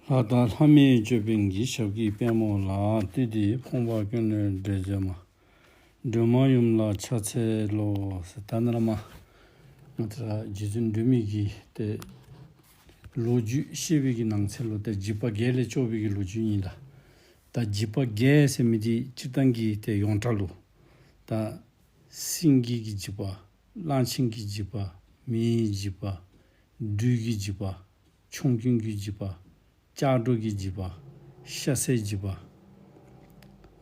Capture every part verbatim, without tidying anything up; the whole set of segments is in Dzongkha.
ལྷ་དང་ལྷ་མིའི་ཅོད་པན་གྱི་ཞབས་ཀྱི་པདྨོ་ལ། བཏུད་དེ་ཕོངས་པ་ཀུན་ལས་བསྒྲལ་མཛད་མ། སྒྲོལ་མ་ཡུམ་ལ་ཕྱག་འཚལ་ལོ། ཟེར་ད་ནཱ་ལས་མར་ང་བཅས་ར་རྗེ་བཙུན་སྒྲོལ་མའི་གི་ཏེ་ལོ་རྒྱུས་བཤད་པའི་གི་ནང་ཚན་ལུ་ཏེ་འཇིགས་པ་བརྒྱད་ལས་སྐྱོབ་པའི་གི་ལོ་རྒྱུས་ཨིན་ལགས། ད་འཇིགས་པ་བརྒྱད་ཟེར་མི་འདི་སྤྱིར་བཏང་གི་ཏེ་ཡོངས་གྲགས་ལུ་ད་སེང་གེ་གི་འཇིགས་པ། གླང་ཆེན་གྱི་འཇིགས་པ། མེའི་འཇིགས་པ། སྦྲུལ་གྱི་འཇིགས་པ། ཆོམ་རྐུན་གྱི་འཇིགས་པ། ལྕགས་སྒྲོག་གི་འཇིགས་པ། ཤ་ཟའི་འཇིགས་པ།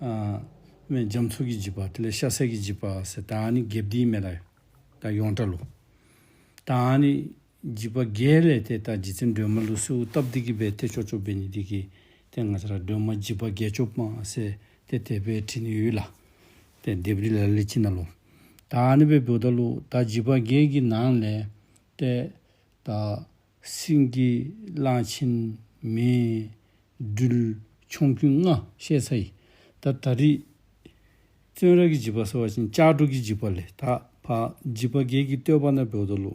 ཨ་མེན་རྒྱ་མཚོ་གི་འཇིགས་པ། དེ་ལས་ཤ་ཟའི་གི་འཇིགས་པ་ཟེར་ད་ཨ་ནི་བརྒྱད་འདི་མས་ལགས། ད་ཡོངས་གྲགས་ལུ་ད་ཨ་ནི་འཇིགས་པ་བརྒྱད་ལས་ཏེ་ད་རྗེ་བཙུན་སྒྲོལ་མ་ལུ་གསོལཝ་བཏབ་སྟེ་གི་སྦེ་ཏེ་སྐྱོབ་སྐྱོབ་འབད་ནི་འདི་གིས་ཏེ་ང་བཅས་ར་སྒྲོལ་མ་འཇིགས་པ་བརྒྱད་སྐྱོབ་མ་ཟེར་ཏེ་དེ་སྦེ་བྲི་ནི་ཡོད་ལགས། ཏེ་ལྡེབས་རིས་ལ་ལུ་ཅིག་ནང་ལུ། ད་ཨ་ནི་སྦེ་འབདཝ་ད་ལུ་ད་འཇིགས་པ་བརྒྱད་ཀྱི་ནང་ལས་ཏེ་ད་སེང་གེ་གླང་ཆེན་མེ་སྦྲུལ་ཆོམ་རྐུན་ལྔ་བཤད་ཚར་ཡི། ད་ད་རིས་བཙོན་ར་གི་འཇིགས་པ་ཟེར་བ་ཅིན་ལྕགས་སྒྲོག་གི་འཇིགས་པ་ལས། ད་ཕར་འཇིགས་པ་བརྒྱད་ཀྱི་བསྟོད་པ་ནང་འབདཝ་ད་ལུ་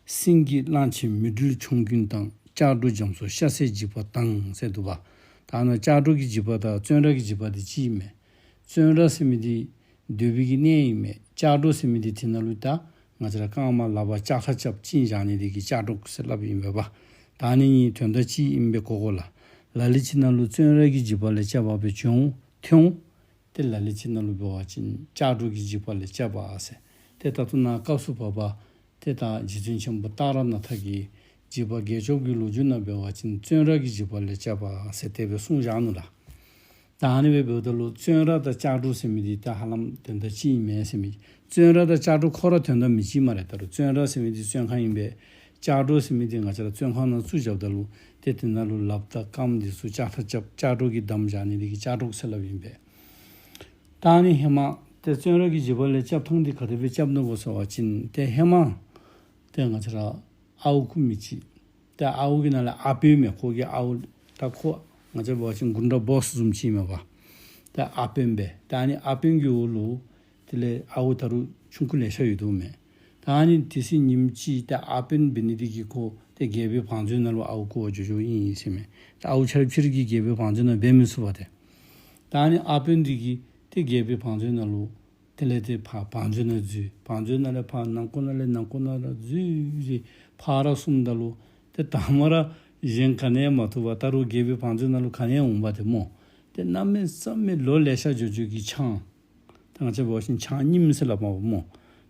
སེང་གེ་གླང་ཆེན་མེ་སྦྲུལ་ཆོམ་རྐུན་དང་། ལྕགས་སྒྲོག་རྒྱ་མཚོ་ཤ་ཟའི་འཇིགས་པ་དང་ཟེར་འདུག་པ། ད་ནཱ་ལྕགས་སྒྲོག་གི་འཇིགས་པ་དང་བཙོན་ར་གི་འཇིགས་པ་འདི་གཅིག་མས། བཙོན་ར་ཟེར་མི་འདི་སྡོད་པའི་གི་གནས་ཨིན་མས། ལྕགས་སྒྲོག་ཟེར་མི་འདི་དེ་ནང་ལུ་ད་ང་བཅས་ར་རྐངམ་ལགཔ་ལྕགས་ཐག་རྐྱབ་བཅིངས་བཞག་ནི་འདི་གིས་ལྕགས་སྒྲོག་ཟེར་སླབ་ཨིན་པས་པ། ད་ཨ་ནི་གཉིས་དོན་དག་གཅིག་ཨིན་པས་གོ་དགོ་ལགས། ལ་ལུ་ཅིག་ནང་ལུ་བཙོན་ར་གི་འཇིགས་པ་ལས་སྐྱབས་པ་སྦེ་བྱོན་འོང་ཐོན་འོང་། ཏེ་ལ་ལུ་ཅིག་ནང་ལུ་འབད་བ་ཅིན་ལྕགས་སྒྲོག་གི་འཇིགས་པ་ལས་སྐྱབས་པ་ཟེར། ཏེ་ད་ལྟོ་ནཱ་སྐབས་སུ་བབ་པ་ཏེ་ད་རྗེ་བཙུན་ཆེན་པོ་ཏཱ་ར་ནཱ་ཐ་གི་འཇིགས་པ་བརྒྱད་སྐྱོབ་ཀྱི་ལོ་རྒྱུས་ནང་འབད་བ་ཅིན་བཙོན་ར་གི་འཇིགས་པ་ལས་སྐྱབས་པ་ཟེར་དེ་སྦེ་གསུངས་བཞག་ནུག་ལགས། ད་ཨ་ནི་སྦེ་འབདཝ་ད་ལུ་བཙོན་ར་དང་ལྕགས་སྒྲོག་ཟེར་མི་འདི་ད་ཧ་ལམ་དོན་དག་གཅིག་ཨིན་མས་ཟེར་མི། བཙོན་ར་དང་ལྕགས་སྒྲོག་ཁོ་ར་དོན་དག་མི་གཅིག་སྨ་རེ། ད་རུང་བཙོན་ར་ཟེར་མི་འདི་བཙོན་ཁང་ཨིན་པས། ལྕགས་སྒྲོག་ཟེར་མི་འདི་ང་བཅས་ར་བཙོན་ཁང་ནང་བཙུགས་བཞགཔ་ད་ལུ་ཏེ་དེ་ནང་ལུ་ལགཔ་དང་རྐངམ་འདི་ཚུ་ལྕགས་ཐག་རྐྱབ་ལྕགས་སྒྲོག་གིས་བསྡམས་བཞག་ནི་འདི་གིས་ལྕགས་སྒྲོག་ཟེར་སླབ་ཨིན་པས། ད་ཨ་ནི་ཧེ་མ་ཏེ་བཙོན་ར་གི་འཇིགས་པ་ལས་སྐྱབས་ཐངས་འདི་ག་དེ་སྦེ་སྐྱབས་ནུག་གོ་ཟེར་བ་ཅིན་ཏེ་ཧེ་མ་ཏེ་ང་བཅས་ར་ཨརཝ་རྐུ་མི་ཅིག། ཏེ་ཨརཝ་གི་ནང་ལས་ཨར་དཔོན་མས། ཁོ་གི་ཨརཝ་ད་ཁོ་ང་བཅས་འབད་བ་ཅིན་གུན་ཌ་བོསི་བཟུམ་ཅིག་མས་པ། ཏེ་ཨར་དཔོན་སྦེ། ཏེ་ཨ་ནི་ཨར་དཔོན་གྱི་འོག་ལུ་དེ་ལས་ཨརཝ་ད་རུང་ཆུང་ཀུ་ལེ་ཤ་ཡོད་དོ་མས། ད་ཨ་ནི་དེ་ཚེ་ཉིནམ་ཅིག་ཏེ་ཨར་དཔོན་འབད་ནི་འདི་གིས་ཁོ་ཏེ་རྒྱལ་པོའི་བང་མཛོད་ནང་ལུ་ཨརཝ་རྐུ་བར་འགྱོ་འགྱོཝ་ཨིན་ཟེར་མས། ཏེ་ཨརཝ་ཆ་ར་ཕྱི་རུ་གི་རྒྱལ་པོའི་བང་མཛོད་ནང་འབད་མི་ཚུགས་པས་ཏེ། ད་ཨ་ནི་ཨར་དཔོན་འདི་གིས་ཏེ་རྒྱལ་པོའི་བང་མཛོད་ནང་ལུ་དེ་ལས་ཏེ་ཕར་བང་མཛོད་ནང་འཛུལ། བང་མཛོད་ནང་ལས་ཕར་ནང་ཁོག་ནང་ལས་ནང་ཁོག་ནང་ར་འཛུལ་ཏེ་ཕར་སོངམ་ད་ལུ་ཏེ་དང་པ་ར་གཞན་ག་ནི་ཡང་མ་ཐོབ་པར་ད་རུང་རྒྱལ་པོའི་བང་མཛོད་ནང་ལུ་ག་ནི་ཡང་འོང་པ་ཏེ་སྨོ། ཏེ་གནམ་མེད་ས་མེད་ལོ་ལེ་ཤ་འགྱོ་འགྱོ་གི་ཆང་། ད་ང་བཅས་འབད་བ་ཅིན་ཆང་རྙིངམ་ཟེར་སླབ་མས་པ་སྨོ།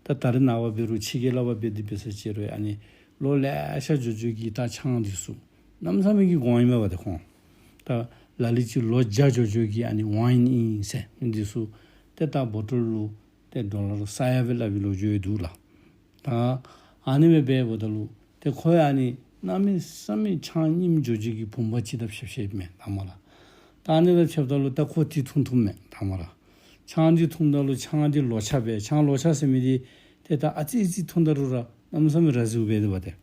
ད་ད་རེས་ནངས་པ་འབད་རུང་ཕྱི་རྒྱལ་ལུ་འབད་དེ་འབད་ས་ཅིག་རུང་ཨ་ནི་ལོ་ལེ་ཤ་འགྱོ་འགྱོ་གི་ད་ཆང་འདི་ཚུ་གནམ་མེད་ས་མེད་ཀྱི་གོང་ཨིན་མས་པ་ཏེ་ཁོང་། ད་ལ་ལུ་ཅིག་ལོ་བརྒྱ་འགྱོ་འགྱོ་གི་ཨ་ནི་ཝའིན་ཨིན་ཟེར་མི་འདི་ཚུ་ཏེ་ད་བོ་ཊོལ་ལུ་ཏེ་ཌོ་ལར་ས་ཡ་སྦེ་སླབ་པའི་ལོ་རྒྱུས་འདུག་ལགས། ད་ཨ་ནི་སྦེ་འབདཝ་ད་ལུ་ཏེ་ཁོ་ཡང་ཨ་ནི་གནམ་མེད་ས་མེད་ཆང་རྙིངམ་འགྱོ་འགྱོ་གི་བུམ་པ་ཅིག་དང་ཕྱད་ཕྱདཔ་མས་དང་པ་ར། ད་ཨ་ནི་དང་ཕྱདཔ་ད་ལུ་ད་ཁོ་འདི་འཐུང་འཐུངམ་མས་དང་པ་ར། ཆང་འདི་འཐུངམ་ད་ལུ་ཆང་འདི་ལོ་ཆག་སྦེ། ཆང་ལོ་ཆག་ཟེར་མི་འདི་ཏེ་ད་ཨ་ཙི་ཙི་འཐུང་ད་རུང་ར་གནམ་མེད་ས་མེད་ར་བཟི་བ་འབད་དེ་འབད་དེ།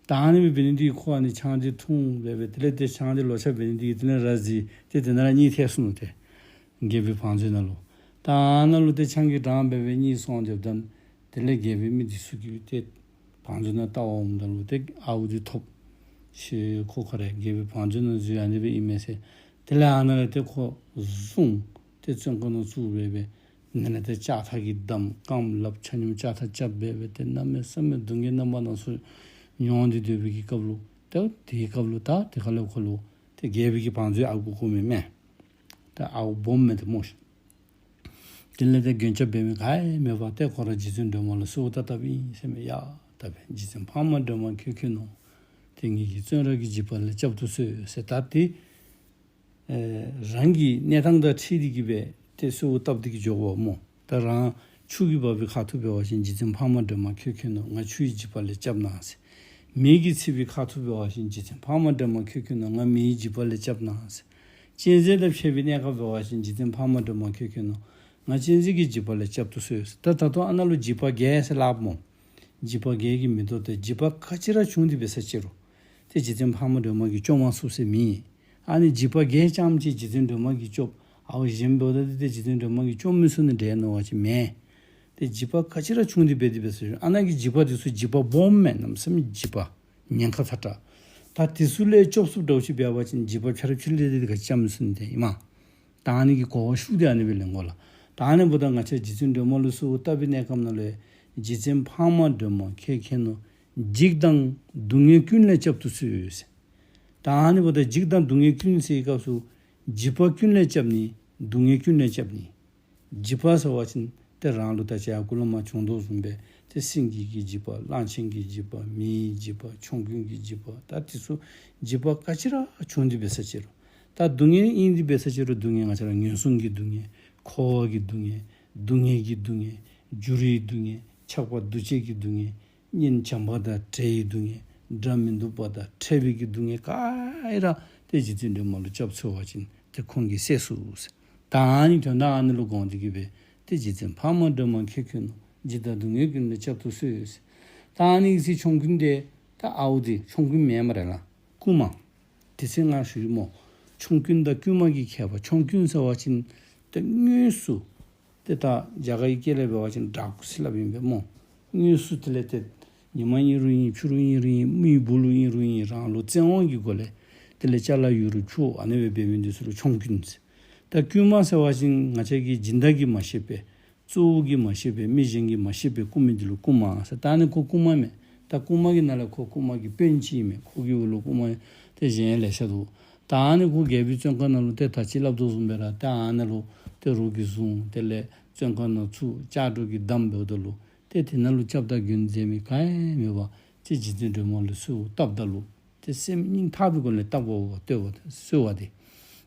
ད་ཨ་ནི་སྦེ་འབད་ནི་འདི་ཁོ་ཨ་ནི་ཆང་འདི་འཐུང་སྦེ་སྦེ་དེ་ལས་ཏེ་ཆང་འདི་ལོ་ཆག་འབད་ནི་འདི་གིས་དེ་ལས་ར་བཟི་སྟེ་དེ་ནང་ར་གཉིད་ཐལ་སོང་ནུག་ཏེ། རྒྱལ་པོའི་བང་མཛོད་ནང་ལུ། ད་ཨ་ནཱ་ལུ་ཏེ་ཆང་གིས་འགྲངས་སྦེ་སྦེ་གཉིད་སོང་སྟེ་སྡོདཔ་ད་དེ་ལས་རྒྱལ་པོའི་མི་འདི་ཚུ་གིས་ཏེ་བང་མཛོད་ནང་བལྟ་བར་འོངམ་ད་ལུ་ཏེ་ཨརཝ་འདི་ཐོབ། ཤི་ཁོ་ཁོ་ར་རྒྱལ་པོའི་བང་མཛོད་ནང་འཛུལ་ཨ་ནི་སྦེ་ཨིན་མས་ཟེར། དེ་ལས་ཨ་ནཱ་ལས་ཏེ་ཁོ་བཟུང་སྟེ་བཙོན་ཁང་ནང་བཙུགས་སྦེ་སྦེ་ནཱ་ལས་ཏེ་ལྕགས་ཐག་གིས་བསྡམས། རྐངམ་ལགཔ་ཆ་མཉམ་ལྕགས་ཐག་རྐྱབ་སྦེ་སྦེ་ཏེ་གནམ་མེད་ས་མེད་སྡུག་བསྔལ་རྣམ་པ་སྣ་ཚོགས་མྱོང་སྟེ་སྡོད་པའི་གི་སྐབས་ལུ་ད་དེའི་སྐབས་ལུ་ད་དེ་ཁ་ལས་ཁོ་ལུ་ཏེ་རྒྱལ་པོའི་གི་བང་མཛོད་ཨརཝ་རྐུ་རྐུ་མི་མས། ད་ཨརཝ་སྦོམ་མས་ཏེ་སྨོ་ཤིག། དེ་ལས་ཏེ་མགོན་སྐྱབས་འབད་མི་ག་ཡང་མེད་པར་ཏེ་ཁོ་ར་རྗེ་བཙུན་སྒྲོལ་མ་ལུ་གསོལཝ་ད་བཏབ་ཨིན་ཟེར་མས། ཡ་ད་འབད་རྗེ་བཙུན་འཕགས་མ་སྒྲོལ་མ་ཁྱོད་མཁྱེན་ནོ། ཏེ་ངེ་གི་བཙོན་ར་གི་འཇིགས་པ་ལས་བསྐྱབ་ཏུ་གསོལ་ཟེར། ད་ཏེ་ཨེ་རང་གི་གནས་སྟངས་དང་འཁྲིལ་ཏེ་གི་སྦེ་ཏེ་གསོལཝ་བཏབ་སྟེ་གི་འགྱོ་དགོ་སྨོ། ད་རང་ཆུ་གིས་འབག་པའི་ཁ་ཐུག་འབད་བ་ཅིན་རྗེ་བཙུན་འཕགས་མ་སྒྲོལ་མ་ཁྱོད་མཁྱེན་ནོ། ང་ཆུ་ཡི་འཇིགས་པ་ལས་བསྐྱབས་གནང་ཟེར། མེ་གིས་འཚིག་པའི་ཁ་ཐུག་འབད་བ་ཅིན་རྗེ་བཙུན་འཕགས་མ་སྒྲོལ་མ་ཁྱོད་མཁྱེན་ནོ། ང་མེ་ཡི་འཇིགས་པ་ལས་བསྐྱབས་གནང་ཟེར། གཅན་གཟན་དང་ཕྱད་པའི་གནས་སྐབས་འབད་བ་ཅིན་རྗེ་བཙུན་འཕགས་མ་སྒྲོལ་མ་ཁྱོད་མཁྱེན་ནོ། ང་གཅན་གཟན་གྱི་འཇིགས་པ་ལས་བསྐྱབ་ཏུ་གསོལ་ཟེར། ད་ད་ལྟོ་ཨ་ནཱ་ལུ་འཇིགས་པ་བརྒྱད་ཟེར་སླབ་སྨོ། འཇིགས་པ་བརྒྱད་ཀྱི་མེ་ཏོག་ཏེ་འཇིགས་པ་ག་ཅི་ར་བྱུང་སྟེ་འབད་ས་ཅིག་རུང་ཏེ་རྗེ་བཙུན་འཕགས་མ་སྒྲོལ་མ་གིས་སྐྱོབ་མ་ཚུགས་ཟེར་མེད། ཨ་ནི་འཇིགས་པ་བརྒྱད་རྐྱངམ་གཅིག་རྗེ་བཙུན་སྒྲོལ་མ་གིས་སྐྱོབ། ཨརཝ་གཞན་འབདཝ་ད་ཏེ་རྗེ་བཙུན་སྒྲོལ་མ་གིས་སྐྱོབ་མི་ཚུགས་ནི་འདྲས་མནོ་བ་ཅིན་མེད། ཏེ་འཇིགས་པ་ག་ཅི་ར་བྱུང་སྟེ་འབད་དེ་འབད་ས་ཅིག་རུང་ཨ་ནཱ་གི་འཇིགས་པ་འདི་ཚུ་འཇིགས་པ་སྦོམ་མས། གནམ་མེད་ས་མེད་འཇིགས་པ་ཉེན་ཁ་ཚ་དྲགས། ད་དེ་ཚུ་ལས་སྐྱོབ་ཚུགསཔ་འདྲཝ་ཅིག་འབད་བ་ཅིན་འཇིགས་པ་ཕྱི་རུ་ཕྱི་ལས་དེ་ག་ཅི་ཨིནམ་ཟེར་ན་དེ་ཨིན་མས། ད་ཨ་ནི་གི་གོ་བ་ཤུགས་དེ་ཨ་ནི་སྦེ་ལེན་དགོ་ལགས། ད་ཨ་ནི་འབདཝ་ད་ང་བཅས་རྗེ་བཙུན་སྒྲོལ་མ་ལུ་གསོལཝ་བཏབ་པའི་གནས་སྐབས་ནང་ལུ་རྗེ་བཙུན་འཕགས་མ་སྒྲོལ་མ་ཁྱེད་མཁྱེན་ནོ། འཇིགས་དང་སྡུག་བསྔལ་ཀུན་ལས་བསྐྱབ་ཏུ་གསོལ་ཟེར། ད་ཨ་ནི་འབདཝ་ད་འཇིགས་དང་སྡུག་བསྔལ་ཀུན་ཟེར་བའི་སྐབས་སུ་འཇིགས་པ་ཀུན་ལས་བསྐྱབ་ནི། སྡུག་བསྔལ་ཀུན་ལས་བསྐྱབ་ནི། འཇིགས་པ་ཟེར་བ་ཅིན་ཏེ་རང་ལུ་ད་ཅི་ཡར་གུ་ལས་མར་བྱུང་དོ་བཟུམ་སྦེ་ཏེ་སེང་གེ་གི་འཇིགས་པ་གླང་ཆེན་གྱི་འཇིགས་པ་མེའི་འཇིགས་པ་ཆོམ་རྐུན་གྱི་འཇིགས་པ་ད་དེ་ཚུ་འཇིགས་པ་ག་ཅི་ར་བྱུང་སྟེ་འབད་ས་ཅི་རུང་། ད་སྡུག་བསྔལ་ཨིན་ཏེ་འབད་ས་ཅི་རུང་སྡུག་བསྔལ་ང་བཅས་ར་ངན་སོང་གི་སྡུག་བསྔལ་འཁོར་བ་གི་སྡུག་བསྔལ་སྡུག་བསྔལ་གྱི་སྡུག་བསྔལ་འགྱུར་བའི་སྡུག་བསྔལ་ཆགས་པ་འདུ་བྱེད་ཀྱི་སྡུག་བསྔལ་གཉེན་བྱམས་པ་དང་བྲལ་བའི་སྡུག་བསྔལ་དགྲ་མི་སྡུག་པ་དང་ཕྲད་པའི་གི་སྡུག་བསྔལ་ག་ར་ཏེ་རྗེ་བཙུན་སྒྲོལ་མ་ལུ་སྐྱབས་འཚོལ་བ་ཅིན་ཏེ་ཁོང་གིས་སེལ་ཚུགས་ཟེར། ད་ཨ་ནི་དོན་དག་ཨ་ནི་ལུ་དགོངས་ཏེ་གི་སྦེ་ཏེ་རྗེ་བཙུན་འཕགས་མ་སྒྲོལ་མ་ཁྱེད་མཁྱེན་ནོ། འཇིགས་དང་སྡུག་བསྔལ་ཀུན་ལས་བསྐྱབ་ཏུ་གསོལ་ཟེར། ད་ཨ་ནི་གི་ཚེ་ཆོམ་རྐུན་དེ་ད་ཨའུ་དེ་ཆོམ་རྐུན་མེན་མས་ར་ལགས། རྐུན་མ། དེ་ཚེ་ང་ཞུ་ཡི་སྨོ། ཆོམ་རྐུན་དང་རྐུན་མ་གི་ཁྱད་པར། ཆོམ་རྐུན་ཟེར་བ་ཅིན་ཏེ་དངོས་སུ་ཏེ་ད་རྒྱ་གར་གྱི་སྐད་ལས་འབད་བ་ཅིན་ཌཱ་ཀུ་ཟེར་སླབ་ཨིན་པས་སྨོ། དངོས་སུ་དེ་ལས་ཏེ་ཉི་མ་ཨིན་རུང་ཨིན་ཕྱི་རུ་ཨིན་རུང་ཨིན་མི་སྦུག་ལུ་ཨིན་རུང་ཨིན་རང་ལུ་བཙན་དབང་གི་སྒོ་ལས་དེ་ལས་ཅ་ལ་ཡུ་རུ་འཁྱུ་ཨ་ནི་སྦེ་འབད་མི་འདི་ཚུ་ལུ་ཆོམ་རྐུན་ཟེར། ད་རྐུན་མ་ཟེར་བ་ཅིན་ང་བཅས་ཀྱི་སྦྱིན་བདག་གིས་མ་ཤེས་པས། གཙོ་བོ་གིས་མ་ཤེས་པས། མི་གཞན་གྱིས་མ་ཤེས་པས་རྐུ་མི་འདི་ལུ་རྐུན་མ་ཟེར། ད་ཨ་ནི་ཁོ་རྐུན་མ་མས། ད་རྐུན་མ་གི་ནང་ལས་ཁོ་རྐུན་མ་གི་དཔོན་ཅིག་ཨིན་མས། ཁོ་གི་འོག་ལུ་རྐུན་མ་ཏེ་གཞན་ལེ་ཤ་འདུག། ད་ཨ་ནི་ཁོ་རྒྱལ་པོའི་བཙོན་ཁང་ནང་ལུ་ཏེ་ད་ཅི་སླབ་དོ་བཟུམ་སྦེ་ར་ཏེ་ཨ་ནཱ་ལུ་ཏེ་རོགས་ཀྱིས་བཟུང་དེ་ལས་བཙོན་ཁང་ནང་བཙུགས་ལྕགས་སྒྲོག་གིས་བསྡམས་འབདཝ་ད་ལུ་ཏེ་དེ་ནང་ལུ་སྐྱབས་དང་མགོན་མཛད་མི་ག་ཡང་མེད་པར་ཏེ་རྗེ་བཙུན་སྒྲོལ་མ་ལུ་གསོལཝ་བཏབ་ད་ལུ་ཏེ་སེམས་སྙིང་ཐག་པའི་སྒོ་ལས་བཏབ་པ་བསྟོད་པ་གསོལ་བ་དེ་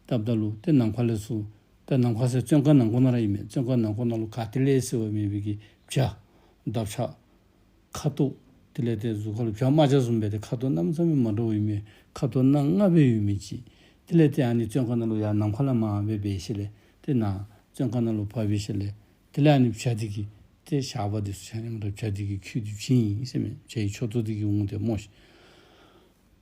བཏབ་ད་ལུ་ཏེ་ནམ་མཁའ་ལས་སུ་ཏེ་ནམ་མཁའ་ཟེར་བཙོན་ཁང་ནང་ཁོག་ནང་ར་ཨིན་མས། བཙོན་ཁང་ནང་ཁོག་ནང་ལུ་ག་ཏེ་ལས་གསལ་བ་མེད་པའི་གི་བྱ་འདབ་ཆགས་ཁ་དོག་དེ་ལས་ཏེ་གཟུགས་ཁ་ལུ་བྱ་རྨ་བྱ་བཟུམ་སྦེ་ཏེ་ཁ་དོག་གནམ་མེད་ས་མེད་མ་འདྲཝ་ཡོད་མི་ཁ་དོག་སྣ་ལྔ་སྦེ་ཡོད་མི་ཅིག། དེ་ལས་ཏེ་ཨ་ནི་བཙོན་ཁང་ནང་ལུ་ཡར་ནམ་མཁའ་ལས་མར་སྦེ་འབད་ཞིནམ་ལས་ཏེ་ནཱ་བཙོན་ཁང་ནང་ལུ་བབས་པའི་ཤུལ་ལས་དེ་ལས་ཨ་ནི་བྱ་འདི་གིས་ཏེ་ཞགས་པ་འདི་ཚུ་ཆ་མཉམ་ར་བྱ་འདི་གིས་འཁྱུད་དེ་བྱིན་ཡི་ཟེར་མས། བྱ་ཡི་མཆུ་ཏོ་འདི་གིས་འོང་སྟེ་སྨོ་ཤིག།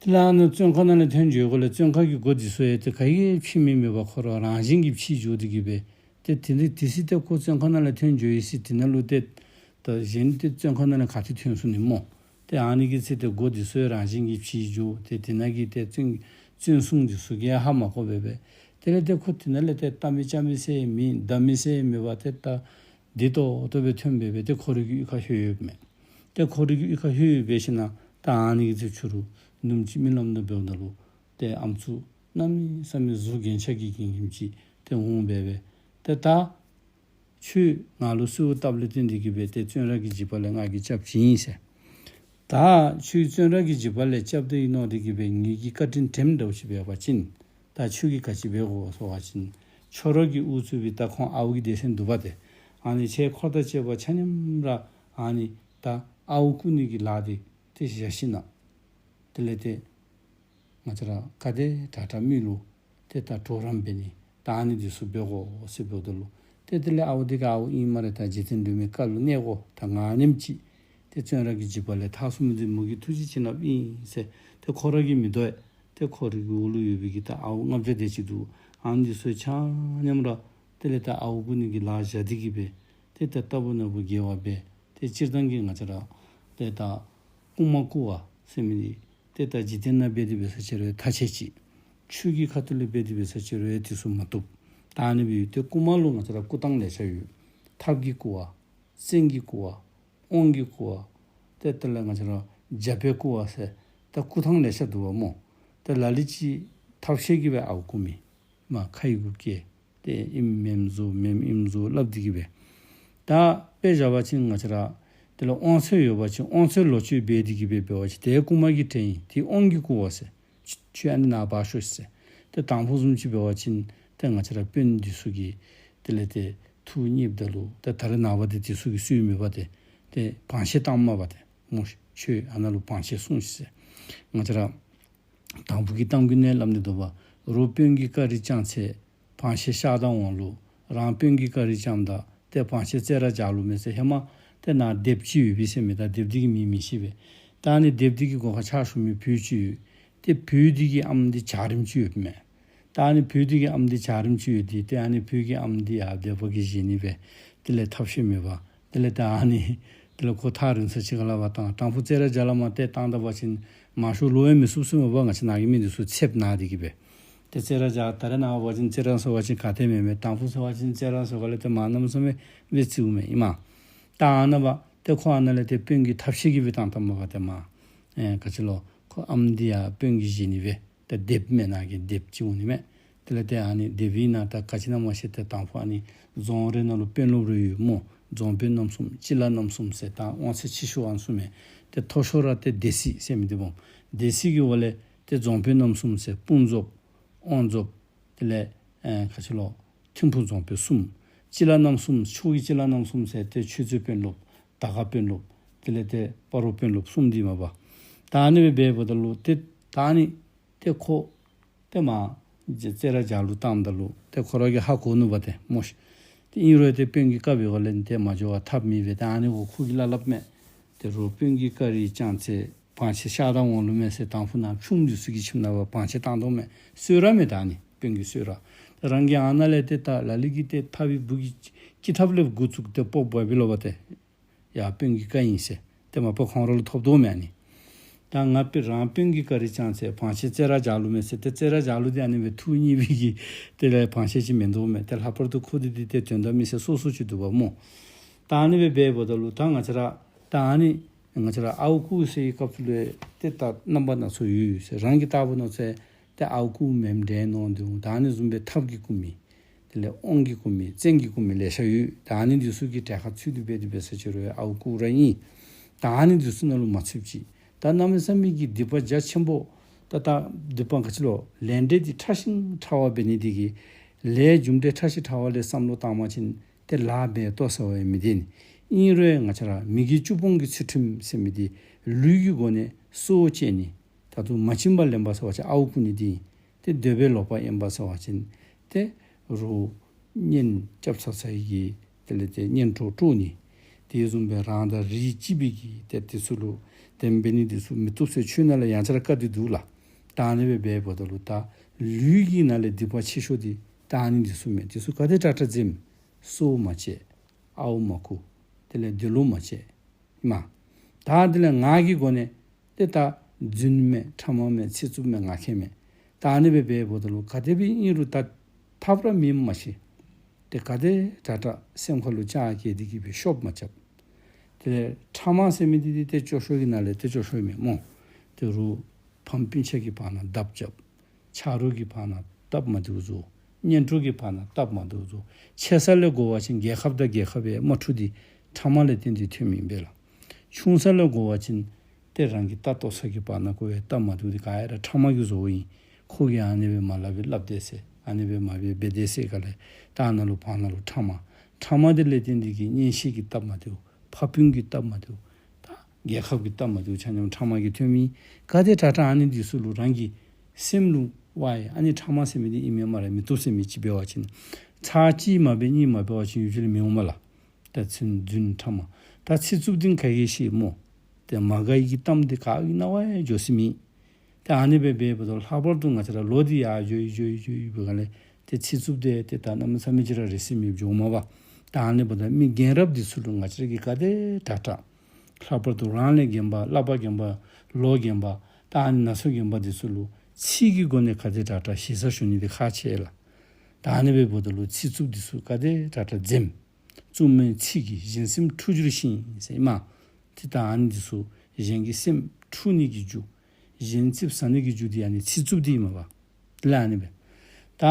དེ་ལས་ཨ་ནི་བཙོན་ཁང་ནང་ལས་ཐོན་འགྱོ་དགོཔ་ལས་བཙོན་ཁང་གི་སྒོ་འདི་ཚུ་ཡང་ཏེ་ག་གིས་ཕྱེ་མི་མེད་པར་ཁོ་ར་རང་བཞིན་གྱིས་ཕྱེ་འགྱོ་སྟེ་གི་སྦེ་ཏེ་དེ་ནི་དེ་སྲིད་ཏེ་ཁོ་བཙོན་ཁང་ནང་ལས་ཐོན་འགྱོ་ཡི་སྲིད་དེ་ནང་ལུ་ཏེ་ད་གཞན་ཏེ་བཙོན་ཁང་ནང་ལས་ག་ཏེ་ཐོན་སོང་ནི་སྨོ། ཏེ་ཨ་ནི་གི་ཚེ་ཏེ་སྒོ་འདི་ཚུ་ཡང་རང་བཞིན་གྱིས་ཕྱེ་འགྱོ། ཏེ་དེ་ནང་གི་ཏེ་བཙོན་བཙོན་སྲུང་འདི་ཚུ་གིས་ཧ་མ་གོ་བར་སྦེ་དེ་ལས་ཏེ་ཁོ་དེ་ནང་ལས་ཏེ་བལྟ་མི་རྐྱབ་མི་ཟེར་མེད། བལྟ་མི་ཟེར་མེད་པར་ཏེ་ད་བདེ་ཏོག་ཏོ་སྦེ་ཐོན་སྦེ་སྦེ་ཏེ་ཁོ་རའི་གི་གཡུས་ཁར་ལྷོད་ཡོདཔ་མས། ཏེ་ཁོ་རའི་གི་གཡུས་ཁར་ལྷོད་སྦེ་ཞིནམ་ད་ཨ་ནི་གི་ཚེ་ཕྱི་རུ་ནུབ་མོ་ཅིག་རྨི་ལམ་ནང་འབདཝ་ད་ལུ་ཏེ་ཨམ་སྲུ་གནམ་མེད་ས་མེད་གཟུགས་རྒྱན་ཆ་གིས་འགེངས་འགེངསམ་ཅིག་ཏེ་འོང་སྦེ་སྦེ་ཏེ་ད་ཁྱོད་ང་ལུ་གསོལཝ་བཏབ་ལས་བརྟེན་ཏེ་གི་སྦེ་ཏེ་བཙོན་ར་གི་འཇིགས་པ་ལས་ང་གིས་སྐྱབས་བྱིན་ཡི་ཟེར། ད་ཁྱོད་བཙོན་ར་གི་འཇིགས་པ་ལས་སྐྱབས་ཏེ་ཨིན་མནོ་སྟེ་གི་སྦེ་ངེ་གི་བཀའ་དྲིན་དྲནམ་འདྲཝ་ཅིག་འབད་བ་ཅིན་ད་ཁྱོད་ཀྱིས་ག་ཅི་འབད་དགོ་ཟེར་བ་ཅིན་ཁྱོད་ར་གིས་དབུ་གཙོས་པའི་ད་ཁོང་ཨའུ་གི་སྡེ་ཚན་འདུག་པ་ཏེ། ཨ་ནི་ཁྱེད་འཁོར་དང་བཅས་པ་ཆ་མཉམ་ར་ཨ་ནི་ད་ཨའུ་རྐུ་ནི་གི་ལཱ་འདི་ཏེ་བཞག་ཞིནམ་དེ་ལས་ཏེ་ང་བཅས་ར་ག་དེ་དྲག་དྲག་མི་ལུ་ཏེ་ད་གྲོགས་རམ་འབད་ནི་ད་ཨ་ནི་འདི་ཚུ་འབད་དགོ་ཟེར་འབདཝ་ད་ལུ་ཏེ་དེ་ལས་ཨའུ་འདི་གིས་ཨའུ་ཨིན་སྨ་རེ། ད་རྗེ་བཙུན་སྒྲོལ་མའི་བཀའ་ལུ་གནས་དགོ། ད་ང་ཨ་ནེམ་ཅིག་ཏེ་བཙོན་ར་གི་འཇིགས་པ་ལས་ཐར་སོང་མི་འདི་མོ་གི་ཐུགས་རྗེ་བྱིན་རླབས་ཨིན་ཟེར་ཏེ་ཁོ་ར་གིས་མི་དོ་བས། ཏེ་ཁོ་རའི་གི་འོག་ལུ་ཡོད་པའི་གི་ད་ཨའུ་ལྔ་བརྒྱ་དེ་ཅིག་འདུག། ཨ་ནི་འདི་ཚུ་ཆ་མཉམ་ར་དེ་ལས་ད་ཨའུ་རྐུ་ནི་གི་ལཱ་བཞག་སྟེ་གི་སྦེ་ཏེ་ད་རྟག་བུ་ན་བུ་དགེ་བ་འབད། ཏེ་སྤྱིར་བཏང་གི་ང་བཅས་ར་ཏེ་ད་རྐུན་མ་རྐུ་བ་ཟེར་མི་འདི་ཏེ་ད་འཇིག་རྟེན་ནང་འབད་དེ་འབད་ས་ཅིག་རུང་ཐ་ཆད་ཅིག། ཆོས་ཀྱི་ཁ་ཐུག་ལས་འབད་དེ་འབད་ས་ཅིག་རུང་དེ་ཚུ་མ་བཏུབ། ད་ཨ་ནི་སྦེ་ཡོད། ཏེ་རྐུན་མ་ལུ་ང་བཅས་ར་རྐུ་ཐངས་ལེ་ཤ་ཡོད། ཐབས་ཀྱིས་རྐུ་བ། བཙན་གྱིས་རྐུ་བ། དབང་གིས་རྐུ་བ། ཏེ་དེ་ལས་ང་བཅས་ར་རྒྱབ་སྦེ་རྐུ་བ་ཟེར་ད་རྐུ་ཐངས་ལེ་ཤ་འདུག་པ་སྨོ། ཏེ་ལ་ལུ་ཅིག་ཐབས་ཤེས་ཀྱིས་སྦེ་ཨའུ་རྐུ་མི་མ་ཁ་ཡི་གུ་བཀལ། ཏེ་ཨིནམ་མེནམ་བཟོ་མེནམ་ཨིནམ་བཟོ་སླབ་སྟེ་གི་སྦེ། ད་དཔེ་བཞག་པ་ཅིན་ང་བཅས་ར་དེ་ལུ་དབང་ཚད་ཡོད་པ་ཅིན་དབང་ཚད་ལོག་སྤྱོད་འབད་དེ་གི་སྦེ་འབད་བ་ཅིན་ཏེ་རྐུན་མ་གི་གྲས་ཨིན། ཏེ་དབང་གིས་རྐུ་བ་ཟེར། ཁྱོད་ཨ་ནི་ནཱ་འབག་ཤོག་ཟེར། ཏེ་དང་ཕུ་བཟུམ་ཅིག་འབད་བ་ཅིན་ཏེ་ང་བཅས་ར་དཔོན་འདི་ཚུ་གིས་དེ་ལས་ཏེ་ཐུགས་མཉེསཔ་ད་ལུ་ཏེ་ད་རེས་ནངས་པ་ཏེ་དེ་ཚུ་གི་སྲོལ་མེད་པ་ཏེ་ཏེ་བང་ཆེན་བཏངམ་མས་པ་ཏེ། མོ་ཁྱོད་ཨ་ནཱ་ལུ་བང་ཆེན་སོང་ཤིག་ཟེར། ང་བཅས་ར་དང་ཕུ་གི་གཏམ་རྒྱུད་ནང་སླབ་ནི་འདུག་པ། རོགས་དཔོན་གྱིས་བཀའ་དྲིན་བསྐྱངས་ཚེ་བང་ཆེན་ཤར་དང་ཝང་ལུ། རང་དཔོན་གྱིས་བཀའ་དྲིན་བསྐྱངསམ་ད་ཏེ་བང་ཆེན་རྩེ་ར་བྱག་ལུ་མས་ཟེར། ཧེ་མ་ཏེ་ནཱ་སྡེཔ་ཅིག་ཡོད་པས་ཟེར་མས། ད་སྡེཔ་འདི་གི་མིང་མི་ཤེས་པས། ད་ཨ་ནི་སྡེཔ་འདི་གི་སྒོ་ཁར་ཕྱག་ཞུ་མི་བུ་ཅིག་ཡོད། ཏེ་བུ་འདི་གི་ཨམ་འདི་འཇའ་རིསམོ་ཅིག་ཡོདཔ་མས། ད་ཨ་ནི་བུ་འདི་གི་ཨམ་འདི་འཇའ་རིསམོ་ཅིག་ཡོད་དེ། ཏེ་ཨ་ནི་བུ་གི་ཨམ་འདི་ཡར་སྡེ་པ་གིས་བཞེས་ནི་སྦེ་དེ་ལས་ཐབས་ཤེས་མེད་པར་དེ་ལས་ད་ཨ་ནི་དེ་ལས་ཁོ་ཐག་རིང་ས་ཅིག་ཁ་ལས་ཕར་བཏང་། དང་ཕུ་རྩེ་ར་བྱག་ལས་མར་ཏེ་བཏང་ད་པ་ཅིན་ མང་ཤོས་ལོག་ཡང་མི་ཚུགས་ཟེར་མས་པ། ང་བཅས་ནང་གི་མི་འདི་ཚུ་ཚདཔ་ན་སྟེ་གིས་སྦེ། ཏེ་ཙེ་ར་བཞག་ད་རེས་ནངས་པ་འབད་བ་ཅིན་ཙེ་ར་ཟེར་བ་ཅིན་ག་ཏེ་མེད་མས། དང་ཕུ་ཟེར་བ་ཅིན་ཙེ་ར་ཟེར་ག་ལས་ཏེ་མ་གནམ་མེད་ས་མེད་སྦེ་བརྩིཝ་མས་ཨིན་མས། ད་ཨ་ནཱ་པ་ཏེ་ཁོ་ཨ་ནཱ་ལས་ཏེ་དཔོན་གྱི་ཐབས་ཤེས་ཀྱིས་སྦེ་བཏང་བཏངམ་པ་ཏེ་མ། ཨེ་ག་ཅི་ལོ། ཁོ་ཨམ་འདི་ཡང་དཔོན་གྱིས་བཞེས་ནི་སྦེ། ཏེ་སྡེཔ་མེན་ན་གི་སྡེཔ་ཅིག་འོང་ནི་མས། དེ་ལས་ཏེ་ཨ་ནི་སྡེཔ་ཨིན་ན་ད་ག་ཅི་ཨིན་ན་མ་ཤེས། ཏེ་དང་ཕུ་ཨ་ནི་རྫོང་རེ་ནང་ལུ་དཔོན་སློབ་རེ་ཡོད་སྨོ། རྫོང་དཔོན་རྣམ་གསུམ་སྤྱི་བླ་རྣམ་གསུམ་ཟེར་ད་དབང་ཚད་ཆེ་ཤོས་ཨ་ནི་ཚུ་མས། ཏེ་མཐོ་ཤོས་ར་ཏེ་སྡེ་སྲིད་ཟེར་མི་འདི་སྨོ། སྡེ་སྲིད་ཀྱི་འོག་ལས་ཏེ་རྫོང་དཔོན་རྣམ་གསུམ་ཟེར་དཔུང་རྫོངཔ་དབང་རྫོངཔ། དེ་ལས་ཨེ་ག་ཅི་ལོ། ཐིམ་ཕུག་རྫོང་དཔོན་གསུམ། སྤྱི་བླ་རྣམ་གསུམ་ཕྱོགས་ཀྱི་སྤྱི་བླ་རྣམ་གསུམ་ཟེར་ཏེ་ཆོས་རྩེ་དཔོན་སློབ། དར་དཀར་དཔོན་སློབ། དེ་ལས་ཏེ་སྤ་རོ་དཔོན་སློབ་གསུམ་འདི་མས་པ། ད་ཨ་ནི་སྦེ་འབདཝ་ད་ལུ་ཏེ་ད་ཨ་ནི་ཏེ་ཁོ་ཏེ་མ་ཙེ་ར་བཞག་ལུ་བཏངམ་ད་ལུ་ཏེ་ཁོ་ར་གིས་ཧ་གོ་ནུག་པ་ཏེ་སྨོ་ཤིག། ཏེ་ཨིན་རུང་ཏེ་དཔོན་གྱི་བཀའ་འབད་བ་ལས་ཏེ་མ་འགྱོ་བར་ཐབས་མེད་པས། ཏེ་ཨ་ནི་འོ་ཁོ་གིས་སླབ་སླབ་མས། ཏེ་རོགས་དཔོན་གྱི་བཀའ་རེ་བཅང་ཚེ་བང་ཆེན་ཤར་དང་འོང་ལུ་མས་ཟེར་དང་ཕུ་ནང་ཕྱུགཔོ་འདི་ཚུ་གི་ཁྱིམ་ནང་པ་བང་ཆེན་བཏང་དོ་མས། གསོལ་རས་མས། ད་ཨ་ནི་དཔོན་གྱི་གསོལ་རས། ཏེ་རང་གིས་ཨ་ནཱ་ལས་ཏེ་ད་ལ་ལུ་གིས་ཏེ་ཐབ་ཀྱི་སྦུག་གི་ཀི་ཐབ་ལས་འགོ་བཙུགས་ཏེ་སྤོག་འབག་འབད་ལོ་པ་ཏེ། ཡ་དཔོན་གྱི་བཀའ་ཨིན་ཟེར། ཏེ་མ་པ་ཁོང་ར་ལུ་ཐོབ་དོ་མས་ཨ་ནི། ད་ང་དཔོན་རང་དཔོན་གྱི་བཀའ་རེ་བཅང་ཚེ་བང་ཆེན་ཙེ་ར་བཞག་ལུ་མས་ཟེར། ཏེ་ཙེ་ར་བཞག་ལུ་འདི་ཨ་ནི་སྦེ་ཐུགས་མཉེས་པའི་གི་དེ་ལས་བང་ཆེན་ཅིག་མིན་འདུག་མས། ཏེ་ལྷག་པར་དུ་ཁོ་འདི་འདི་ཏེ་དོན་དག་མི་སེར་སོ་སོ་ཅིག་འདུག་པ་སྨོ། ད་ཨ་ནི་སྦེ་འབདཝ་ད་ལུ་ད་ང་བཅས་ར་ད་ཨ་ནི་ང་བཅས་ར་ཨརཝ་རྐུ་ཟེར་བའི་སྐབས་སུ་ལུ་ཏེ་ད་རྣམ་པ་སྣ་ཚོགས་ཡོད་ཟེར། རང་གིས་བལྟཝ་ད་ནོར་ཚེ་ཏེ་ཨརཝ་རྐུ་མེནམ་འདྲས་མནོ་འདུག། ད་ཨ་ནི་བཟུམ་སྦེ་ཐབ་ཀྱིས་རྐུ་མི། དེ་ལས་དབང་གིས་རྐུ་མི་བཙན་གྱིས་རྐུ་མི་ལེ་ཤ་ཡོད། ད་ཨ་ནི་འདི་ཚུ་གི་གྲལ་ཁར་ཚུད་དེ་འབད་དེ་འབད་ས་ཅིག་རུང་ཨརཝ་རྐུ་ར་ཨིན། ད་ཨ་ནི་འདི་ཚུ་ནང་ལུ་མ་ཚུདཔ་ཅིག། ད་གནམ་མེད་ས་མེད་ཀྱི་སྡིག་པ་རྒྱ་ཆེན་པོ། ད་ད་སྡིག་པ་ག་ཅི་ལོ། ལས་འབྲས་འདི་ཕྲ་ཞིང་ཕྲ་བ་འབད་ནི་འདི་གིས་ལས་རྒྱུ་འབྲས་ཕྲ་ཞིང་ཕྲ་བ་ལས་བསམ་བློ་བཏང་བ་ཅིན་ཏེ་ལཱ་འབད་ལྟོ་ཟ་བ་ཡང་མི་བདེ་ནི། ཨིན་རུང་ང་བཅས་ར་མི་དགེ་བཅུ་སྤོང་གི་ཚུལ་ཁྲིམས་ཟེར་མི་འདི་ལུས་ཀྱི་སྒོ་ནས་སྲོག་བཅད་ནི། ད་དུང་མ་བྱིན་པར་ལེན་པ་ཟེར་བ་ཅིན་ཨརཝ་རྐུ་ནི་འདི་ཨིན། ཏེ་འདོད་པས་ལོག་པར་གཡེམ་པ་ཟེར་བ་ཅིན་ཏེ་རོགས་གཉེན་རྐྱབ་ཚར་ཚར་བའི་གི་དེ་ལས་ཏེ་གཉེན་གྲོགས་དཀྲུག་ནི། དེ་བཟུམ་སྦེ་རང་དང་རིགས་གཅིག་པའི་གི་ཏེ་དེ་ཚུ་ལུ་དེ་འབད་ནི་འདི་ཚུ་མི་བཏུབ་ཟེར་ཆོས་ནང་ལས་ཡང་བསྐྱར་བཀག་སྟེ་འདུག་ལགས། ད་ཨ་ནི་སྦེ་འབདཝ་ད་ལུ་ད་ལུས་ཀྱི་ནང་ལས་སྡིག་པ་ཆེ་ཤོས་འདི་ད་ཨ་ནི་འདི་ཚུ་མས། དེ་ཚུ་ག་དེ་དྲག་དྲག་འཛེམ། སྲོག་མ་བཅད། ཨརཝ་མ་རྐུ། དེ་ལས་འདོད་ལོག་མ་བཅད། མ། ད་དེ་ལས་ངག་གི་སྒོ་ནས་ཏེ་ད་རྫུན་མེད་ཕྲ་མ་མེད་ཚིག་རྩུབ་མེད་ངག་འཁྱལ་མེད། ད་ཨ་ནི་སྦེ་འབདཝ་ད་ལུ་ག་དེ་སྦེ་ཨིན་རུང་ད་ཐབས་ར་མེནམ་མ་ཤེས། ཏེ་ག་དེ་དྲག་དྲག་སེམས་ཁ་ལུ་ཅ་གི་དེ་གིས་སྦེ་ཤོབ་མ་རྐྱབ། དེ་ལས་ཕྲ་མ་ཟེར་མི་འདི་འདི་ཏེ་སྐྱོ་ཤོས་ཀྱི་ནང་ལས་ཏེ་སྐྱོ་ཤོས་མས་སྨོ། ཏེ་རོགས་ཕམ་སྤུན་ཆ་གི་བར་ན་བརྡབ་རྐྱབ། ཆ་རོགས་ཀྱི་བར་ན་སྟབས་མ་བདེཝ་བཟོ། གཉེན་གྲོགས་ཀྱི་བར་ན་སྟབས་མ་བདེཝ་བཟོ། ཆེ་ས་ལས་འགོར་བ་ཅིན་རྒྱལ་ཁབ་དང་རྒྱལ་ཁབ་ཡང་དམག་འཁྲུག་འདི་ཕྲ་མ་ལས་བརྟེན་ཏེ་ཐོནམ་ཨིན་པས་ལགས། ཆུང་ས་ལས་འགོར་བ་ཅིན་ཏེ་རང་གི་ལྟ་ལྟོ་ཚང་གི་བར་ན་འགོར་བའི་སྟབས་མ་བདེཝ་འདི་ག་ཡ་ར་ཕྲ་མ་གིས་བཟོཝ་ཨིན། ཁོ་གིས་ཨ་ནི་སྦེ་མ་སླབ་པའི་སླབ་དེས་ཟེར། ཨ་ནི་སྦེ་མ་འབད་འབད་དེས་ཟེར་ག་ལས་ད་ཨ་ནཱ་ལུ་བར་ན་ལུ་ཕྲ་མ། ཕྲ་མ་འདི་ལས་བརྟེན་ཏེ་གིས་གཉེན་བཤེས་ཀྱི་སྟབས་མ་བདེཝ། ཕ་སྤུན་གྱི་སྟབས་མ་བདེཝ། ད་རྒྱལ་ཁབ་ཀྱི་སྟབས་མ་བདེཝ་ཆ་མཉམ་ཕྲ་མ་གིས་ཐོནམ་ཨིན། ག་དེ་དྲག་དྲག་ཨ་ནི་འདི་ཚུ་ལུ་རང་གི་སེམས་ལུ་ཝའི་ཨ་ནི་ཕྲ་མ་ཟེར་མི་འདི་ཨིན་མས་སྨ་རེ་མི་བཏུབ་ཟེར་མི་ཅིག་འབད་བ་ཅིན་ཚར་གཅིག་མ་འབད་གཉིས་མ་འབད་བ་ཅིན་ཡུན་རིང་ལུ་མི་འོང་མས་ལགས། ད་རྫུན་རྫུན་ཕྲ་མ། ད་ཚིག་རྩུབ་འདི་ག་གིས་ཤེས་སྨོ། ཏེ་མ་དགའ་བའི་གི་གཏམ་འདི་ག་གི་རྣ་བར་ཡང་འགྱོ་ས་མེད། ཏེ་ཨ་ནི་སྦེ་འབདཝ་ད་ལྷག་པར་དུ་ང་བཅས་ར་ལོ་འདི་ཡར་འགྱོ་ཡི་འགྱོ་ཡི་འགྱོ་ཡི་འབད་ག་ལས་ཏེ་ཚིག་རྩུབ་འདི་ཏེ་ད་གནམ་མེད་ས་མེད་ཅིག་ར་རེ་སི་མེདཔ་འགྱོཝ་མས་པ། ད་ཨ་ནི་འབདཝ་ད་མི་རྒན་རབས་འདི་ཚུ་ལུ་ང་བཅས་ར་གིས་ག་དེ་དྲག་དྲག། ལྷག་པར་དུ་རང་ལས་རྒན་པ་བསླབ་པ་རྒན་པ་ལོ་རྒན་པ་ད་ཨ་ནི་ན་ཚོད་རྒན་པ་འདི་ཚུ་ལུ་ཚིག་གི་སྒོ་ནས་ག་དེ་དྲག་དྲག་ཞེ་ས་ཞུ་ནི་འདི་ཁག་ཆེ་ལགས། ད་ཨ་ནི་སྦེ་འབདཝ་ད་ལུ་ཚིག་རྩུབ་འདི་ཚུ་ག་དེ་དྲག་དྲག་འཛེམ། རྩུབ་མོའི་ཚིག་གིས་གཞན་སེམས་འཁྲུགས་འགྱུར་ཞིང་ཟེར་ཨིན་མས། ཏེ་ད་ཨ་ནི་འདི་ཚུ་གཞན་གྱི་སེམས་འཁྲུགས་ནི་གི་རྒྱུ། གཞན་ཙིགཔ་ཟ་ནི་གི་རྒྱུ་འདི་ཨ་ནི་ཚིག་རྩུབ་འདི་ཨིན་མས་པ། དེ་ལས་ཨ་ནི་སྦེ། ད་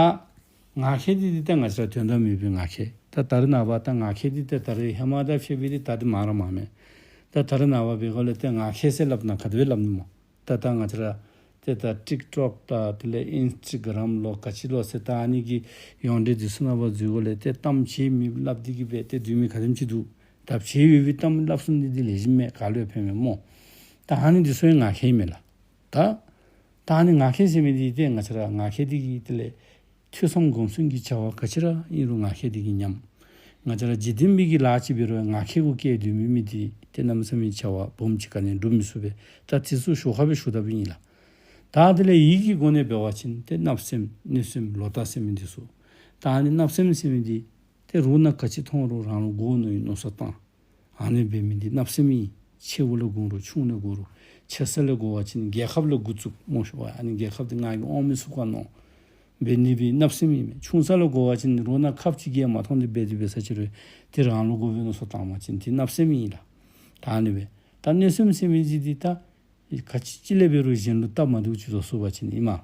ངག་འཁྱལ་འདི་འདི་ད་ང་བཅས་ར་དོན་དག་མེད་པའི་ངག་འཁྱལ། ད་ད་རེས་ནངས་པ་ད་ངག་འཁྱལ་འདི་ད་ད་རེས་ཧེ་མ་དང་ཕྱད་པའི་འདི་ད་འདི་མང་ར་མང་མས། ད་ད་རེས་ནངས་པ་འབད་ག་ལས་ཏེ་ངག་འཁྱལ་ཟེར་སླབ་ན་ག་དེ་སྦེ་སླབ་ནི་སྨོ། ད་ད་ང་བཅས་ར་ཏེ་ད་ཊིཀ་ཊོཀ་དང་དེ་ལས་ཨིནསི་ཊ་གྲམ་ལོ་ག་ཅི་ལོ་ཟེར་ད་ཨ་ནི་གི་ཡོངས་འབྲེལ་འདི་ཚུ་ནང་པ་འཛུལ་ག་ལས་ཏེ་གཏམ་བྱེད་མི་སླབ་འདི་གིས་སྦེ་ཏེ་སྡོད་མི་ག་དེམ་ཅིག་འདུག། ད་བྱེད་འོས་པའི་གཏམ་སླབ་ཚུགས་ནི་འདི་ལེགས་ཤོམ་མས། ག་ལུ་ཡང་ཕན་མས་སྨོ། ད་ཨ་ནི་འདི་ཚུ་ཡང་ངག་འཁྱལ་མས་ལགས། ད་ད་ཨ་ནི་ངག་འཁྱལ་ཟེར་མི་འདི་ཏེ་ང་བཅས་ར་ངག་འཁྱལ་འདི་གིས་དེ་ལས་ཐོས་བསམ་སྒོམ་གསུམ་གྱི་བྱ་བ་ག་ཅི་ར་ཨིན་རུང་ངག་འཁྱལ་འདི་གིས་ཉམས། ང་བཅས་ར་འཇིག་རྟེན་པའི་གི་ལཱ་ཅིག་འབད་རུང་ངག་འཁྱལ་གུ་བཀལ་སྡོད་མི་མི་འདི་ཏེ་གནམ་མེད་ས་མེད་བྱ་བ་སྦོམ་ཅིག་ག་ནི་སྒྲུབ་མི་ཚུགས་པས། ད་དེ་ཚུ་ཞོར་ཁར་སྦེ་ཞུ་དཔ་ཨིན་ལགས། ད་དེ་ལས་ཡིད་ཀྱི་སྒོ་ནས་འབད་བ་ཅིན་ཏེ་བརྣབ་སེམས་གནོད་སེམས་ལོག་ལྟ་ཟེར་མི་འདི་ཚུ། ད་ཨ་ནི་བརྣབ་སེམས་ཟེར་མི་འདི་ཏེ་རོགས་ནང་ག་ཅི་མཐོང་རུང་རང་ལུ་དགོ་མནོ་བའི་མནོ་བསམ་བཏང་། ཨ་ནི་འབད་མི་འདི་བརྣབ་སེམས་ཨིན། ཆེ་བོ་ལས་དགོ་རུང་ཆུང་ལས་དགོ་རུང་ ཆེ་ས་ལས་འགོ་བ་ཅིན་རྒྱལ་ཁབ་ལས་འགོ་བཙུགས་སྨོ་ཤོ་བ། ཨ་ནི་རྒྱལ་ཁབ་འདི་ང་གིས་དབང་མི་ཚུགས་ག་མནོ་འབད་ནི་སྦེ་བརྣབ་སེམས་ཨིན་མས། ཆུང་ས་ལས་འགོ་བ་ཅིན་རོགས་ནཱ་ཁབ་ཅིག་གིས་མ་མཐོང་སྟེ་འབད་དེ་འབད་ས་ཅིག་རུང་ཏེ་རང་ལུ་དགོ་པའི་མནོ་བསམ་བཏང་བ་ཅིན་ཏེ་བརྣབ་སེམས་ཨིན་ལགས། ད་ཨ་ནི་སྦེ་ད་གནོད་སེམས་ཟེར་མི་ཅིག་འདི་ད་ག་ཅི་ཅིག་ལས་འབད་རུང་གཞན་ལུ་སྟབས་མ་བདེཝ་ཅིག་བཟོ་ཚུགས་པ་ཅིན་ཨིན་མས།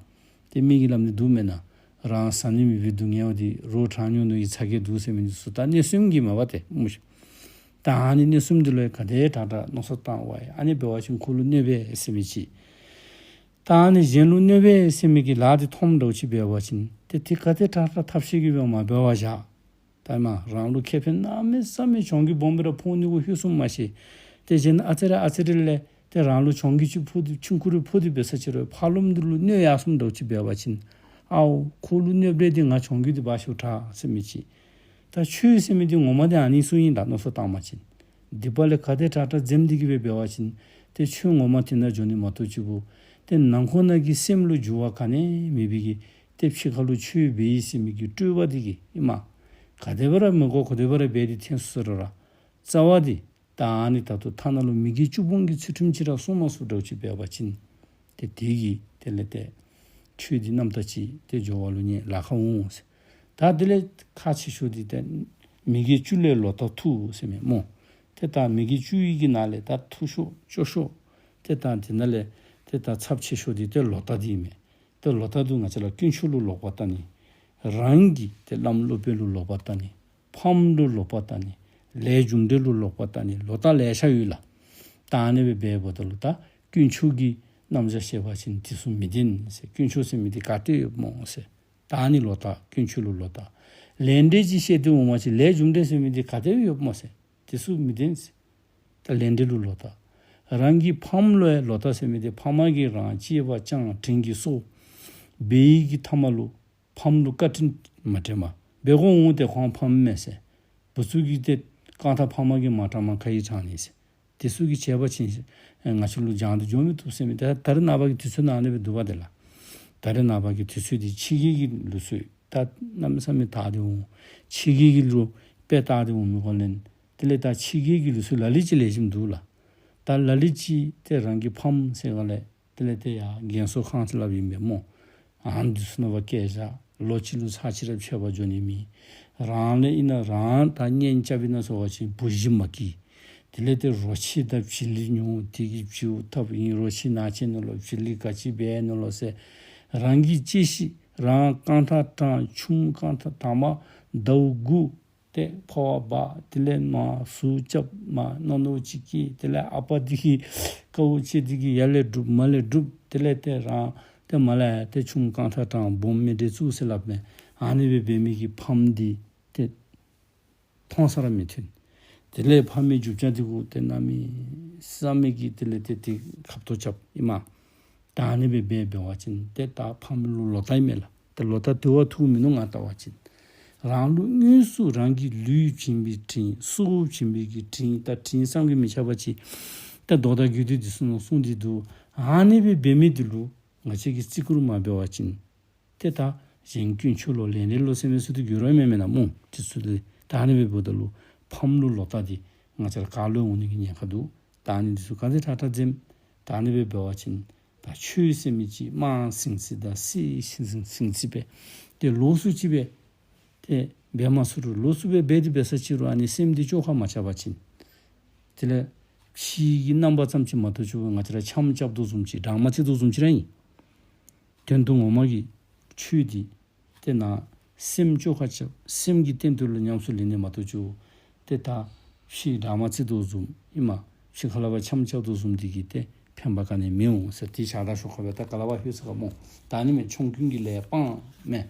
ཏེ་མི་གིས་སླབ་ནི་འདུག་མེན་ན། རང་བཟའ་ནི་མེད་པའི་སྡུག་བསྔལ་འདི་རོགས་དྲག་ཉོ་ནི་གི་ཚ་གྱང་འདུག་ཟེར་མི་འདི་ཚུ་ད་གནོད་སེམས་ཀྱིས་མས་པ་ཏེ་སྨོ་ཤོ། ད་ཨ་ནི་གནོད་སེམས་འདི་ལུ་ག་དེ་དྲག་དྲག་མནོ་བསམ་བཏང་བ་ཡི། ཨ་ནི་འབད་བ་ཅིན་ཁོ་ལུ་གནོད་པས་ཟེར་མི་ཅིག། ད་ཨ་ནི་གཞན་ལུ་གནོད་པས་ཟེར་མི་གི་ལཱ་འདི་མཐོངམ་འདྲཝ་ཅིག་འབད་བ་ཅིན་ཏེ་དེ་ག་དེ་དྲག་དྲག་ཐབས་ཤེས་ཀྱིས་འབད་མ་འབད་བར་བཞག། ད་མ་རང་ལུ་ཁེ་ཕན་གནམ་མེད་ས་མེད་གྱོང་གུད་སྦོམ་སྦེ་ར་ཕོག་ནི་གུ་ལྷོད་སོངམ་མ་ཤེས། ཏེ་གཞན་ཨ་ཙི་རེ་ཨ་ཙི་རེ་ལས་ཏེ་རང་ལུ་གྱོང་གུད་ཅིག་ཕོག་སྟེ་ཆུང་ཀུ་རེ་ཕོག་སྟེ་འབད་ས་ཅིག་རུང་ཕར་ལོགས་འདི་ལུ་གནོད་ཡར་སོངམ་འདྲཝ་ཅིག་འབད་བ་ཅིན་ཨའོ་ཁོ་ལུ་གནོདཔ་རེ་འདི་ང་གྱོང་གུད་འདི་འབག་ཤོག་དྲག་ཟེར་མི་ཅིག། ད་ཆོས་ཟེར་མི་འདི་ངོ་མ་འདི་ཨ་ནི་ཚུ་ཨིན་ལགས། མནོ་བསམ་བཏང་བ་ཅིན་སྡིག་པ་ལས་ག་དེ་དྲག་དྲག་འཛེམ་སྟེ་གི་སྦེ་འབད་བ་ཅིན་ཏེ་ཆོས་ངོ་མ་དེ་ནང་འགྱོ་ནི་མ་གཏོགས་ཅིག་པོ་ཏེ་ནང་ཁོག་ནང་གི་སེམས་ལུ་འགྱུར་བ་ག་ནི་ཡང་མེད་པའི་གི་ཏེ་ཕྱི་ཁ་ལུ་ཆོས་འབད་ཡི་ཟེར་མི་གི་སྤྲོས་པ་འདི་གིས་ཨིན་མས། ག་དེ་སྦེ་ར་མི་དགོ་ག་དེ་སྦེ་ར་འབད་དེ་འཐོན་སོ་ར་ར་རྩ་བ་འདི་ད་ཨ་ནི་ད་ལྟོ་ཐ་ན་ལུ་མི་དགེ་བཅུ་སྤོང་གི་ཚུལ་ཁྲིམས་ཅིག་ར་སྲུང་མ་ཚུགས་འདྲཝ་ཅིག་འབད་བ་ཅིན་ཏེ་དེ་གིས་དེ་ལས་ཏེ་ཆོས་འདི་རྣམ་དག་ཅིག་ཏེ་འགྱོ་བ་ལུ་ནི་ལཱ་ཁག་འོང་ཟེར། ད་དེ་ལས་ཁག་ཆེ་ཤོས་འདི་ཏེ་མི་དགེ་བཅུ་ལས་ལོག་ལྟ་མཐུ་ཟེར་མི་སྨོ། ཏེ་ད་མི་དགེ་བཅུ་ཡི་གི་ནང་ལས་ད་མཐུ་ཤོས་སྐྱོ་ཤོས་ཏེ་ད་དེ་ནང་ལས་ཏེ་ད་ཚབས་ཆེ་ཤོས་འདི་ཏེ་ལོག་ལྟ་འདི་ཨིན་མས། ཏེ་ལོག་ལྟ་འདི་ང་བཅས་ར་དཀོན་མཆོག་ལུ་ལོག་པར་ལྟ་ནི། རང་གི་ཏེ་བླམ་སློབ་དཔོན་ལུ་ལོག་པར་ལྟ་ནི། ཕམ་ལུ་ལོག་པར་ལྟ་ནི། ལས་རྒྱུ་འབྲས་ལུ་ལོག་པར་ལྟ་ནི། ལོག་ལྟ་ལེ་ཤ་ཡོད་ལགས། ད་ཨ་ནི་སྦེ་འབདཝ་ད་ལུ་ད་དཀོན་མཆོག་གི་རྣམ་གཞག་བཤད་པ་ཅིན་དེ་ཚུ་མི་བདེན་ཟེར། དཀོན་མཆོག་ཟེར་མི་འདི་ག་ཏེ་ཡོདཔ་སྨོ་ཟེར། ད་ཨ་ནི་ལོག་ལྟ་དཀོན་མཆོག་ལུ་ལོག་ལྟ། ལས་འབྲས་ཅིག་བཤད་དེ་འོང་བ་ཅིན་ལས་རྒྱུ་འབྲས་ཟེར་མི་འདི་ག་ཏེ་ཡོདཔ་སྨོ་ཟེར། དེ་ཚུ་མི་བདེན་ཟེར། ད་ལས་འབྲས་ལུ་ལོག་ལྟ། རང་གི་ཕམ་ལུ་ཡང་ལོག་ལྟ་ཟེར་མི་འདི་ཕམ་གིས་རང་གཅེས་པར་བསྐྱངས་དྲིན་གྱིས་གསོ་འབད་ཡི་གི་མཐའ་མ་ལུ་ཕམ་ལུ་བཀའ་དྲིན་མ་དྲན་པར་འབད་དགོཔ་འོང་། ཏེ་ཁོང་ཕམ་མས་ཟེར། བུ་ཚུ་གིས་ཏེ་རྐང་ཐང་ཕམ་གིས་མ་དྲངམ་ག་གིས་དྲང་ནི་ཟེར། དེ་ཚུ་གིས་བྱས་པ་ཅིན་ང་བཅས་ལུ་སྦྱང་སྟེ་འགྱོ་མི་བཏུབ་ཟེར་མི་འདི་ད་རེས་ནངས་པ་གི་དུས་ཚོད་ནང་ཨ་ནི་སྦེ་འདུག་པ་ཏེ་ལགས། ད་རེས་ནངས་པ་གི་དུས་ཚོད་འདི་ཕྱི་རྒྱལ་གྱི་ལུགས་སྲོལ་ད་གནམ་མེད་ས་མེད་དར་ཏེ་འོང་། ཕྱི་རྒྱལ་གྱི་ལུགས་དཔེ་དར་ཏེ་འོང་མི་གོ་ལེན། དེ་ལས་ད་ཕྱི་རྒྱལ་གྱི་ལུགས་སྲོལ་ལ་ལུ་ཅིག་ལེགས་ཤོམ་འདུག་ལགས། ད་ལ་ལུ་ཅིག་ཏེ་རང་གི་ཕམ་ཟེར་ག་ལས་དེ་ལས་ཏེ་ཡར་རྒན་གསོ་ཁང་ཅིག་སླབ་ཨིན་པས་སྨོ། ཨ་ནི་འདི་ཚུ་ནང་ཕར་བསྐྱལ་བཞག། ལོ་གཅིག་ལུ་ཚར་གཅིག་ར་ཕྱད་པར་འགྱོ་ནི་མེད། རང་ལས་ཨིན་ན་རང་ད་གཉེན་རྐྱབ་ཨིན་ན་ཟེར་བ་ཅིན་བུ་གཞི་མ་སྐྱེས། དེ་ལས་ཏེ་རོ་ཁྱི་དང་བྱི་ལི་ཉོ། དེ་གིས་བྱིའུ་འཐབ་ཨིན། རོ་ཁྱི་ནག་ཅན་ནུག་ལོ་བྱི་ལི་ག་ཅི་འབད་ནུག་ལོ་ཟེར། རང་གི་གཅེས་ཤིང་རང་རྐང་ཐང་དྲངས། ཆུམ་རྐང་ཐང་དང་པ་ཟླཝ་དགུ་ཏེ་ཕོཝ་འབག། དེ་ལས་མར་ཟུག་རྐྱབ། མར་རྣོ་རྣོཝ་ཅིག་སྐྱེས། དེ་ལས་ཨ་པ་འདི་གིས་དཀའཝ་སྤྱད་འདི་གིས་ཡར་ལས་སྒྲུབ་མར་ལས་སྒྲུབ། དེ་ལས་ཏེ་རང་ཏེ་མར་ལས་ཡར་ཏེ་ཆུམ་རྐང་ཐང་དྲངས་སྦོམ་མི་འདྲ་བཙུགས་ཟེར་སླབ་མས། ཨ་ནི་སྦེ་འབད་མི་གི་ཕམ་འདི་ཏེ་མཐོང་ས་ར་མི་མཐོང་། དེ་ལས་ཕ་མའི་རྒྱུ་ཆ་འདི་གུ་ཏེ་གནམ་མེད་ས་མེད་ཀྱི་དེ་ལས་ཏེ་ཏེ་ཁ་ཐོར་རྐྱབ་ཨིན་མས། ད་ཨ་ནི་སྦེ་འབད་འབད་བ་ཅིན་ཏེ་ད་ཕམ་ལུ་ལོག་ལྟ་ཨིན་མས་ལགས། ཏེ་ལོག་ལྟ་དེ་བ་ཐུག་མི་ནུག་ང་བལྟ་བ་ཅིན། རང་ལུ་དངོས་སུ་རང་གི་ལུས་བྱིན་པའི་དྲིན་སྲོག་བྱིན་པའི་གི་དྲིན་ད་དྲིན་བསམ་གྱིས་མི་ཁྱབ་པ་ཅིག་ད་མདོ་དང་རྒྱུད་སྡེ་འདི་ཚུ་ནང་གསུངས་ཏེ་འདུག། ཨ་ནི་སྦེ་འབད་མི་འདི་ལུ་ང་བཅས་ཀྱིས་བརྩི་བཀུར་མ་འབད་བ་ཅིན་ཏེ་ད་གཞན་དཀོན་མཆོག་ལོ་ལས་འབྲས་ལོ་ཟེར་མི་ཚུ་འདི་འགྱུར་བ་མེད་མེན་ན་སྨོ། དེ་ཚུ་ལས་ད་ཨ་ནི་སྦེ་འབདཝ་ད་ལུ་ཕམ་ལུ་ལོག་ལྟ་འདི་ང་བཅས་ར་ག་ལུ་འོང་ནི་གི་ཉེན་ཁ་འདུག། ད་ཨ་ནི་འདི་ཚུ་ག་དེ་དྲག་དྲག་འཛེམ། ད་ཨ་ནི་སྦེ་འབད་བ་ཅིན་ད་ཆོས་ཟེར་མི་ཅིག་དམངས་ཟིང་ཟིང་དང་སྲིད་ཟིང་ཟིང་ཟིང་སྦེ་ཏེ་ལོགས་སུ་ཅིག་སྦེ་ཏེ་འབད་མ་ཚུགས་རུང་ལོགས་སུ་སྦེ་འབད་དེ་འབད་ས་ཅིག་རུང་ཨ་ནི་སེམས་འདི་བཅོས་ཁ་མ་རྐྱབ་པ་ཅིན་དེ་ལས་ཕྱི་གི་རྣམ་པ་ཙམ་ཅིག་མ་གཏོགས་ཅིག་ང་བཅས་ར་འཆམ་རྐྱབ་དོ་བཟུམ་ཅིག་འདྲ་མ་བརྩི་དོ་བཟུམ་ཅིག་ར་ཨིན། དོན་དུ་ངོ་མ་གི་ཆོས་འདི་ཏེ་ནཱ་སེམས་བཅོས་ཁ་རྐྱབ། སེམས་ཀྱི་སྟེང་དུ་ལུ་ཉམས་སུ་ལེན་ནི་མ་གཏོགས་ཅིག་ཏེ་ད་ཕྱི་འདྲ་མ་བརྩི་དོ་བཟུམ་ཨིན་མས། ཕྱི་ཁ་ལས་ཕར་འཆམ་རྐྱབ་དོ་བཟུམ་འདི་གིས་ཏེ་ཕན་པ་ག་ནི་ཡང་མི་འོང་ཟེར། ཏེ་ཕྱག་དང་ཞོར་ཁ་སྦེ་ད་ག་ལས་ཕར་ལྷོད་ས་ག་སྨོ། ད་ཨ་ནི་མས། ཆོམ་རྐུན་གྱི་ལས་སྤངས་མས།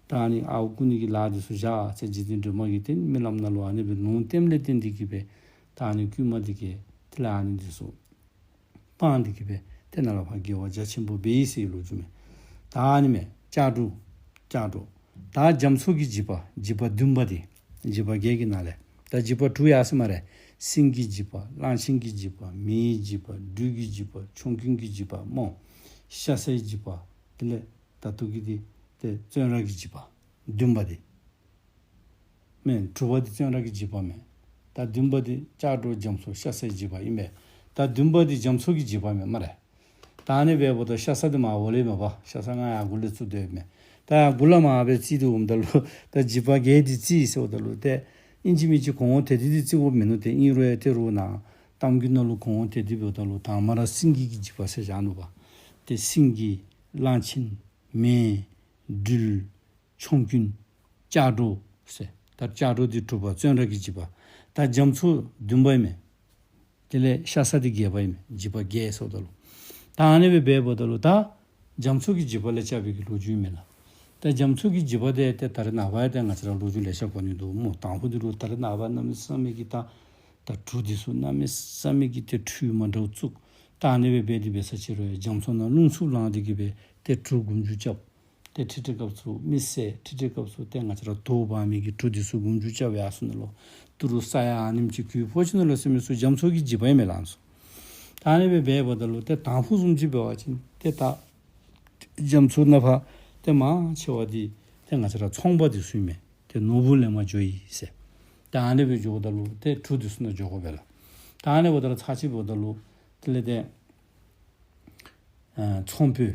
ད་ཨ་ནི་ཨརཝ་རྐུ་ནི་གི་ལཱ་འདི་ཚུ་བཞག་ཟེར་འཇིག་རྟེན་སྒྲོན་མ་གིས་ཏེ་རྨི་ལམ་ནང་ལུ་ཨ་ནི་སྦེ་ལུང་བསྟནམ་ལས་བརྟེན་འདི་གིས་སྦེ་ད་ཨ་ནི་རྐུན་མ་འདི་གིས་དེ་ལས་ཨ་ནི་འདི་ཚུ་སྤངས་འདི་གིས་སྦེ་ཏེ་ནཱ་ལས་ཕར་དགེ་བ་རྒྱ་ཆེན་པོ་འབད་ཡི་ཟེར་ལོ་རྒྱུས་མས། ད་ཨ་ནི་མས། ལྕགས་སྒྲོག། ལྕགས་སྒྲོག། ད་རྒྱ་མཚོ་གི་འཇིགས་པ། འཇིགས་པ་བདུན་པ་འདི། འཇིགས་པ་བརྒྱད་ཀྱི་ནང་ལས་ད་འཇིགས་པ་དྲུག་ཡར་སོ་སྨ་རེ། སེང་གེའི་འཇིགས་པ། གླང་ཆེན་གྱི་འཇིགས་པ། མེའི་འཇིགས་པ། སྦྲུལ་གྱི་འཇིགས་པ། ཆོམ་རྐུན་གྱི་འཇིགས་པ་སྨོ། ཤ་ཟའི་འཇིགས་པ། དེ་ལས་ད་ལྟོ་གི་འདི་ཏེ་བཙོན་ར་གི་འཇིགས་པ། བདུན་པ་འདི་མེན། དྲུག་པ་འདི་བཙོན་ར་གི་འཇིགས་པ་མས། ད་བདུན་པ་འདི་ལྕགས་སྒྲོག་རྒྱ་མཚོ་ཤ་ཟའི་འཇིགས་པ་ཨིན་པས། ད་ ད་བདུན་པ་འདི་རྒྱ་མཚོ་གི་འཇིགས་པ་མས་སྨ་རེ། ད་ཨ་ནི་སྦེ་འབདཝ་ད་ཤ་ཟ་འདི་མར་འོག་ལས་མས་པ། ཤ་ཟ་ང་ཡར་མགུ་ལས་བཙུགས་སྡོདཔ་མས། ད་ཡར་མགུ་ལས་མར་སྦེ་བརྩིས་ཏེ་འོངམ་ད་ལུ་ད་འཇིགས་པ་བརྒྱད་འདི་བརྩིས་ཟེརཝ་ད་ལུ་ཏེ་ཨིན་ཅི་མིན་ཅི་གོང་འོག་དེ་དེ་འདི་བརྩི་དགོཔ་མིན་ནུག། ཏེ་ཨིན་རུང་ཡང་ཏེ་རུང་ནཱ་གཏམ་རྒྱུད་ནང་ལུ་གོང་འོག་དེ་དེ་འབདཝ་ད་ལུ་དང་པ་ར་སེང་གེ་གི་འཇིགས་པ་ཟེར་བཞག་ནུག་པ། ཏེ་སེང་གེ་གླང་ཆེན་མེ་སྦྲུལ་ཆོམ་རྐུན་ལྕགས་སྒྲོག་ཟེར། ད་ལྕགས་སྒྲོག་འདི་དྲུག་པ་བཙོན་ར་གི་འཇིགས་པ། ད་རྒྱ་མཚོ་བདུན་པ་མས། དེ་ལས་ཤ་ཟ་འདི་བརྒྱད་པ་ཨིན་མས། འཇིགས་པ་བརྒྱད་ཟེརཝ་ད་ལུ། ད་ཨ་ནི་སྦེ་འབདཝ་ད་ལུ་ད་རྒྱ་མཚོ་གི་འཇིགས་པ་ལས་སྐྱབས་པའི་གི་ལོ་རྒྱུས་མས་ལགས། ད་རྒྱ་མཚོ་གི་འཇིགས་པ་འདི་ཏེ་ད་རེས་ནངས་པ་ཡང་ཏེ་ང་བཅས་ར་ལོ་རྒྱུས་ལེ་ཤ་གོ་ནི་འདུག་སྨོ། དང་ཕུ་འདི་ལུ་ད་རེས་ནངས་པ་གནམ་མེད་ས་མེད་ཀྱི་ད་ད་གྲུ་འདི་ཚུ་གནམ་མེད་ས་མེད་ཀྱི་ཏེ་འཕྲུལ་མ་འདྲཝ་བཙུགས། ད་ཨ་ནི་སྦེ་འབད་དེ་འབད་ས་ཅིག་རུང་རྒྱ་མཚོ་ནང་རླུང་འཚུབ་ལངས་ཏེ་གི་སྦེ་ཏེ་གྲུ་འགུམ་འགྱུར་རྐྱབ། ཏེ་ཁྲི་ཁྲི་སྐབས་སུ་མི་བསད། ཁྲི་ཁྲི་སྐབས་སུ་ཏེ་ང་བཅས་ར་དོས་འབག་མི་གི་གྲུ་འདི་ཚུ་འགུམ་འགྱུར་རྐྱབ་ཡར་སོ་ནུག་ལོ། ཏི་རུ་ས་ཡ་ཨ་ནེམ་ཅིག་གུ་ཕོག་ཅི་ནུག་ལོ་ཟེར་མི་ཚུ་རྒྱ་མཚོ་གི་འཇིགས་པ་ཨིན་མས་ལགས་སོ། ད་ཨ་ནི་སྦེ་འབདཝ་ད་ལུ་ཏེ་དང་ཕུ་བཟུམ་ཅིག་འབད་བ་ཅིན་ཏེ་ད་རྒྱ་མཚོ་ནང་ཕར་ཏེ་མང་ཆེ་བ་འདི་ཏེ་ང་བཅས་ར་ཚོང་པ་འདི་ཚུ་ཨིན་མས། ཏེ་ནོར་བུ་གླེན་མ་འགྱོ་ཡི་ཟེར། ད་ཨ་ནི་སྦེ་འགྱོཝ་ད་ལུ་ཏེ་གྲུ་འདི་ཚུ་ནང་འགྱོ་དགོ་པས་ལགས། ད་ཨ་ནི་འབདཝ་ད་ལུ་ཚར་གཅིག་འབདཝ་ད་ལུ་དེ་ལས་ཏེ་ཨ་ཚོང་དཔོན་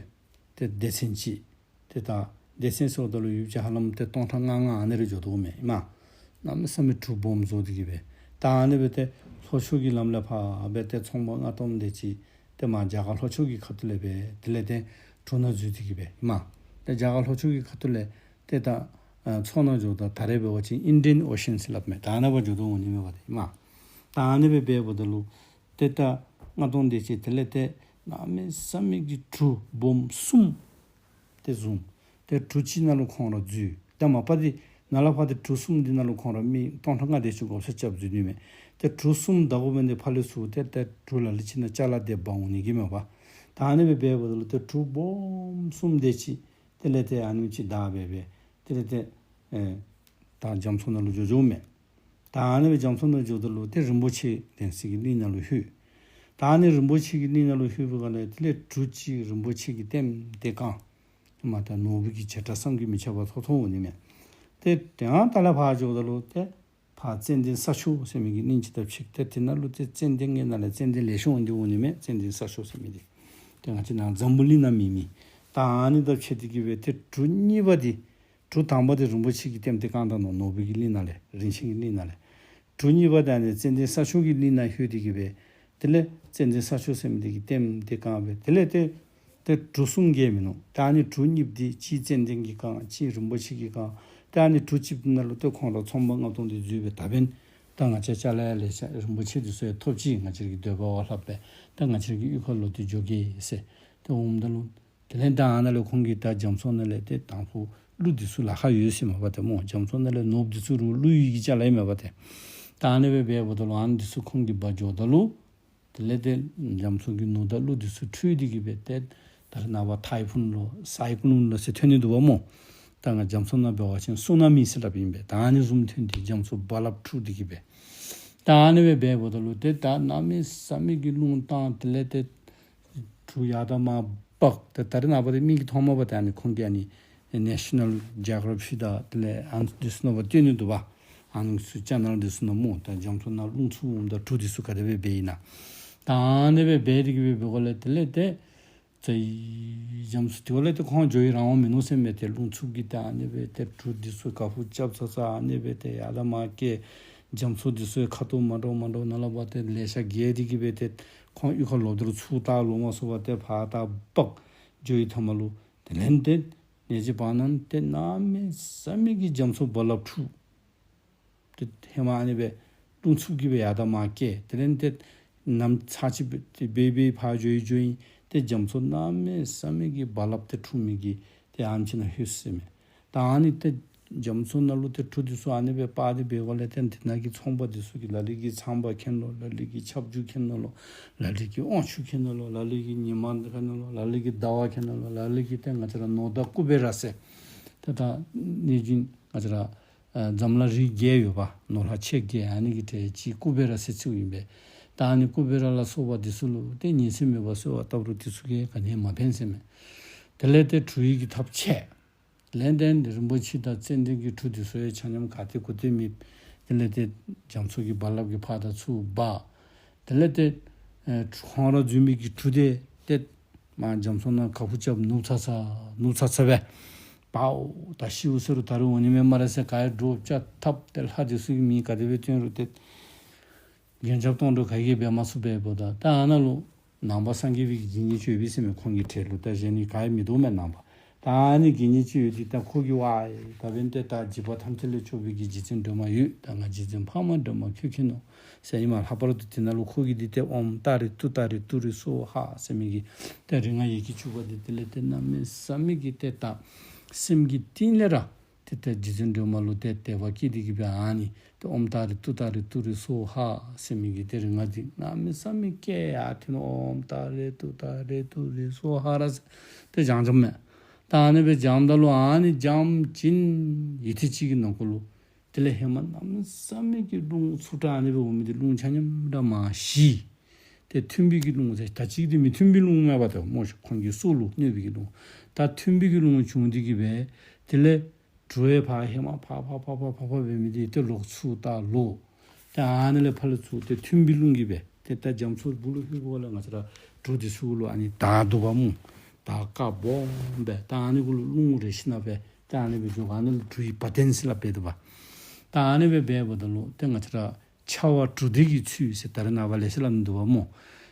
ཏེ་སྡེ་ཚན་ཅིག། ཏེ་ད་སྡེ་ཚན་ཟེརཝ་ད་ལུ་ཡོདཔ་ཅིག་ཧ་ལམ་ཏེ་སྟོང་ཕྲག་ལྔ་ལྔ་ཨ་ནི་རེ་འགྱོ་དོ་མས་ཨིན་མས། གནམ་མེད་ས་མེད་གྲུ་སྦོམ་བཟོ་སྟེ་གི་སྦེ། ད་ཨ་ནི་སྦེ་ཏེ་ལྷོ་ཕྱོགས་ཀྱི་ལམ་ལས་ཕར་སྦེ་ཏེ་ཚོང་པ་ལྔ་སྟོང་དེ་ཅིག་ཏེ་མར་རྒྱ་གར་ལྷོ་ཕྱོགས་ཀྱི་ཁ་ཐུག་ལས་སྦེ་དེ་ལས་ཏེ་གྲུ་ནང་འཛུལ་ཏེ་གི་སྦེ་ཨིན་མས། ཏེ་རྒྱ་གར་ལྷོ་ཕྱོགས་ཀྱི་ཁ་ཐུག་ལས་ཏེ་ད་ཨ་མཚོ་ནང་འགྱོཝ་ད་ད་རེས་འབད་བ་ཅིན་ཨིན་ཌི་ཡན་ཨོ་ཤཱན་ཟེར་སླབ་མས། ད་ཨ་ནཱ་ཕར་འགྱོ་དོ་འོང་ནི་མས་པ་ཏེ་ཨིན་མས། ད་ཨ་ནི་སྦེ་འབདཝ་ད་ལུ་ཏེ་ད་ལྔ་སྟོང་དེ་ཅིག་དེ་ལས་ཏེ་གནམ་མེད་ས་མེད་ཀྱི་གྲུ་སྦོམ་གསུམ་ཏེ་བཟུང་། ཏེ་གྲུ་གཅིག་ནང་ལུ་ཁོང་ར་འཛུལ། ཏེ་མ་པ་འདི་ནཱ་ལས་ཕར་ཏེ་གྲུ་གསུམ་འདི་ནང་ལུ་ཁོང་ར་མི་སྟོང་ཕྲག་ལྔ་དེ་ཅིག་བགོ་བཤའ་རྐྱབ་འཛུལ་ནི་མས། ཏེ་གྲུ་གསུམ་བདའ་དགོ་པས་ཏེ་ཕར་ལས་ཚུར་ཏེ་ཏེ་གྲུ་ལ་ལུ་ཅིག་ནང་ཅ་ལ་དེ་འབག་འོང་ནི་གི་མས་པ། ད་ཨ་ནི་སྦེ་འབདཝ་ད་ལུ་ཏེ་གྲུ་སྦོམ་གསུམ་དེ་ཅིག་དེ་ལས་ཏེ་ཨ་ནེམ་ཅིག་བདའ་སྦེ་སྦེ་དེ་ལས་ཏེ་ཨེ་ད་རྒྱ་མཚོ་ནང་ལུ་འགྱོ་འགྱོཝ་མས། ད་ཨ་ནི་སྦེ་རྒྱ་མཚོ་ནང་འགྱོཝ་ད་ལུ་ཏེ་རིན་པོ་ཆེ་ལྡན་སའི་གི་གླིང་ནང་ལུ་ལྷོད། ད་ཨ་ནི་རིན་པོ་ཆེ་གི་གླིང་ནང་ལུ་ལྷོད་པའི་སྒང་ལས་དེ་ལས་གྲུ་གཅིག་རིན་པོ་ཆེ་གིས་ལྟེམ་སྟེ་བཀང་། མ་ད་ནོར་བུ་གི་བྱེ་བྲག་བསམ་གྱིས་མི་ཁྱབ་པ་ཐོབ་ཐོབ་འོང་ནི་མས། ཏེ་དེ་ཡང་ད་ལས་ཕར་འགྱོཝ་ད་ལུ་ཏེ་ཕར་ཙན་དན་ས་ཕྱོགས་ཟེར་མི་གི་གླིང་ཅིག་ད་ཕྱད། ཏེ་དེ་ནང་ལུ་ཏེ་ཙན་དན་གྱི་ནང་ལས་ཙན་དན་ལེ་ཤ་འོང་སྟེ་འོང་ནི་མས། ཙན་དན་ས་ཕྱོགས་ཟེར་མི་འདི་ཏེ་ང་བཅས་ནཱ་འཛམ་བུ་གླིང་ནང་མེད་མི། ད་ཨ་ནི་ད་ཕྱད་དེ་གི་སྦེ་ཏེ་གྲུ་གཉིས་པ་འདི་གྲུ་དང་པ་འདི་རིན་པོ་ཆེ་གིས་ལྟེམ་སྟེ་བཀང་ད་ནུག། ནོར་བུ་གི་གླིང་ནང་ལས་རིན་ཆེན་གྱི་གླིང་ནང་ལས། གྲུ་གཉིས་པ་ད་ཨ་ནི་ཙན་དན་ས་ཕྱོགས་ཀྱི་གླིང་ནང་ལྷོད་དེ་གི་སྦེ་དེ་ལས་ཙན་དན་ས་ཕྱོགས་ཟེར་མི་འདི་གིས་ལྟེམ་སྟེ་བཀང་སྦེ་དེ་ལས་ཏེ་ཏེ་གྲུ་གསུམ་གྱི་མིན་ནུག། ད་ཨ་ནི་གྲུ་གཉིས་པ་འདི་གཅིག་ཙན་དན་གྱིས་བཀང་གཅིག་རིན་པོ་ཆེ་གིས་བཀང་། ད་ཨ་ནི་གྲུ་གཅིག་པའི་ནང་ལུ་ཏེ་ཁོང་ར་ཚོང་པ་ལྔ་སྟོང་འདི་འཛུལ་སྦེ་ད་འབདན་ད་ང་བཅས་ཅ་ལ་ཡང་ལེ་ཤ་རིན་པོ་ཆེ་འདི་ཚུ་ཡང་ཐོབ་ཅི། ང་བཅས་ར་གི་འདོད་པ་བ་ལྷག་སྦེ་ད་ང་བཅས་ར་གི་གཡུས་ཁར་ལོག་སྟེ་འགྱོ་གེ་ཟེར་ཏེ་འོངམ་ད་ལུ་དེ་ལས་ད་ཨ་ནཱ་ལས་ཁོང་གིས་ད་རྒྱ་མཚོ་ནང་ལས་ཏེ་དང་ཕུ་ཀླུ་འདི་ཚུ་ལཱ་ཁག་ཡོད་ཟེར་མས་པ་ཏེ་སྨོ། རྒྱ་མཚོ་ནང་ལས་ནོར་བུ་འདི་ཚུ་རུང་ཀླུ་ཡུལ་གྱི་ཅ་ལ་ཨིན་མས་པ་ཏེ། ད་ཨ་ནི་སྦེ་འབདཝ་ད་ལུ་ཨ་ནི་འདི་ཚུ་ཁོང་གིས་འབག་འགྱོཝ་ད་ལུ་དེ་ལས་ཏེ་རྒྱ་མཚོ་གི་ནོར་དང་ཀླུ་འདི་ཚུ་འཕྲུལ་ཏེ་གི་སྦེ་ཏེ་ད་རེས་ནངས་པ་ཊའི་ཕུན་ལོ་སའི་ཀློན་ལོ་ཟེར་ཐོན་ནི་འདུག་པ་སྨོ། ད་ང་རྒྱ་མཚོ་ནང་འབད་བ་ཅིན་སུ་ན་མི་ཟེར་སླབ་ཨིན་པས། ད་ཨ་ནི་བཟུམ་ཐོན་ཏེ་རྒྱ་མཚོ་རྦ་རླབས་འཁྲུགས་ཏེ་གི་སྦེ། ད་ཨ་ནི་སྦེ་འབདཝ་ད་ལུ་ཏེ་ད་གནམ་མེད་ས་མེད་ཀྱི་རླུང་བཏང་། དེ་ལས་ཏེ་གྲུ་ཡར་དང་མར་འབག། ཏེ་ད་རེས་ནངས་པ་འདི་མིག་གིས་མཐོངམ་མས་པ། ཏེ་ཨ་ནི་ཁོང་གིས་ཨ་ནི་ནེ་ཤ་ནཱལ་ཇི་ཨོ་གྲ་ཕི་དང་དེ་ལས་ཨ་ནི་འདི་ཚུ་ནང་ཕར་སྟོན་ནི་འདུག་པ། ཨ་ནི་ཚུ་ཅེ་ནཱལ་འདི་ཚུ་ནང་སྨོ། ད་རྒྱ་མཚོ་ནང་རླུང་འཚུབ་འོངམ་ད་གྲུ་འདི་ཚུ་ག་དེ་སྦེ་འབད་ཡི་ན། ད་ཨ་ནི་སྦེ་འབད་དེ་གི་སྦེ་འབད་དགོཔ་ལས་དེ་ལས་ཏེ་ཙ་རྒྱ་མཚོ་དེ་བ་ལས་ཏེ་ཁོང་འགྱོ་བའི་རང་དབང་མིན་ནུག་ཟེར་མས། ཏེ་རླུང་འཚུབ་ཀྱིས་ཏེ་ཨ་ནི་སྦེ་ཏེ་གྲུ་འདི་ཚུ་ཁ་ཕུབ་རྐྱབ་ཚར་ཚར་ཨ་ནི་སྦེ་ཏེ་ཡར་དང་མར་བཀལ། རྒྱ་མཚོ་འདི་ཚུ་ཡང་ཁ་དོག་མ་འདྲཝ་མ་འདྲཝ་ནང་ལས་ཕར་ཏེ་ལེ་ཤ་བཀལ་ཏེ་གི་སྦེ་ཏེ་ཁོང་གཡུས་ཁར་ལོག་སྟེ་རུང་ཚུར་ད་ལོག་མ་ཚུགས་པར་ཏེ་ཕར་ད་འབག་འགྱོ་བའི་མཐའ་མ་ལུ་དེ་ལས་ཏེ་ནེ་ཙོ་བར་ན་ཏེ་གནམ་མེད་ས་མེད་ཀྱི་རྒྱ་མཚོ་རྦ་རླབས་འཁྲུགས། ཏེ་ཧེ་མ་ཨ་ནི་སྦེ་རླུང་འཚུབ་ཀྱིས་སྦེ་ཡར་དང་མར་བཀལ། དེ་ལས་ཏེ་གནམ་ཚར་གཅིག་སྦེ་ཏེ་སྦེ་སྦེ་ཕར་འགྱོ་ཡི་འགྱོ་ཡི། ཏེ་རྒྱ་མཚོ་གནམ་མེད་ས་མེད་ཀྱི་རྦ་རླབས་ཏེ་འཁྲུགས་མི་གི་ཏེ་ཨ་ནེམ་ཅིག་ནང་ལྷོད་ཟེར་མས། ད་ཨ་ནི་ཏེ་རྒྱ་མཚོ་ནང་ལུ་ཏེ་གྲུ་འདི་ཚུ་ཨ་ནི་སྦེ་སྤར་ཏེ་འབད་དགོཔ་ལས་ཏེ་དེ་ནང་གི་ཚོང་པ་འདི་ཚུ་གིས་ལ་ལུ་གིས་ཚངས་པ་མཁྱེན་ནུག་ལོ། ལ་ལུ་གིས་ཆརཔ་མགྱོགས་མཁྱེན་ནུག་ལོ། ལ་ལུ་གིས་དབང་ཕྱུག་མཁྱེན་ནུག་ལོ། ལ་ལུ་གིས་ཉི་མ་མཁྱེན་ནུག་ལོ། ལ་ལུ་གིས་ཟླ་བ་མཁྱེན་ནུག་ལོ། ལ་ལུ་གིས་ཏེ་ང་བཅས་ར་ནོར་བདག་ཀུ་བེ་ར་ཟེར་ཏེ་ད་གནས་རྒྱུན་ང་བཅས་ར་ཨ་འཛམ་གླིང་རིགས་བརྒྱད་ཡོད་པ། ནོར་ལྷ་མཆོག་བརྒྱད། ཨ་ནི་གི་གྲས་ཅིག་ཀུ་བེ་ར་ཟེར་ཅིག་ཨིན་པས། ད་ཨ་ནི་ཀུ་བེ་ར་ལ་སོགས་པ་འདི་ཚུ་ལུ་ཏེ་ཉིན་མཚན་མེད་པར་གསོལ་བ་བཏབ་རུང་འདི་ཚུ་གིས་ག་ནི་ཡང་མ་ཕན་ཟེར་མས། དེ་ལས་ཏེ་གྲུ་ཡི་གི་ཐབས་ཆད། ལན་ཏེ་རིན་པོ་ཆེ་དང་ཙན་དན་གྱི་གྲུ་འདི་ཚུ་ཡང་ཆ་མཉམ་ག་ཏེ་གུ་ཏེ་མེད། དེ་ལས་ཏེ་རྒྱ་མཚོ་གི་རྦ་རླབས་ཀྱིས་ཕར་དང་ཚུར་འབག། དེ་ལས་ཏེ་ ཨེ་ཁོང་ར་འཛུལ་མི་གི་གྲུ་དེ་ཏེ་མར་རྒྱ་མཚོ་ནང་ཁ་ཕུ་རྐྱབ་ནུབ་ཚ་ཚ་ནུབ་ཚ་ཚ་སྦེ། པའོ་ད་ཤིཝ་ཟེར་རུང་ད་རུང་འོང་ནི་མས་སྨ་རེ་ཟེར་ག་ཡང་འདྲོག་པ་ཐབས་ཏེ་ལྷ་འདི་ཚུ་གིས་མེ་ག་དེ་སྦེ་བཏོན་རུང་ཏེ་རྒྱན་ཆ་སྟོང་འགྲོ་ག་གིས་འབད་མ་ཚུགས་པས་འབདཝ་ད། ད་ཨ་ནཱ་ལུ་ནང་པ་སངས་རྒྱས་པའི་གི་བྱིན་གྱིས་བརླབས་ཟེར་མི་ཁོང་གི་གྲལ་ལུ་ད་གཞན་ནི་ག་ཡང་མིན་འདུག་མས། ནང་པ་ད་ཨ་ནི་གི་བྱིན་གྱིས་བརླབས་འདི་ད་ཁོ་གིས་ཝའི་ད་འབདན་ཏེ་ད་འཇིགས་པ་ཐམས་ཅད་ལས་སྐྱོབ་པའི་གི་རྗེ་བཙུན་སྒྲོལ་མ་ཡོད། ད་ང་རྗེ་བཙུན་འཕགས་མ་སྒྲོལ་མ་ཁྱོད་མཁྱེན་ནོ་ཟེར་ཨིན་མས། ལྷག་པར་དུ་དེ་ནང་ལུ་ཁོ་གིས་འདི་ཏེ་ཨོཾ་ཏཱ་རེ་ཏུཏྟཱ་རེ་ཏུ་རེ་སྭཱ་ཧཱ་ཟེར་མི་གི་ཏེ་རིག་སྔགས་ཡི་གེ་བཅུ་པ་འདི་དེ་ལས་ཏེ་གནམ་མེད་ས་མེད་ཀྱི་ཏེ་ད་སེམས་ཀྱི་གཏིང་ལས་ར་ཏེ་ད་རྗེ་བཙུན་སྒྲོལ་མ་ལུ་ཏེ་དད་པ་སྐྱེས་ཏེ་གི་སྦེ་ཨ་ནི་ཏེ་ཨོཾ་ཏཱ་རེ་ཏུཏྟཱ་རེ་ཏུ་རེ་སྭཱ་ཧཱ་ཟེར་མི་གི་ཏེ་རིག་སྔགས་འདི་གནམ་མེད་ས་མེད་སྐད་ཡར་འཐེན་ནུག། ཨོཾ་ཏཱ་རེ་ཏུཏྟཱ་རེ་ཏུ་རེ་སྭཱ་ཧཱ་ར་ཟེར་ཏེ་བགྱང་བགྱངམ་མས། ད་ཨ་ནི་སྦེ་བགྱངམ་ད་ལུ་ཨ་ནི་བགྱངམ་ཅིག་ཡུད་ཐེངས་ཅིག་གི་ནང་འཁོད་ལུ་དེ་ལས་ཧེ་མ་གནམ་མེད་ས་མེད་ཀྱི་རླུང་འཚུབ་དྲགས་ཨ་ནི་སྦེ་འོང་མི་འདི་རླུང་ཆ་མཉམ་ར་མར་ཞི། ཏེ་མཐུན་པའི་གི་རླུང་ཟེར་ད་ཅི་འདི་མི་མཐུན་པའི་རླུང་མས་པ་ཏེ་སྨོ་ཤིག། ཁོང་གི་སྲོག་ལུ་གནོད་པའི་གི་རླུང་། ད་མཐུན་པའི་གི་རླུང་བྱུང་སྟེ་གི་སྦེ་དེ་ལས་གྲུ་ཡང་ཕར་ཧེ་མ་ཕར་ཕར་ཕར་ཕར་ཕར་ཕར་འབད་མི་འདི་ཏེ་ལོག་ཚུར་ད་ལོག། ཏེ་ཨ་ནི་ལས་ཕར་ལས་ཚུར་ཏེ་མཐུན་པའི་རླུང་གིས་སྦེ་ཏེ་ད་རྒྱ་མཚོ་སྦུག་ལུ་ལྷོདཔ་ལས་ང་བཅས་ར་གྲུ་འདི་ཚུ་ལུ་ཨ་ནི་དར་འདུག་པ་སྨོ། དར་དཀར་སྦོམ་སྦེ་ད་ཨ་ནི་གུ་ལུ་རླུང་རེ་ཤི་ན་སྦེ་ད་ཨ་ནི་སྦེ་འགྱོ། ཨ་ནི་ལུ་གྲུ་ཡི་བ་དན་ཟེར་སླབ་སྦེ་འདུག་པ། ད་ཨ་ནི་སྦེ་འབདཝ་ད་ལུ་ཏེ་ང་བཅས་ར་ཆར་པ་གྲུ་འདེགས་ཀྱི་ཚུལ་ཟེར་ད་རེས་ནངས་པ་ལེ་ཤ་སླབ་ནི་འདུག་པ་སྨོ།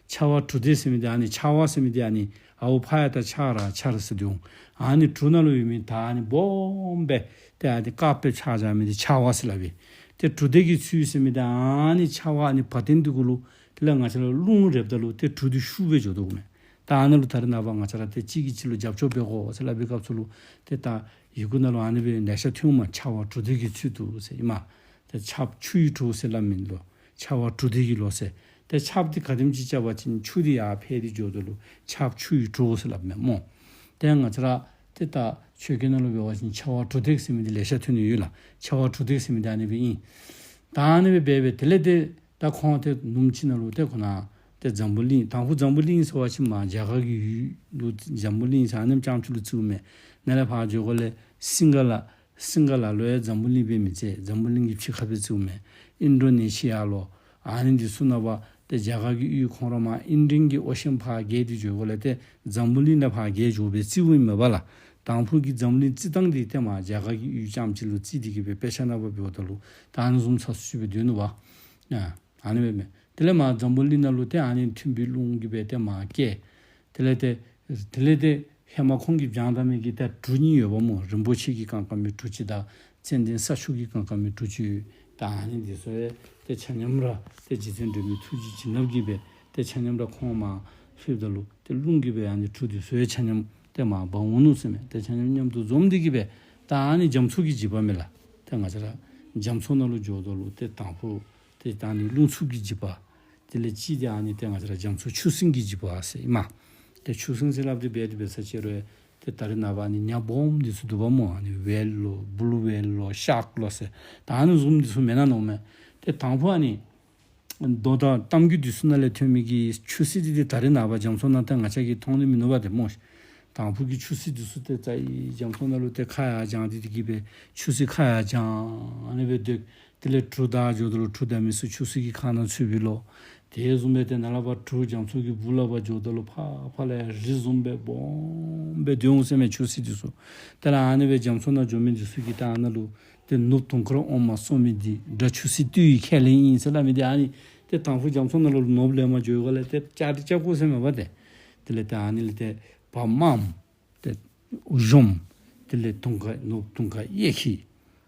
ཆར་པ་གྲུ་འདེགས་ཟེར་མི་འདི་ཨ་ནི་ཆར་པ་ཟེར་མི་འདི་ཨ་ནི་ཨརཝ་ཕར་ཡར་ད་ཆར་ར་ཆར་ཟེར་འདུག། ཨ་ནི་གྲུ་ནང་ལུ་ཡོད་མི་དར་ཨ་ནི་སྦོམ་སྦེ་ཏེ་ཨ་ནི་དཀརཔོ་སྦེ་ཆགས་བཞག་མི་འདི་ཆར་པ་ཟེར་སླབ་ཨིན། ཏེ་གྲུ་འདེགས་ཀྱི་ཚུལ་ཟེར་མི་འདི་ཨ་ནི་ཆར་པ་ཨ་ནི་བ་དན་འདི་གུ་ལུ་དེ་ལས་ང་བཅས་ར་རླུང་རེགཔ་ད་ལུ་ཏེ་གྲུ་འདི་ཤུགས་སྦེ་འགྱོ་དོ་མས། ད་ཨ་ནཱ་ལུ་ད་རེས་ནངས་པ་ང་བཅས་ར་ཏེ་གཅིག་གིས་གཅིག་ལུ་རྒྱབ་སྐྱོར་འབད་དགོ་ཟེར་སླབ་པའི་སྐབས་སུ་ལུ་ཏེ་ད་ཡི་གུ་ནང་ལུ་ཨ་ནི་སྦེ་ལེ་ཤ་ཐོན་མས། ཆར་པ་གྲུ་འདེགས་ཀྱི་ཚུལ་དུ་ཟེར་ཨིན་མས། ཏེ་ཆརཔ་ཆུ་ཡི་གྲོགས་ཟེར་སླབ་མི་ལོ། ཆར་པ་གྲུ་འདེགས་ཀྱི་ལོ་ཟེར། ཏེ་ཆརཔ་འདི་ག་དེམ་ཅིག་རྐྱབ་པ་ཅིན་ཆུ་འདི་ཡར་འཕེལ་ཏེ་འགྱོཝ་ད་ལུ་ཆརཔ་ཆུ་ཡི་གྲོགས་ཟེར་སླབ་མས་སྨོ། ཏེ་ང་བཅས་ར་ཏེ་ད་ཆོས་སྐད་ནང་ལུ་འབད་བ་ཅིན་ཆར་པ་གྲུ་འདེགས་ཟེར་མི་འདི་ལེ་ཤ་ཐོན་ནི་ཡོད་ལགས། ཆར་པ་གྲུ་འདེགས་ཟེར་མི་འདི་ཨ་ནི་སྦེ་ཨིན། ད་ཨ་ནི་སྦེ་འབད་སྦེ་དེ་ལས་ཏེ་ད་ཁོང་ཏེ་ནུབ་ཕྱི་ནང་ལུ་ཏེ་ཁོ་ན་ཏེ་འཛམ་བུ་གླིང་དང་ཕུ་འཛམ་བུ་གླིང་ཟེར་བ་ཅིན་མར་རྒྱ་གར་གྱི་ཡུལ་ལུ་འཛམ་བུ་གླིང་ཟེར་ཨ་ནེམ་རྐྱངམ་ཅིག་ལུ་བརྩིཝ་མས། ནཱ་ལས་ཕར་འགྱོ་དགོཔ་ལས་སིང་ག་ལ་སིང་ག་ལ་ལུ་ཡང་འཛམ་བུ་གླིང་སྦེ་མི་བརྩི། འཛམ་བུ་གླིང་གི་ཕྱི་ཁ་སྦེ་བརྩིཝ་མས། ཨིན་ཌོ་ནེ་ཤི་ཡ་ལོ་ཨ་ནི་འདི་ཚུ་ནང་པ་ཏེ་རྒྱ་གར་གྱི་ཡུལ་ཁོང་ར་མར་ཨིན་ཌི་ཡན་གྱི་ཨོ་ཤན་ཕར་བརྒལ་ཏེ་འགྱོ་དགོཔ་ལས་ཏེ་འཛམ་བུ་གླིང་ནང་ཕར་བརྒལ་འགྱོ་སྦེ་བརྩིཝ་ཨིན་མས་པ་ལགས། དང་ཕུ་གི་འཛམ་གླིང་བརྩི་ཐངས་འདི་ཏེ་མར་རྒྱ་གར་གྱི་ཡུལ་རྐྱངམ་ཅིག་ལུ་བརྩི་སྟེ་གི་སྦེ་དཔེ་ཆ་ནང་པ་འབདཝ་ད་ལུ་ད་ཨ་ནི་བཟུམ་ཚ་སུ་ཅིག་སྦེ་སྡོད་ནུག་པ། ཨ་ཨ་ནི་སྦེ་མས། དེ་ལས་མར་འཛམ་བུ་གླིང་ནང་ལུ་ཏེ་ཨ་ནི་མཐུན་པའི་རླུང་གིས་སྦེ་ཏེ་མར་བསྐྱལ། དེ་ལས་ཏེ་དེ་ལས་ཏེ་ཧེ་མ་ཁོང་གིས་བགྱང་ད་མི་གི་ད་གྲུ་གཉིས་ཡོདཔ་སྨོ། རིན་པོ་ཆེ་གིས་བཀང་བཀང་མི་གྲུ་གཅིག་དང་ཙན་དན་ས་ཆུ་གིས་བཀང་བཀང་མི་གྲུ་གཅིག་ཡོད། ད་ཨ་ནི་འདི་ཚུ་ཡང་ཏེ་ཆ་མཉམ་ར་ཏེ་རྗེ་བཙུན་སྒྲོལ་མའི་ཐུགས་རྗེ་བྱིན་རླབས་ཀྱིས་སྦེ་ཏེ་ཆ་མཉམ་ར་ཁོང་མར་ལྷོདཔ་ད་ལུ་ཏེ་རླུང་གིས་སྦེ་ཨ་ནི་གྲུ་འདི་ཚུ་ཡང་ཆ་མཉམ་ཏེ་མར་འབག་འོང་ནུག་ཟེར་མས། ཏེ་ཆ་མཉམ་མཉམ་དུ་འཛོམས་ཏེ་གི་སྦེ་ད་ཨ་ནི་རྒྱ་མཚོ་གི་འཇིགས་པ་མས་ལགས། ཏེ་ང་བཅས་ར་རྒྱ་མཚོ་ནང་ལུ་འགྱོཝ་ད་ལུ་ཏེ་དང་ཕུ་ཏེ་ད་ཨ་ནི་རླུང་འཚུབ་ཀྱི་འཇིགས་པ། དེ་ལས་གཅིག་འདི་ཨ་ནི་ཏེ་ང་བཅས་ར་རྒྱ་མཚོ་ཆུ་སྲིན་གྱི་འཇིགས་པ་ཟེར་ཨིན་མས། ཏེ་ཆུ་སྲིན་ཟེར་སླབ་སྟེ་འབད་དེ་འབད་ས་ཅིག་རུང་ཏེ་ད་རེས་ནངས་པ་ཨ་ནི་ཉ་སྦོམ་འདི་ཚུ་འདུག་པ་སྨོ། ཨ་ནི་ཝེལ་ལོ་བུ་ལུ་ཝེལ་ལོ་ཤཱརཀ་ལོ་ཟེར་ད་ཨ་ནི་བཟུམ་འདི་ཚུ་མེན་ན་མནོཝ་མས། ཏེ་དང་ཕུ་ཨ་ནི་མདོ་དང་གཏམ་རྒྱུད་འདི་ཚུ་ནང་ལས་ཐོན་མི་གི་ཆུ་སྲིན་འདི་ཏེ་ད་རེས་ནངས་པ་རྒྱ་མཚོ་ནང་ཏེ་ང་བཅས་ཀྱིས་མཐོང་ནི་མིན་ནུག་པ་ཏེ་སྨོ་ཤིག། དང་ཕུ་གི་ཆུ་སྲིན་འདི་ཚུ་ཏེ་རྩ་བའི་རྒྱ་མཚོ་ནང་ལུ་ཏེ་ཁ་ཡར་བརྒྱངས་ཏེ་དེ་གི་སྦེ་ཆུ་སྲིན་ཁ་ཡར་བརྒྱངས་ཨ་ནི་སྦེ་སྡོད། དེ་ལས་གྲུ་དར་འགྱོཝ་ད་ལུ་གྲུ་དར་མི་ཚུ་ཆུ་སྲིན་གྱི་ཁ་ནང་ཚུད་པས་ལོ། དེ་བཟུམ་སྦེ་ཏེ་ནཱ་ལས་ཕར་གྲུ་རྒྱ་མཚོ་གི་སྦུག་ལས་ཕར་འགྱོཝ་ད་ལུ་ཕར་ཕར་ལས་རི་བཟུམ་སྦེ་སྦོམ་སྦེ་སྡོད་འོང་ཟེར་མས་ཆུ་སྲིན་འདི་ཚུ། དེ་ལས་ཨ་ནི་སྦེ་རྒྱ་མཚོ་ནང་འགྱོ་མི་འདི་ཚུ་གིས་ད་ཨ་ནཱ་ལུ་ཏེ་ནོར་བུ་དུང་དཀར་འོ་མ་གསོ་མི་འདི་དགྲ་ཆུ་སྲིན་བཏུལ་བའི་ཁས་ལེན་ཨིན་ཟེར་སླབ་མི་འདི་ཨ་ནི་ཏེ་དང་ཕུ་རྒྱ་མཚོ་ནང་ལུ་ནོར་བུ་ལེན་པར་འགྱོ་དགོཔ་ལས་ཏེ་ལྕགས་རི་ལྕགས་ཕུར་ཟེར་མས་པ་ཏེ། དེ་ལས་ཏེ་ཨ་ནི་ལས་ཏེ་བ་མངམ་ཏེ་གཞོམ། དེ་ལས་དུང་དཀར་ནོར་བུ་དུང་དཀར་གཡས་འཁྱིལ།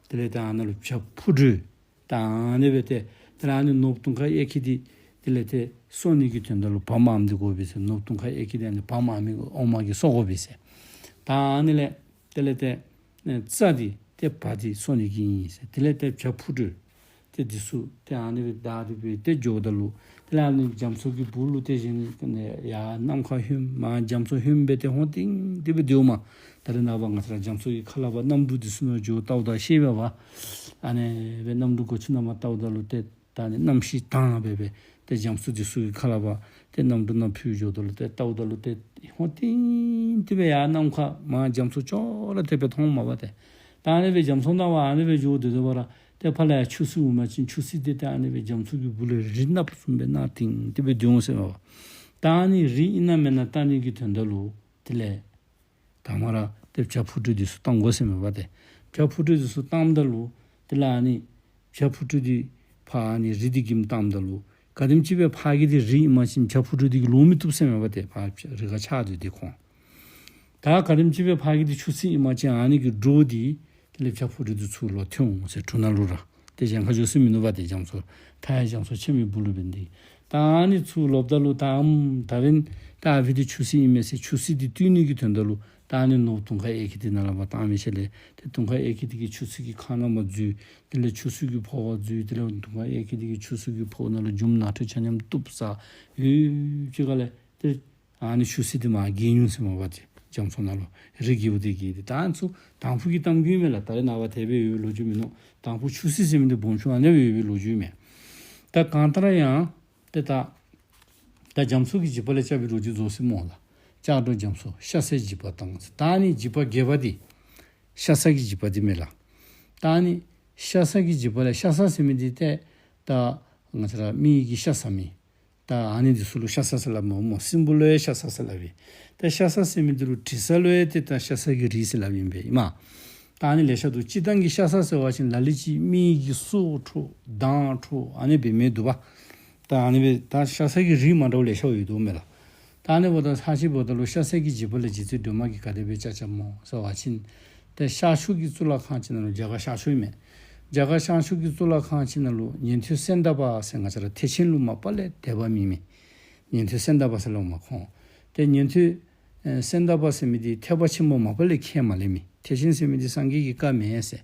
དེ་ལས་ཏེ་ཨ་ནཱ་ལུ་བྱ་ཕུག་སྦྲུལ། ད་ཨ་ནི་སྦེ་ཏེ་ཏེ་ཨ་ནི་ནོར་བུ་དུང་དཀར་གཡས་འཁྱིལ་འདི་དེ་ལས་ཏེ་གསོ་ནི་གི་དོན་དག་ལུ་བ་མངམ་འདི་དགོ་པས་ཟེར། ནོར་བུ་དུང་དཀར་གཡས་འཁྱིལ་འདི་ཨ་ནི་བ་མངམ་མི་འོ་མ་གིས་གསོ་དགོ་པས་ཟེར། ད་ཨ་ནི་ལས་དེ་ལས་ཏེ་ཨེ་རྩྭ་འདི་ཏེ་བ་འདི་གསོ་ནི་གི་ཨིན་ཟེར། དེ་ལས་ཏེ་བྱ་ཕུག་སྦྲུལ། ཏེ་འདི་ཚུ་ཏེ་ཨ་ནི་སྦེ་བདའ་སྟེ་སྦེ་ཏེ་འགྱོཝ་ད་ལུ་དེ་ལས་ཨ་ནི་རྒྱ་མཚོ་གི་སྦུག་ལུ་ཏེ་གཞན་ཡར་ནམ་མཁའ་ཧོནམ་མར་རྒྱ་མཚོ་ཧོནམ་སྦེ་ཏེ་ཧོན་ཏིང་ཏིང་སྦེ་སྡོདཔ་མས། ད་རེས་ནངས་པ་ང་བཅས་ར་རྒྱ་མཚོ་གི་ཁ་ལས་ཕར་གནམ་གྲུ་འདི་ཚུ་ནང་འགྱོ་བལྟཝ་ད་ཤེས་པས་པ། ཨ་ནི་སྦེ་གནམ་གྲུ་སྒོ་ཕྱི་ནང་མར་བལྟཝ་ད་ལུ་ཏེ་ད་ཨ་ནི་གནམ་གཤིས་དྭངས་སྦེ་སྦེ་ཏེ་རྒྱ་མཚོ་འདི་ཚུ་གི་ཁ་ལས་ཕར་ཏེ་གནམ་གྲུ་ནང་འཕུར་འགྱོཝ་ད་ལུ་ཏེ་བལྟཝ་ད་ལུ་ཏེ་ཧོན་ཏིང་ཏིང་སྦེ་ཡར་ནམ་མཁའ་མར་རྒྱ་མཚོ་ཅོག་ར་འཐདཔ་སྦེ་མཐོངམ་མས་པ་ཏེ། ད་ཨ་ནི་སྦེ་རྒྱ་མཚོ་ནང་ཕར་ཨ་ནི་སྦེ་འགྱོ་སྡོད་སྡོད་པ་ར་ ཏེ་ཕར་ལས་ཡར་ཆུ་སྲིན་འོང་པ་ཅིན་ཆུ་སྲིན་འདི་ཏེ་ཨ་ནི་སྦེ་རྒྱ་མཚོ་གི་སྦུག་ལས་རི་ནགཔོ་བཟུམ་སྦེ་ནག་ཏིང་ཏིང་སྦེ་སྡོད་འོང་ཟེར་མས་པ། ད་ཨ་ནི་རི་ཨིན་ན་མེན་ན་བལྟ་ནི་གི་དོན་དག་ལུ་དེ་ལས་དང་པ་ར་ཏེ་བྱ་ཕུག་རོན་འདི་ཚུ་བཏང་དགོ་ཟེར་མས་པ་ཏེ། བྱ་ཕུག་རོན་འདི་ཚུ་བཏངམ་ད་ལུ་དེ་ལས་ཨ་ནི་བྱ་ཕུག་རོན་འདི་ཕར་ཨ་ནི་རི་འདི་གིམ་བཏངམ་ད་ལུ་ག་དེམ་ཅིག་སྦེ་ཕར་གི་འདི་རི་ཨིན་པ་ཅིན་བྱ་ཕུག་རོན་འདི་གིས་ལོག་མི་བཏུབ་ཟེར་མས་པ་ཏེ། ཕར་རི་ཁར་ཆགས་སྡོད་དེ་ཁོང་། ད་ག་དེམ་ཅིག་སྦེ་ཕར་གི་འདི་ཆུ་སྲིན་ཨིན་པ་ཅིན་ཨ་ནི་གི་སྒྲོ་འདི་དེ་ལས་བྱ་ཕུག་རོན་འདི་ཚུར་ལོག་ཐོན་འོང་ཟེར་གྲུ་ནང་ལུ་ར། ཏེ་གཞན་ཁར་འགྱོ་ས་མིན་ནུག་པ་ཏེ་རྒྱ་མཚོ། མཐའ་ཡས་རྒྱ་མཚོ་ཆེན་མོའི་སྦུག་ལུ་འབད་ནི་འདི། ད་ཨ་ནི་ཚུར་ལོགཔ་ད་ལུ་ད་ཨམ་ད་འབདན་ད་ཨ་ཕི་འདི་ཆུ་སྲིན་ཨིན་མས་ཟེར་ཆུ་སྲིན་འདི་བཏུལ་ནི་གི་དོན་དག་ལུ་ད་ཨ་ནི་ནོར་བུ་དུང་དཀར་གཡས་འཁྱིལ་འདི་ནང་ལུ་མར་བཏང་མི་ཤེས་ལས་ཏེ་དུང་དཀར་གཡས་འཁྱིལ་འདི་གིས་ཆུ་སྲིན་གྱི་ཁ་ནང་མར་འཛུལ། དེ་ལས་ཆུ་སྲིན་གྱི་ཕོཝ་འཛུལ། དེ་ལས་དུང་དཀར་གཡས་འཁྱིལ་འདི་གིས་ཆུ་སྲིན་གྱི་ཕོཝ་ནང་ལུ་རྒྱུ་མ་ནང་ཁྲོལ་ཆ་མཉམ་གཏུབ་ས། ཡུད་ཅིག་ཁ་ལས་ཏེ་ཨ་ནི་ཆུ་སྲིན་འདི་མར་རྒྱས་འོང་ཟེར་མས་པ་ཏེ། རྒྱ་མཚོ་ནང་ལུ་རི་རྒྱས་པོ་འདི་རྒྱས་ཏེ། ད་ཨ་ནི་ཚུ་དང་ཕུ་གི་གཏམ་རྒྱུད་མས་ལགས། ད་རེས་ནངས་པ་དེ་སྦེ་ཡོད་པའི་ལོ་རྒྱུས་མིན་ནུག། དང་ཕུ་ཆུ་སྲིན་ཟེར་མི་འདི་སྦོམ་ཆུང་ཨ་ནི་སྦེ་ཡོད་པའི་ལོ་རྒྱུས་མས། ད་གང་ལྟར་ཡང་ཏེ་ད་ད་རྒྱ་མཚོ་གི་འཇིགས་པ་ལས་སྐྱབས་པའི་ལོ་རྒྱུས་རྫོགས་སོ་ཡི་སྨོ་ལགས། ལྕགས་སྒྲོག་རྒྱ་མཚོ་ཤ་ཟའི་འཇིགས་པ་དང་ཟེར། ད་ཨ་ནི་འཇིགས་པ་བརྒྱད་པ་འདི་ཤ་ཟ་གི་འཇིགས་པ་འདི་མས་ལགས། ད་ཨ་ནི་ཤ་ཟ་གི་འཇིགས་པ་ལས་ཤ་ཟ་ཟེར་མི་འདི་ཏེ་ད་ང་བཅས་ར་མི་གི་ཤ་ཟ་མི། ད་ཨ་ནི་འདི་ཚུ་ལུ་ཤ་ཟ་ཟེར་སླབ་མས་སྨོ། སྲིན་པོ་ལུ་ཡང་ཤ་ཟ་ཟེར་སླབ་ཨིན། ད་ཤ་ཟ་ཟེར་མི་འདི་ལུ་དྲི་ཟ་ལུ་ཡང་ཏེ་ད་ཤ་ཟ་གི་རིགས་ཟེར་སླབ་ཨིན་པས་ཨིན་མས། ད་ཨ་ནི་ལེ་ཤ་འདུག། སྤྱིར་བཏང་གི་ཤ་ཟ་ཟེར་བ་ཅིན་ལ་ལུ་ཅིག་མི་གི་སྲོག་འཕྲོག་མདངས་འཕྲོག་ཨ་ནི་འབད་མི་འདུག་པ། ད་ཨ་ནི་སྦེ་ད་ཤ་ཟ་གི་རིགས་མ་འདྲཝ་ལེ་ཤ་ཡོད་དོ་མས་ལགས། ད་ཨ་ནི་འབདཝ་ད་ལྷག་ཅིག་འབདཝ་ད་ལུ་ཤ་ཟ་གི་འཇིགས་པ་ལས་རྗེ་བཙུན་སྒྲོལ་མ་གིས་ག་དེ་སྦེ་སྐྱབས་སྐྱབས་སྨོ་ཟེར་བ་ཅིན་ཏེ་ཤར་ཕྱོགས་ཀྱི་གཙུག་ལག་ཁང་ཅིག་ནང་ལུ་རྒྱ་གར་ཤར་ཕྱོགས་ཨིན་མས། རྒྱ་གར་ཤར་ཕྱོགས་ཀྱི་གཙུག་ལག་ཁང་ཅིག་ནང་ལུ་ཉན་ཐོས་སེནྡ་པ་ཟེར་ང་བཅས་ར་ཐེག་ཆེན་ལུ་མ་པ་ལས་དད་པ་མེད་མི། ཉན་ཐོས་སེནྡ་པ་ཟེར་སླབ་མས་ཁོང་། ཏེ་ཉན་ཐོས་ཨེ་སེནྡ་པ་ཟེར་མི་འདི་ཐེག་པ་ཆེན་པོ་མ་པ་ལས་ཁས་མ་ལེན་མི། ཐེག་ཆེན་ཟེར་མི་འདི་སངས་རྒྱས་ཀྱི་བཀའ་མེན་ཟེར།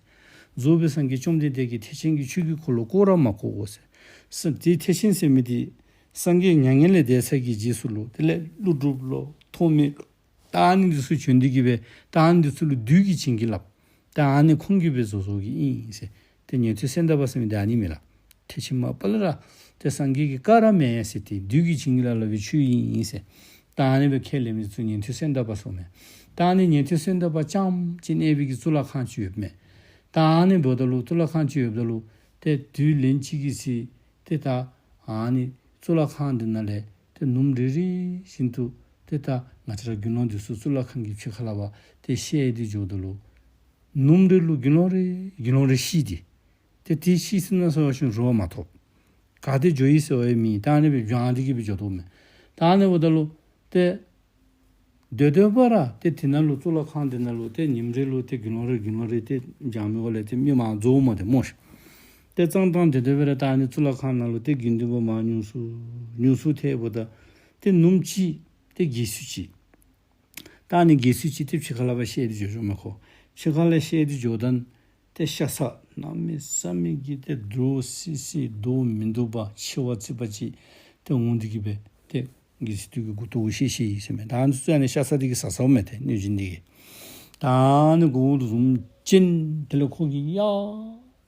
རྫོགས་པའི་སངས་རྒྱས་བཅོམ་ལྡན་འདས་ཀྱིས་ཐེག་ཆེན་གྱི་ཆོས་ཀྱི་འཁོར་ལོ་བསྐོར་ར་མ་བསྐོར་གོ་ཟེར། ས་དེ་ཐེག་ཆེན་ཟེར་མི་འདི་སངས་རྒྱས་མྱ་ངན་ལས་འདས་ཚར་གྱི་རྗེས་སུ་ལུ་དེ་ལས་ཀླུ་སྒྲུབ་ལོ་ཐོགས་མེད་ལོ་ད་ཨ་ནི་འདི་ཚུ་བྱོན་ཏེ་གིས་སྦེ་ད་ཨ་ནི་འདི་ཚུ་ལུ་བདུད་ཀྱིས་བྱིན་གྱིས་བརླབས། ད་ཨ་ནི་ཁོང་གིས་སྦེ་བཟོ་བཟོཝ་གི་ཨིན་ཟེར། ཏེ་ཉན་ཐོས་སེནྡ་པ་ཟེར་མི་འདི་ཨ་ནི་མས་ལགས། ཐེག་ཆེན་མ་པ་ལས་ར་ཏེ་སངས་རྒྱས་ཀྱི་བཀའ་ར་མེན་ཟེར་ཏེ་བདུད་ཀྱིས་བྱིན་གྱིས་བརླབས་པའི་ཆོས་ཨིན་ཟེར། ད་ཨ་ནི་སྦེ་ཁས་ལེན་མི་ཚུ་ཉན་ཐོས་སེནྡ་པ་ཟེར་མས། ད་ཨ་ནི་ཉན་ཐོས་སེནྡ་པ་རྐྱངམ་གཅིག་གནས་པའི་གི་གཙུག་ལག་ཁང་ཅིག་ཡོདཔ་མས། ད་ཨ་ནི་འབདཝ་ད་ལུ་གཙུག་ལག་ཁང་ཅིག་ཡོདཔ་ད་ལུ་ཏེ་དུས་ལན་གཅིག་གི་ཚེ་ཏེ་ད་ཨ་ནི་གཙུག་ལག་ཁང་འདི་ནང་ལས་ཏེ་ནུབམོ་རེ་རེ་བཞིན་དུ་ཏེ་ད་ང་བཅས་ར་དགེ་སློང་འདི་ཚུ་གཙུག་ལག་ཁང་གི་ཕྱི་ཁ་ལས་ཕར་ཏེ་བཤལ་ཏེ་འགྱོཝ་ད་ལུ་ནུབམོ་རེ་ལུ་དགེ་སློང་རེ་དགེ་སློང་རེ་ཤི་སྟེ། ཏེ་དེ་ཤི་སོ་ན་ཟེར་བ་ཅིན་རོ་མ་ཐོབ། ག་ཏེ་འགྱོ་ཡི་ཟེར་བ་ཡང་མེད། ད་ཨ་ནི་སྦེ་བྱང་སྟེ་གིས་སྦེ་འགྱོ་དོ་མས། ད་ཨ་ནི་འབདཝ་ད་ལུ་ཏེ་སྡོད་སྡོད་པ་ར་ཏེ་དེ་ནང་ལུ་གཙུག་ལག་ཁང་དེ་ནང་ལུ་ཏེ་ཉིནམ་རེ་ལུ་ཏེ་དགེ་སློང་རེ་དགེ་སློང་རེ་ཏེ་བྱང་མི་འོག་ལས་ཏེ་མི་མང་འཛོམས་མས་ཏེ་སྨོ་ཤ། ཏེ་ཙང་ཙང་སྡོད་སྡོད་པ་ར་ད་ཨ་ནི་གཙུག་ལག་ཁང་ནང་ལུ་ཏེ་དགེ་འདུན་པ་མར་ཉུང་སུ་ཉུང་སུ་ཐལཝ་ད་ཏེ་ནུབམོ་ཅིག་ཏེ་དགེ་ཚུལ་ཅིག། ད་ཨ་ནི་དགེ་ཚུལ་ཅིག་ཏེ་ཕྱི་ཁ་ལས་ཕར་བཤལ་ཏེ་འགྱོ་འགྱོཝ་མས་ཁོ། ཕྱི་ཁ་ལས་བཤལ་ཏེ་འགྱོཝ་ད་ཏེ་ཤ་ཟ་གནམ་མེད་ས་མེད་ཀྱི་ཏེ་འདྲོག་སི་སི་མདོག་མིན་འདུག་པ་འཆི་བ་རྩིག་པ་ཅིག་ཏེ་འོང་སྟེ་གིས་སྦེ་ཏེ་དགེ་ཚུལ་འདི་གི་མགུ་ཏོ་གུ་བཤལ་བཤལ་ཡི་ཟེར་མས། ད་ཨ་ནི་ཚུ་ཨ་ནི་ཤ་ཟ་འདི་གིས་ཟ་ཟཝ་མས་ཏེ་གནོད་སྦྱིན་འདི་གིས། ད་ཨ་ནི་མགུ་ཏོ་བཟུམ་ཅིག་དེ་ལས་ཁོ་གིས་ཡ་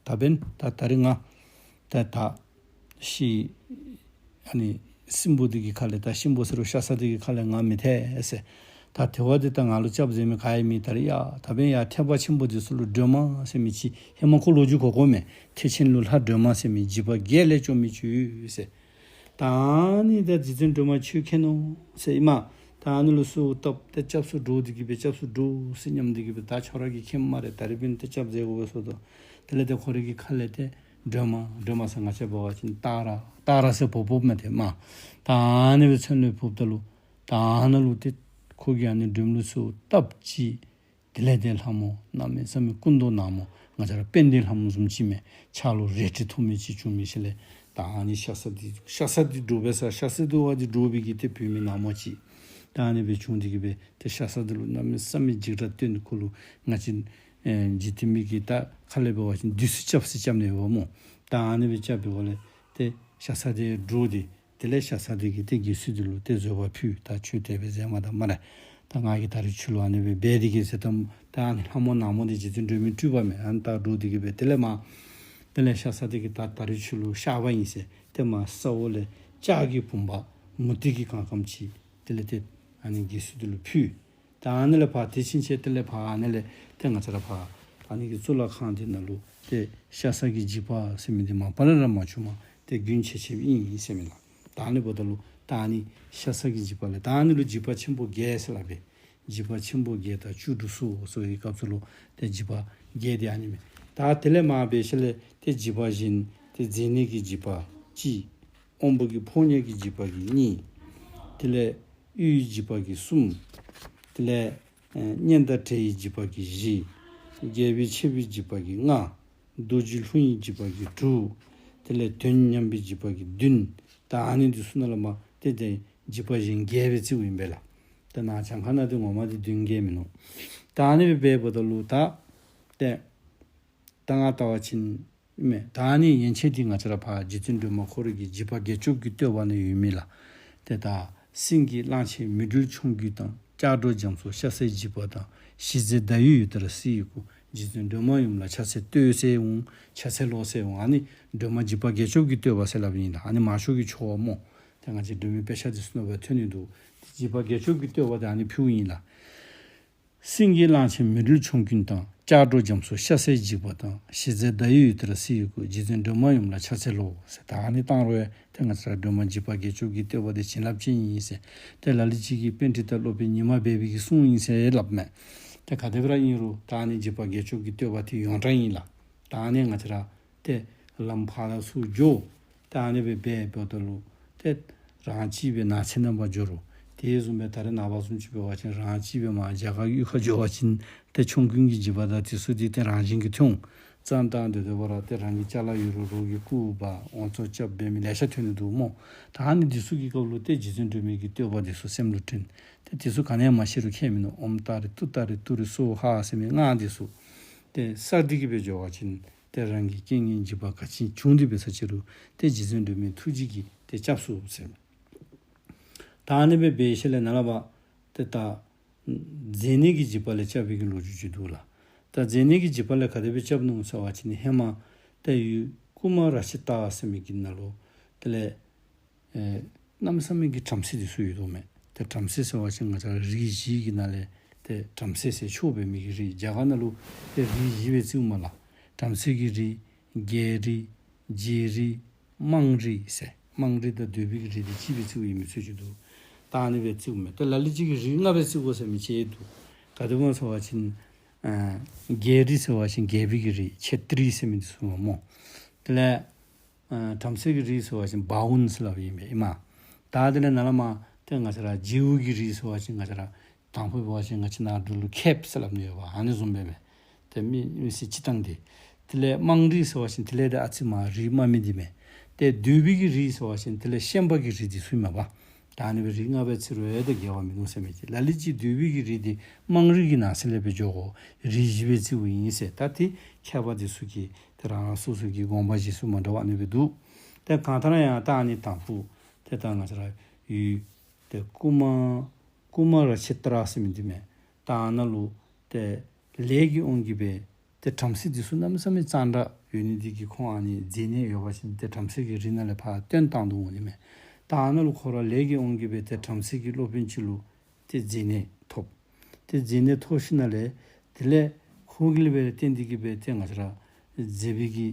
ད་འབདན་ད་ད་རིས་ང་ད་ད་ཤི་ཨ་ནི་སྲིན་པོ་འདི་གི་ཁ་ལས་ད་སྲིན་པོ་ཟེར་རུང་ཤ་ཟ་འདི་གི་ཁ་ལས་ང་མི་ཐར་ཟེར། ད་དེ་བ་འདི་ད་ང་ལུ་སྐྱབས་མཛད་མི་ག་ཡང་མེད། ད་རིས་ཡ་ད་འབདན་ཡ་ཐེག་པ་ཆེན་པོ་འདི་ཚུ་ལུ་སྒྲོལ་མ་ཟེར་མི་ཅིག་ཧེ་མ་ཁོ་ལོ་རྒྱུས་གོ་གོཝ་མས། ཐེག་ཆེན་ལུ་ལྷ་སྒྲོལ་མ་ཟེར་མི་འཇིགས་པ་བརྒྱད་ལས་སྐྱོབ་མི་ཅིག་ཡོད་ཟེར། ད་ཨ་ནི་ད་རྗེ་བཙུན་སྒྲོལ་མ་ཁྱོད་མཁྱེན་ནོ་ཟེར་ཨིན་མས། ད་ཨ་ནི་ལུ་གསོལཝ་བཏབ་སྟེ་སྐྱབས་སུ་འགྲོ་འདི་གིས་སྦེ་སྐྱབས་སུ་འགྲོ་ཟེར་སྙམ་འདི་གིས་སྦེ་ད་ཁྱོད་ར་གིས་མཁྱེནམ་སྨ་རེ། ད་རིས་འབདན་ཏེ་སྐྱབས་མཛད་དགོ་པས་ཟེརཝ་ད། དེ་ལས་ཏེ་ཁོ་རའི་གི་ཁ་ལས་ཏེ་སྒྲོལ་མ་སྒྲོལ་མ་ཟེར་ང་བཅས་འབད་བ་ཅིན་སྟག་ར་སྟག་ར་ཟེར་འབོ་འབོཝ་མས་ཏེ་མ། ད་ཨ་ནི་སྦེ་མཚན་ལུ་ཕོགཔ་ད་ལུ་ད་ཨ་ནཱ་ལུ་ཏེ་ཁོ་གིས་ཨ་ནི་སྒྲོལ་མ་ལུ་གསོལཝ་བཏབ་ཅི། དེ་ལས་ཏེ་ལྷ་མོ་གནམ་མེད་ས་མེད་སྐུ་མདོག་ནག་མོ་ང་བཅས་ར་དཔལ་ལྡན་ལྷ་མོ་བཟུམ་ཅིག་མས། ཕྱག་ལུ་རལ་གྲི་ཐོགས་མེད་ཅིག་བྱུང་མི་ཅིག་ལས་ད་ཨ་ནི་ཤ་ཟ་འདི་ཤ་ཟ་འདི་འདྲོག་པས་ཟེར། ཤ་ཟ་འདི་བ་འདི་འདྲོག་པའི་གི་ཏེ་བུད་མེད་ནག་མོ་ཅིག་ད་ཨ་ནི་སྦེ་བྱུང་འདི་གིས་སྦེ་ཏེ་ཤ་ཟ་འདི་ལུ་གནམ་མེད་ས་མེད་འཇིགས་སྐྲག་སྟོན་ཏེ་ཁོ་ལུ་ང་བཅས་ཨེ་འཇིག་རྟེན་མི་གི་ད་ཁ་ལས་འབད་བ་ཅིན་བདུད་རྩི་རྐྱབ་ཟེར་རྐྱབ་ནི་ཡོདཔ་སྨོ། ད་ཨ་ནི་སྦེ་རྐྱབ་པའི་འོག་ལས་ཏེ་ཤ་ཟ་འདི་འདྲོག་སྟེ། དེ་ལས་ཤ་ཟ་འདི་གིས་ཏེ་དགེ་ཚུལ་འདི་ལུ་ཏེ་བཟོད་པ་ཕུལ། ད་ཁྱོད་དེ་སྦེ་མཛད་མ་ད་སྨ་རེ། ད་ང་གིས་ད་རིས་ཁྱོད་ལུ་ཨ་ནི་སྦེ་འབད་འདི་གིས་ཟེར་ད་ད་ཨ་ནི་ལྷ་མོ་ནག་མོ་འདི་རྗེ་བཙུན་སྒྲོལ་མའི་སྤྲུལ་པ་མས། ཨ་ནི་ད་འདྲོག་འདི་གིས་སྦེ་དེ་ལས་མ་དེ་ལས་ཤ་ཟ་འདི་གིས་ད་ད་རིས་ཁྱོད་ལུ་གཤགས་པ་ཨིན་ཟེར་ཏེ་མ་ས་འོག་ལས་ལྕགས་ཀྱི་བུམ་པ་མུ་ཏིག་གི་གང་སྐམ་ཅིག་དེ་ལས་ཏེ་ཨ་ནི་དགེ་ཚུལ་འདི་ལུ་ཕུལ། ད་ཨ་ནི་ལས་ཕར་དེ་ཕྱིན་ཆད་དེ་ལས་ཕར་ཨ་ནི་ལས་ཏེ་ང་བཅས་ར་ཕར་ ཨ་ནི་གི་གཙུག་ལག་ཁང་འདི་ནང་ལུ་ཏེ་ཤ་ཟ་གི་འཇིགས་པ་ཟེར་མི་འདི་མ་པ་ལས་ར་མ་བྱུངམ་ཏེ་རྒྱུན་ཆད་ཆདཔ་ཨིན་ཟེར་མས་ལགས། ད་ཨ་ནི་འབདཝ་ད་ལུ་ད་ཨ་ནི་ཤ་ཟ་གི་འཇིགས་པ་ལས་ད་ཨ་ནི་ལུ་འཇིགས་པ་ཆེན་པོ་བརྒྱད་ཟེར་སླབ་པས། འཇིགས་པ་ཆེན་པོ་བརྒྱད་དང་བཅུ་དྲུག་སོགས་སོགས་ཀྱི་སྐབས་སུ་ལུ་ཏེ་འཇིགས་པ་བརྒྱད་འདི་ཨ་ནི་མས། ད་དེ་ལས་མར་འབད་ཞིནམ་ལས་ཏེ་འཇིགས་པ་གཞན་ཏེ་མཛེ་ནད་ཀྱི་འཇིགས་པ་གཅིག། དབང་པོ་གི་ཕོ་ཉ་གི་འཇིགས་པ་གི་གཉིས། དེ་ལས་ཡུལ་གྱི་འཇིགས་པ་གི་གསུམ། དེ་ལས་ཨེ་གཉེན་དང་བྲལ་བའི་འཇིགས་པ་གི་བཞི། རྒྱལ་པོའི་ཆད་པའི་འཇིགས་པ་གི་ལྔ། རྡོ་རྗེ་ལྷུང་བའི་འཇིགས་པ་གི་དྲུག། དེ་ལས་དོན་ཉམས་པའི་འཇིགས་པ་གི་བདུན། ད་ཨ་ནི་འདི་ཚུ་ནང་ལས་མར་ཏེ་ཏེ་འཇིགས་པ་གཞན་བརྒྱད་སྦེ་རྩིཝ་ཨིན་པས་ལགས། ཏེ་ནཱ་གྱངས་ཁ་ནང་འདི་ངོ་མ་འདི་བདུན་བརྒྱད་མིན་ནུག། ད་ཨ་ནི་སྦེ་འབདཝ་ད་ལུ་ད་ཏེ་ད་ང་བལྟ་བ་ཅིན་མེན། ད་ཨ་ནི་ཡན་ཆད་འདི་ང་བཅས་ར་ཕར་རྗེ་བཙུན་སྒྲོལ་མ་ཁོ་རའི་གི་འཇིགས་པ་བརྒྱད་སྐྱོབ་ཀྱི་བསྟོད་པ་ནང་ཡོད་མི་ལགས། ཏེ་ད་སེང་གེ་གླང་ཆེན་མེ་སྦྲུལ་ཆོམ་རྐུན་དང་། ལྕགས་སྒྲོག་རྒྱ་མཚོ་ཤ་ཟའི་འཇིགས་པ་དང་། ཞི་མཛད་ཟླ་འོད་ཡུ་ཏི་ར་བསིལ་བའི་སྐུ། རྗེ་བཙུན་སྒྲོལ་མ་ཡུམ་ལ་ཕྱག་འཚལ་བསྟོད་ཟེར་འོང་། ཕྱག་འཚལ་ལོ་ཟེར་འོང་། ཨ་ནི་སྒྲོལ་མ་འཇིགས་པ་བརྒྱད་སྐྱོབ་ཀྱི་བསྟོད་པ་ཟེར་སླབ་ཨིན་ལགས། ཨ་ནི་མང་ཤོས་ཀྱིས་ཆོག་པས་སྨོ། ཏེ་ང་བཅས་སྒྲོལ་མའི་དཔེ་ཆ་འདི་ཚུ་ནང་སྦེ་ཐོན་ནི་འདུག། ཏེ་འཇིགས་པ་བརྒྱད་སྐྱོབ་ཀྱི་བསྟོད་པ་འདི་ཨ་ནི་ཕུལཝ་ཨིན་ལགས། སེང་གེ་གླང་ཆེན་མེ་སྦྲུལ་ཆོམ་རྐུན་དང་། ལྕགས་སྒྲོག་རྒྱ་མཚོ་ཤ་ཟའི་འཇིགས་པ་དང་། ཞི་མཛད་ཟླ་འོད་ཡུ་ཏི་ར་བསིལ་བའི་སྐུ། རྗེ་བཙུན་སྒྲོལ་མ་ཡུམ་ལ་ཕྱག་འཚལ་ལོ་ཟེར། ད་ཨ་ནི་བཏང་རུང་ཡང་ཏེ་ང་བཅས་ར་སྒྲོལ་མ་འཇིགས་པ་བརྒྱད་སྐྱོབ་ཀྱི་བསྟོད་པ་འདི་བྱིན་རླབས་ཅན་ཨིན་ཟེར། ཏེ་ལ་ལུ་ཅིག་གིས་པཎྜི་ཏ་སློབ་དཔོན་ཉི་མ་སྦས་པའི་གི་གསུང་ཨིན་ཟེར་སླབ་མས། ཏེ་ག་དེ་སྦེ་ར་ཨིན་རུང་ད་ཨ་ནི་འཇིགས་པ་བརྒྱད་སྐྱོབ་ཀྱི་བསྟོད་པ་འདི་ཡོངས་གྲགས་ཨིན་ལགས། ད་ཨ་ནི་ང་བཅས་ར་ཏེ་ལམ་ཕར་དང་ཚུར་འགྱོ། ཏེ་ཨ་ནི་སྦེ་འབད་འབདཝ་ད་ལུ་ཏེ་རང་གཅིག་སྦེ་ནགས་ཚལ་ནང་ཕར་འགྱོ་རུང་། དེ་བཟུམ་སྦེ་ད་རེས་ནངས་པ་བཟུམ་ཅིག་འབད་བ་ཅིན་རང་གཅིག་སྦེ་མར་རྒྱ་གར་གཡུས་ཁར་འགྱོ་བ་ཅིན་ཏེ་ཆོམ་རྐུན་གྱི་འཇིགས་པ་དང་དེ་ཚུ་འདི་ཏེ་རང་བཞིན་གྱིས་ཐོན་འོང་། ཙང་ད་སྡོད་སྡོད་པ་ར་ཏེ་རང་གི་ཅ་ལ་ཡོད་རུང་རོགས་ཀྱིས་རྐུ་འབག་འོང་། བཙོག་རྐྱབ་འབད་མི་ལེ་ཤ་ཐོན་ནི་འདུག་སྨོ། ད་ཨ་ནི་འདི་ཚུ་གི་སྐབས་ལུ་ཏེ་རྗེ་བཙུན་སྒྲོལ་མའི་གི་བསྟོད་པ་འདི་ཚུ་སེམས་ལུ་དྲན། ཏེ་འདི་ཚུ་ག་ནི་ཡང་མ་ཤེས་རུང་ཁྱད་མིན་ནུག། ཨོཾ་ཏཱ་རེ་ཏུཏྟཱ་རེ་ཏུ་རེ་སྭཱ་ཧཱ་ཟེར་མི་སྔགས་འདི་ཚུ་ཏེ་བསྲེ་སྟེ་གི་སྦེ་འགྱོ་བ་ཅིན་ཏེ་རང་གི་རྐྱེན་ངན་འཇིགས་པ་ག་ཅི་བྱུང་སྟེ་འབད་ས་ཅིག་རུང་ཏེ་རྗེ་བཙུན་སྒྲོལ་མའི་ཐུགས་རྗེ་གིས་ཏེ་སྐྱབས་སུ་ཟེར། ད་ཨ་ནི་སྦེ་འབད་ཞིནམ་ལས་ནཱ་ལས་ཕར་ཏེ་ད་མཛེ་ནད་ཀྱི་འཇིགས་པ་ལས་སྐྱབས་པའི་གི་ལོ་རྒྱུས་ཅིག་འདུག་ལགས། ད་མཛེ་ནད་ཀྱི་འཇིགས་པ་ལས་ག་དེ་སྦེ་སྐྱབས་ནུག་ཟེར་བ་ཅིན་ཧེ་མ་ཏེ་ཡུལ་ཀུ་མ་ར་ཤི་ཏ་ཟེར་མི་གི་ནང་ལུ་དེ་ལས་ཨེ་གནམ་མེད་ས་མེད་ཀྱི་བྲམ་ཟེ་འདི་ཚུ་ཡོད་དོ་མས། ཏེ་བྲམ་ཟེ་ཟེར་བ་ཅིན་ང་བཅས་ར་རིགས་བཞི་གི་ནང་ལས་ཏེ་བྲམ་ཟེ་ཟེར་ཆོས་འབད་མི་གི་རིགས། རྒྱ་གར་ནང་ལུ་ཏེ་རིགས་བཞི་སྦེ་རྩིཝ་མས་ལགས། བྲམ་ཟེ་གི་རིགས། རྒྱལ་རིགས། རྗེ་རིགས། དམངས་རིགས་ཟེར། དམངས་རིགས་དང་འདོད་པའི་གི་རིགས་འདི་གཅིག་སྦེ་རྩིཝ་ཨིན་མི་ཚུ་ཅིག་འདུག། ད་ཨ་ནི་སྦེ་རྩིཝ་མས། ཏེ་ལ་ལུ་ཅིག་གིས་རིགས་ལྔ་སྦེ་རྩི་དགོ་ཟེར་མི་ཅིག་འདུག། ག་དེ་སྦེ་ཟེར་བ་ཅིན་ཨ་རྒྱལ་རིགས་ཟེར་བ་ཅིན་རྒྱལ་པོའི་གི་རིགས་ཁྱེ་ཏྲི་ཟེར་མི་འདི་ཚུ་སྨོ། དེ་ལས་ཨ་བྲམ་ཟེ་གི་རིགས་ཟེར་བ་ཅིན་བཱའུན་ཟེར་སླབ་ཨིན་པས་ཨིན་མས། ད་དེ་ལས་ནཱ་ལས་མར་ཏེ་ང་བཅས་ར་རྗེའུ་གི་རིགས་ཟེར་བ་ཅིན་ང་བཅས་ར་དང་ཕུ་འབད་བ་ཅིན་ང་བཅས་ནཱ་འབྲུག་ལུ་ཁེབ་ཟེར་སླབ་ནི་ཡོད་པ། ཨ་ནི་བཟུམ་སྦེ་མས། ཏེ་མི་མི་སེར་སྤྱིར་བཏང་འདི། དེ་ལས་དམངས་རིགས་ཟེར་བ་ཅིན་དེ་ལས་ཏེ་ཨ་ཙི་མར་རིགས་དམའ་མི་འདི་མས། ཏེ་འདོད་པའི་གི་རིགས་ཟེར་བ་ཅིན་དེ་ལས་ཤན་པ་གི་རིགས་འདི་ཚུ་མས་པ། ད་ཨ་ནི་སྦེ་རིགས་ལྔ་སྦེ་རྩི་རུང་ཡང་ཏེ་འགལ་བ་མིན་ནུག་ཟེར་མི་ཅིག། ལ་ལུ་ཅིག་འདོད་པའི་གི་རིགས་འདི་དམངས་རིགས་ཀྱི་ནང་གསེས་ལས་སྦེ་འགྱོ་དགོ། རིགས་བཞི་སྦེ་རྩིཝ་ཨིན་ཟེར། ད་ཏེ་མཁས་པ་འདི་ཚུ་གིས་ཏེ་རང་རང་སོ་སོ་གི་དགོངས་པ་བཞེས་ཚུལ་མ་འདྲཝ་ཨ་ནི་སྦེ་འདུག། ཏེ་གང་ལྟར་ཡང་ད་ཨ་ནི་དང་ཕུ་ཏེ་ད་ང་བཅས་ར་ཡུལ་ཏེ་ཀུ་མ་ཀུ་མ་ར་ཤི་ཏ་ར་ཟེར་མི་འདི་མས། ད་ཨ་ནཱ་ལུ་ཏེ་ལས་ཀྱི་དབང་གིས་སྦེ་ཏེ་བྲམ་ཟེ་འདི་ཚུ་གནམ་མེད་ས་མེད་གཙང་སྦྲ་ཡོད་ནི་འདི་གིས་ཁོང་ཨ་ནི་མཛེ་ནད་ཡོད་པ་ཅིན་ཏེ་བྲམ་ཟེ་གི་རིགས་ནང་ལས་ཕར་བཏོན་བཏང་དོ་འོང་ནི་མས། ད་ཨ་ནཱ་ལུ་ཁོ་ར་ལས་ཀྱི་དབང་གིས་སྦེ་ཏེ་བྲམ་ཟེ་གི་སློབ་དཔོན་ཅིག་ལུ་ཏེ་མཛེ་ནད་ཐོབ། ཏེ་མཛེ་ནད་ཐོབ་ཞིནམ་ལས་དེ་ལས་ཁོ་གི་ལས་སྦེ་བརྟེན་ཏེ་གི་སྦེ་ཏེ་ང་བཅས་ར་མཛེ་པའི་གི་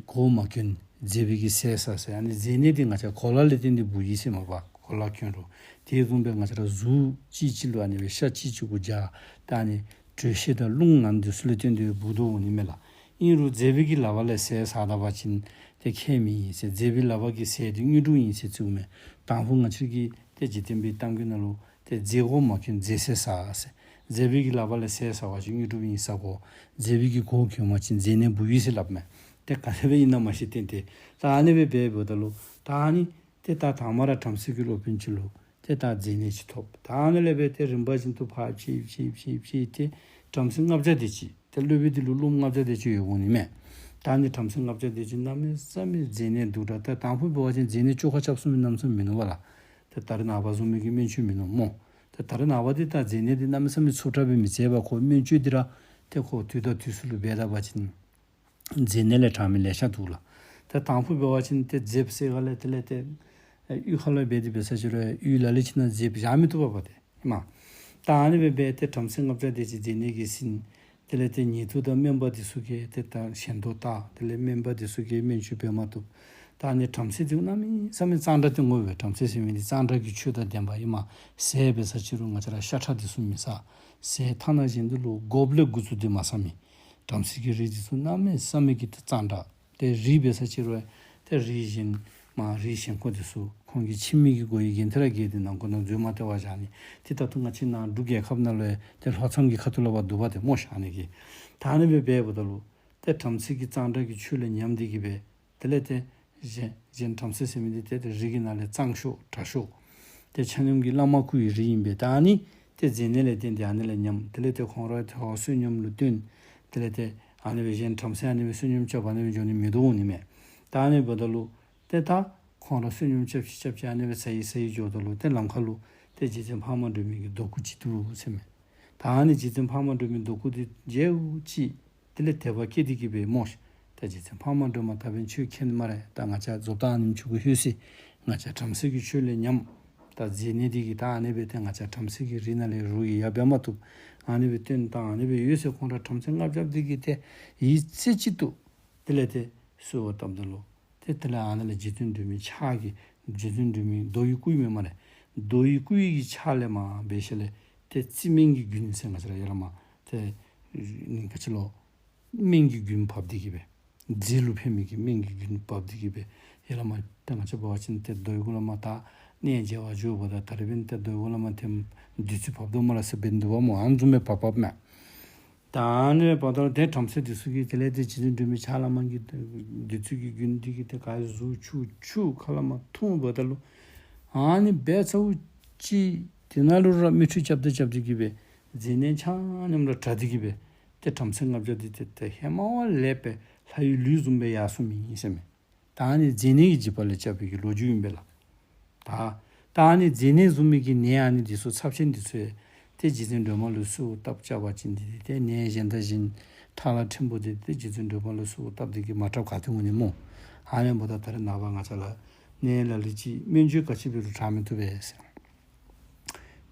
གོ་མ་གྱོན། མཛེ་པའི་གི་ཟས་ཟ་ཟེར། ཨ་ནི་མཛེ་ནད་འདི་ང་བཅས་གོ་ལ་ལས་བརྟེན་ཏེ་འབུ་ཡི་ཟེར་མས་པ། གོ་ལ་གྱོན་རུང་། དེ་བཟུམ་སྦེ་ང་བཅས་ར་གཟུགས་གཅིག་གཅིག་ལུ་ཨ་ནི་སྦེ་ཤ་གཅིག་གཅིག་གུ་འཇའ། ད་ཨ་ནི་དྲོད་གཤེར་དང་རླུང་ནང་འདི་ཚུ་ལས་བརྟེན་ཏེ་འབུ་དོ་འོང་ནི་མས་ལགས། ཨིན་རུང་མཛེ་པའི་གི་ལག་པ་ལས་ཟས་ཟ་ད་པ་ཅིན་ཏེ་ཁྱད་མེད་ཨིན་ཟེར། མཛེ་པའི་ལག་པ་གི་ཟས་འདི་དངོས་གྲུབ་ཨིན་ཟེར་རྩིཝ་མས། དང་ཕུ་ང་བཅས་ཀྱི་ཏེ་འཇིག་རྟེན་པའི་གཏམ་རྒྱུད་ནང་ལུ་ཏེ་མཛེ་གོ་མ་གྱོན་མཛེ་ཟས་ཟ་ཟེར། མཛེ་པའི་གི་ལག་པ་ལས་ཟས་ཟ་བ་ཅིན་དངོས་གྲུབ་ཨིན་ཟེར་གོ། མཛེ་པའི་གི་གོ་གྱོན་པ་ཅིན་མཛེ་ནད་འབུ་ཡི་ཟེར་སླབ་མས། ཏེ་ག་དེ་སྦེ་ཨིན་ན་མ་ཤེས། ཏན་ཏན་ད་ཨ་ནི་སྦེ་འབདཝ་ད་ལུ་ད་ཨ་ནི་ཏེ་ད་དང་པ་ར་བྲམ་ཟེ་གི་སློབ་དཔོན་ཅིག་ལུ་ཏེ་ད་མཛེ་ནད་ཅིག་ཐོབ། ད་ཨ་ནི་ལས་སྦེ་ཏེ་རིམ་པ་བཞིན་དུ་ཕར་ཕྱིན་ཕྱིན་ཕྱིན་ཕྱིན་ཏེ་བྲམ་ཟེ་ལྔ་བརྒྱ་དེ་ཅིག། ཏེ་སློབ་དཔོན་འདི་ལུ་སློབ་མ་ལྔ་བརྒྱ་དེ་ཅིག་ཡོད་འོང་ནི་མས། ད་ཨ་ནི་བྲམ་ཟེ་ལྔ་བརྒྱ་དེ་ཅིག་གནམ་མེད་ས་མེད་མཛེ་ནད་སྡུག་དྲགས། ད་དང་ཕུ་འབད་བ་ཅིན་མཛེ་ནད་བཅོས་ཁ་རྐྱབ་ཚུགས་མི་གནམ་མེད་ས་མེད་མིན་ནུག་པ་ལགས། ཏེ་ད་རེས་ནངས་པ་བཟུམ་མའི་གི་སྨན་བཅོས་མིན་ནུག་སྨོ། ཏེ་ད་རེས་ནངས་པ་འདི་ད་མཛེ་ནད་འདི་གནམ་མེད་ས་མེད་ཚུ་དྲགས་སྦེ་མི་བཟོ་བས། ཁོ་སྨན་བཅོས་འདི་ར་ཏེ་ཁོ་དུས་དང་དུས་སུ་ལུ་འབད་ད་པ་ཅིན་མཛེ་ནད་ལས་དྲག་མི་ལེ་ཤ་འདུག་ལགས། ཏེ་དང་ཕུ་འབད་བ་ཅིན་ཏེ་མཛེསཔ་ཟེར་ག་ལས་དེ་ལས་ཏེ་གཡུས་ཁ་ལུ་འབད་དེ་འབད་ས་ཅིག་རུང་གཡུས་ལ་ལུ་ཅིག་ནང་མཛེསཔ་བཞག་མི་བཏུབ་པས་པ་ཏེ་ཨིན་མས། ད་ཨ་ནི་སྦེ་འབད་དེ་བྲམ་ཟེ་ལྔ་བརྒྱ་དེ་ཅིག་མཛེ་ནད་ཀྱིས་ཟིན། དེ་ལས་ཏེ་ཉེ་དུ་དང་སྨན་པ་འདི་ཚུ་གིས་ཏེ་ད་ཞལ་འདོན་བཏབ། དེ་ལས་སྨན་པ་འདི་ཚུ་གིས་སྨན་བཅོས་འབད་མ་བཏུབ། ད་ཨ་ནི་བྲམ་ཟེ་འདི་གནམ་མེད་ས་མེད་གཙང་སྦྲ་ཏེ་ངོ་བོ་བྲམ་ཟེ་ཟེར་མི་འདི་གཙང་སྦྲ་གི་ཆོས་དང་ལྡན་པ་ཨིནམ། ཟས་འབད་ས་ཅིག་རུང་ང་བཅས་ར་ཤ་ཁྲག་འདི་ཚུ་མི་ཟ། ཟས་ཐ་ན་གཞན་འདི་ལུ་དགོཔ་ལས་འགོ་བཙུགས་ཏེ་མ་ཟ་མི། བྲམ་ཟེ་གི་རིགས་འདི་ཚུ་གནམ་མེད་ས་མེད་ཀྱི་ཏེ་གཙང་སྦྲ། ཏེ་རིགས་འབད་ས་ཅིག་རུང་ཏེ་རིགས་གཞན་མ་རིགས་གཞན་ཁོ་འདི་ཚུ་ཁོང་གི་ཁྱིམ་མི་གི་སྒོ་ཡི་གི་ཐེ་ར་གི་འདི་ནང་ཁོ་ན་འཛུལ་མ་སྟེར་བར་བཞག་ནི། ཏེ་ད་ལྟོ་ང་བཅས་ནཱ་འབྲུག་རྒྱལ་ཁབ་ནང་ལུ་ཡང་ཏེ་ལྷོ་མཚམས་ཀྱི་ཁ་ཐུག་ལུ་འབད་འདུག་པ་ཏེ་སྨོ་ཤ་ཨ་ནི་གི། ད་ཨ་ནི་སྦེ་འབདཝ་ད་ལུ་ཏེ་བྲམ་ཟེ་གི་གཙང་སྦྲ་གི་ཆོས་ལས་ཉམས་ཏེ་གི་སྦེ། དེ་ལས་ཏེ་གཞན་གཞན་བྲམ་ཟེ་ཟེར་མི་འདི་ཏེ་ཏེ་རིགས་ཀྱི་ནང་ལས་གཙང་ཤོས་དྲག་ཤོས། ཏེ་ཆ་མཉམ་གྱི་བླ་མ་བཀུར་བའི་རིགས་ཨིན་པས། ད་ཨ་ནི་ཏེ་མཛེ་ནད་ལས་བརྟེན་ཏེ་ཨ་ནི་ལས་ཉམས། དེ་ལས་ཏེ་ཁོང་ར་ཏེ་ཧོ་བསོད་སྙོམས་ལུ་བརྟེན། དེ་ལས་ཏེ་ཨ་ནི་སྦེ་གཞན་བྲམ་ཟེ་ཨ་ནི་སྦེ་བསོད་སྙོམས་རྐྱབ་ཨ་ནི་སྦེ་འགྱོ་ནི་མི་བཏུབ་འོང་ནི་མས། ད་ཨ་ནི་འབདཝ་ད་ལུ་ཏེ་ད་ཁོང་ར་བསོད་སྙོམས་རྐྱབ་ཅི་རྐྱབ་ཅི་ཨ་ནི་སྦེ་ཟ་ཡི་ཟ་ཡི་འགྱོཝ་ད་ལུ་ཏེ་ལམ་ཁ་ལུ་ཏེ་རྗེ་བཙུན་འཕགས་མ་སྒྲོལ་མའི་གི་རྡོ་སྐུ་ཅིག་འདུག་ཟེར་མས། ད་ཨ་ནི་རྗེ་བཙུན་འཕགས་མ་སྒྲོལ་མའི་རྡོ་སྐུ་འདི་མཇལཝ་ཅིག་དེ་ལས་དད་པ་སྐྱེས་ཏེ་གི་སྦེ་སྨོ་ཤ། ད་རྗེ་བཙུན་འཕགས་མ་སྒྲོལ་མ་ད་འབདན་ཁྱོད་མཁྱེན་སྨ་རེ། ད་ང་བཅས་རྫོགས་བདག་ཨ་ནེམ་ཅིག་གུ་ལྷོད་ཅི། ང་བཅས་བྲམ་ཟེ་གི་ཆོས་ལས་ཉམས། ད་མཛེ་ནད་འདི་གིས་ད་ཨ་ནི་སྦེ་ཏེ་ང་བཅས་བྲམ་ཟེ་གི་རིགས་ནང་ལས་རོགས་ཀྱིས་ཡང་འབད་མ་བཏུབ། ཨ་ནི་སྦེ་བཏོན་ད་ཨ་ནི་སྦེ་ཡོད་ཟེར། ཁོང་ར་བྲམ་ཟེ་ལྔ་བརྒྱ་འདི་གིས་ཏེ་ཡིད་རྩེ་གཅིག་ཏུ་དེ་ལས་ཏེ་གསོལཝ་བཏབ་ད་ལུ་ཏེ་དེ་ལས་ཨ་ནཱ་ལས་རྗེ་བཙུན་སྒྲོལ་མའི་ཕྱག་གི་རྗེ་བཙུན་སྒྲོལ་མའི་རྡོ་ཡི་སྐུ་ཨིན་མས་སྨ་རེ། རྡོ་ཡི་སྐུ་ཡི་གི་ཕྱག་ལས་མར་འབད་ཞིནམ་ལས་ཏེ་རྩི་སྨན་གྱི་རྒྱུན་ཟེར་ང་བཅས་ར་ཡར་ལས་མར་ཏེ་ནི་ག་ཅི་ལོ། སྨན་གྱི་རྒྱུན་བབས་ཏེ་གི་སྦེ། རྫས་ལུ་ཕན་མི་གི་སྨན་གྱི་རྒྱུན་བབས་ཏེ་གི་སྦེ། ཡར་ལས་མར་ཏེ་ང་བཅས་འབད་བ་ཅིན་ཏེ་རྡོའི་གུ་ལས་མར་ད་གནས་མཇལ་བར་འགྱོཝ་ད་ད་རེས་འབདན་ཏེ་རྡོའི་གུ་ལས་མར་ཏེ་བདུད་རྩི་བབས་དོ་སྨ་རེ་ཟེར་འབད་ནི་འདུག་པ་སྨོ། ཨ་ནི་བཟུམ་སྦེ་བབས་བབསཔ་མས། ད་ཨ་ནི་འབདཝ་ད་ལུ་ཏེ་བྲམ་ཟེ་འདི་ཚུ་གིས་དེ་ལས་ཏེ་རྗེ་བཙུན་སྒྲོལ་མའི་ཕྱག་ལས་མར་གྱི་བདུད་རྩི་གི་རྒྱུན་འདི་གིས་ཏེ་ག་ཡི་གཟུགས་འཁྱུ་འཁྱུ་ཁ་ལས་མར་འཐུང་འབདཝ་ད་ལུ། ཨ་ནི་འབད་ཚརཝ་ཅིག་དེ་ནང་ལུ་ར་མིག་འཕྲུལ་རྐྱབ་སྟེ་རྐྱབ་སྟེ་གི་སྦེ་མཛེ་ནད་ཆ་མཉམ་ར་དྲག་སྟེ་གི་སྦེ་ཏེ་བྲམ་ཟེ་ལྔ་བརྒྱ་འདི་ཏེ་ཏེ་ཧེ་མ་བ་ལས་སྦེ་ལྷ་ཡི་ལུས་བཟུམ་སྦེ་ཡར་སོང་མི་ཨིན་ཟེར་མས། ད་ཨ་ནི་མཛེ་ནད་ཀྱི་འཇིགས་པ་ལས་སྐྱབས་པའི་གི་ལོ་རྒྱུས་ཨིན་པས་ལགས། ད་ད་ཨ་ནི་མཛེ་ནད་བཟུམ་མའི་གི་ནད་ཨ་ནི་འདི་ཚུ་ཚབས་ཆེན་འདི་ཚུ་ཡང་ཏེ་རྗེ་བཙུན་སྒྲོལ་མ་ལུ་གསོལཝ་བཏབ་རྐྱབ་པ་ཅིན་འདི་ཏེ་ནད་གཞན་དང་གཞན་ཕྲ་ལ་ཕྲན་བུ་འདི་ཏེ་རྗེ་བཙུན་སྒྲོལ་མ་ལུ་གསོལཝ་བཏབ་སྟེ་གི་མ་དྲགཔ་ག་ཏེ་འོང་ནི་སྨོ། ཨ་ནི་འབདཝ་ད་ད་རེས་ནངས་པ་ང་བཅས་ལུ་ནད་ལ་ལུ་ཅིག་སྨན་བཅོས་ག་ཅི་འབད་རུང་དྲག་མི་བཏུབ་པས་ཟེར།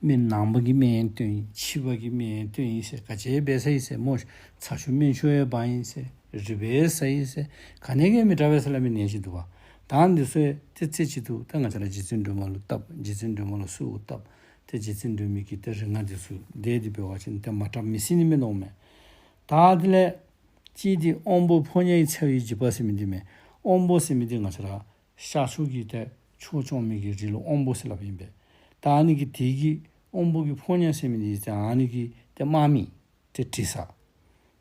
སྨན་ནང་པ་གི་སྨན་བཏོན་ཡི་ཕྱི་པ་གི་སྨན་བཏོན་ཡི་ཟེར། ག་ཅི་འབད་ས་ཡི་ཟེར་སྨོ། ཚ་ཤུ་སྨན་ཤུ་ཡང་འབག་ཡི་ཟེར། རིལ་བུ་ཟ་ཡི་ཟེར། ག་ནི་གིས་མི་དྲག་པས་ཟེར་སླབ་མི་ནད་ཅིག་འདུག་པ། ད་འདི་ཚུ་ཡང་ཏེ་རྩེ་གཅིག་ཏུ་ད་ང་བཅས་ར་རྗེ་བཙུན་སྒྲོལ་མ་ལུ་བཏབ། རྗེ་བཙུན་སྒྲོལ་མ་ལུ་གསོལཝ་བཏབ། ཏེ་རྗེ་བཙུན་སྒྲོལ་མའི་གི་ཏེ་རིག་སྔགས་འདི་ཚུ་བཟླས་ཏེ་འབད་བ་ཅིན་ཏེ་མ་དྲག་མི་སྲིད་ནི་མས་མནོཝ་མས། ད་དེ་ལས་གཅིག་འདི་དབོན་པོ་ཕོ་ཉ་ཡི་ཚ་བའི་འཇིགས་པ་ཟེར་མི་འདི་མས། དབོན་པོ་ཟེར་མི་འདི་ང་བཅས་ར་ཤར་ཕྱོགས་ཀྱི་ཏེ་ཕྱོགས་སྐྱོང་མི་གི་རིགས་ལུ་དབོན་པོ་ཟེར་སླབ་ཨིན་པས། ད་ཨ་ནི་གི་དེ་གི་དབོན་པོ་གི་ཕོ་ཉ་ཟེར་མི་འདི་ཏེ་ཨ་ནི་གི་ཏེ་དམག་མི་ཏེ་དྲི་ཟ།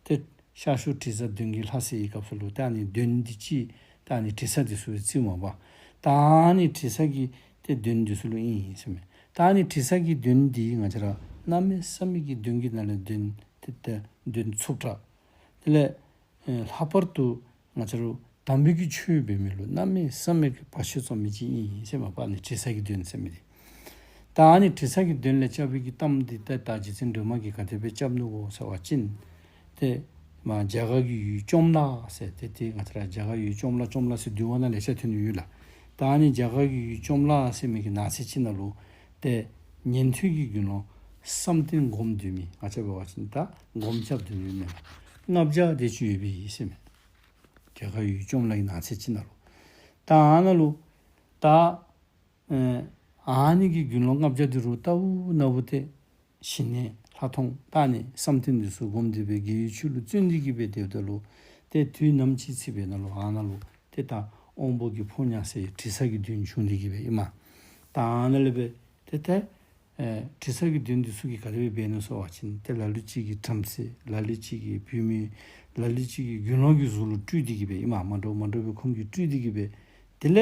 ཏེ་ཤར་ཕྱོགས་དྲི་ཟ་གདོན་གྱི་ལྷ་ཟེར་བའི་སྐབས་སུ་ལུ་ད་ཨ་ནི་གདོན་འདི་ཅིག་ད་ཨ་ནི་དྲི་ཟ་འདི་ཚུ་རྩིཝ་མས་པ། ད་ཨ་ནི་དྲི་ཟ་གི་ཏེ་གདོན་འདི་ཚུ་ལུ་ཨིན་ཟེར་མས། ད་ཨ་ནི་དྲི་ཟ་གི་གདོན་འདི་ང་བཅས་ར་གནམ་མེད་ས་མེད་ཀྱི་གདོན་གྱི་ནང་ལས་གདོན་ཏེ་ཏེ་གདོན་ཚུབ་དྲགས། དེ་ལས་ཨེ་ལྷག་པར་དུ་ང་བཅས་ར་དམ་པའི་གི་ཆོས་འབད་མི་ལུ་གནམ་མེད་ས་མེད་ཀྱི་བར་ཆད་རྩོམ་མི་ཅིག་ཨིན་ཟེར་མས་པ། ཨ་ནི་དྲི་ཟ་གི་གདོན་ཟེར་མི་འདི། ད་ཨ་ནི་དྲི་ཟ་གི་གདོན་ལས་སྐྱབས་པའི་གི་གཏམ་འདི་ད་ད་རྗེ་བཙུན་སྒྲོལ་མ་གིས་ག་དེ་སྦེ་སྐྱབས་ནུག་གོ་ཟེར་བ་ཅིན་ཏེ་མར་རྒྱ་གར་གྱི་ཡུལ་ཅོམ་ལ་ཟེར་ཏེ་ཏེ་ང་བཅས་ར་རྒྱ་གར་ཡུལ་ཅོམ་ལ་ཅོམ་ལ་ཟེར་འདུལ་བ་ནང་ལེ་ཤ་ཐོན་ནི་ཡོད་ལགས། ད་ཨ་ནི་རྒྱ་གར་གྱི་ཡུལ་ཅོམ་ལ་ཟེར་མི་གི་ནགས་ཚལ་ཅིག་ནང་ལུ་ཏེ་ཉན་ཐོས་ཀྱི་དགེ་སློང་བསམ་གཏན་སྒོམ་སྡོད་མི་ང་བཅས་འབད་བ་ཅིན་ད་སྒོམ་རྐྱབ་སྡོད་མི་མས། ལྔ་བརྒྱ་དེ་ཅིག་ཡོད་པའི་ཨིན་ཟེར་མས། རྒྱ་གར་ཡུལ་ཅོམ་ལ་གི་ནགས་ཚལ་ཅིག་ནང་ལུ། ད་ཨ་ནཱ་ལུ་ད་ཨེ་ཨ་ནི་གི་དགེ་སློང་ལྔ་བརྒྱ་འདི་རུང་ལྟ་བུ་ན་བུ་ཏེ་ཞི་གནས་ལྷག་མཐོང་ད་ཨ་ནི་བསམ་གཏན་འདི་ཚུ་སྒོམ་སྟེ་སྦེ་དགེ་བའི་ཆོས་ལུ་བརྩོན་ཏེ་གི་སྦེ་སྡོདཔ་ད་ལུ་ཏེ་དུས་ནམ་ཅིག་ཅིག་འབད་ན་ལུ་ཨ་ནཱ་ལུ་ཏེ་ད་དབོན་པོ་གི་ཕོ་ཉ་ཟེར་དྲི་ཟ་གི་གདོན་བྱུང་སྟེ་གི་སྦེ་ཨིན་མས། ད་ཨ་ནཱ་ལས་སྦེ་ཏེ་ཏེ་ཨེ་དྲི་ཟ་གི་གདོན་འདི་ཚུ་གིས་ག་དེ་སྦེ་འབད་ནུག་ཟེར་བ་ཅིན་ཏེ་ལ་ལུ་ཅིག་གིས་བྲམ་ཟེ་ལ་ལུ་ཅིག་གིས་བུད་མེད་ལ་ལུ་ཅིག་གིས་དགེ་སློང་གི་གཟུགས་ལུ་སྤྲུལ་ཏེ་གི་སྦེ་ཨིན་མས། མ་འདྲཝ་མ་འདྲཝ་སྦེ་ཁོང་གིས་སྤྲུལ་ཏེ་གི་སྦེ་དེ་ལས་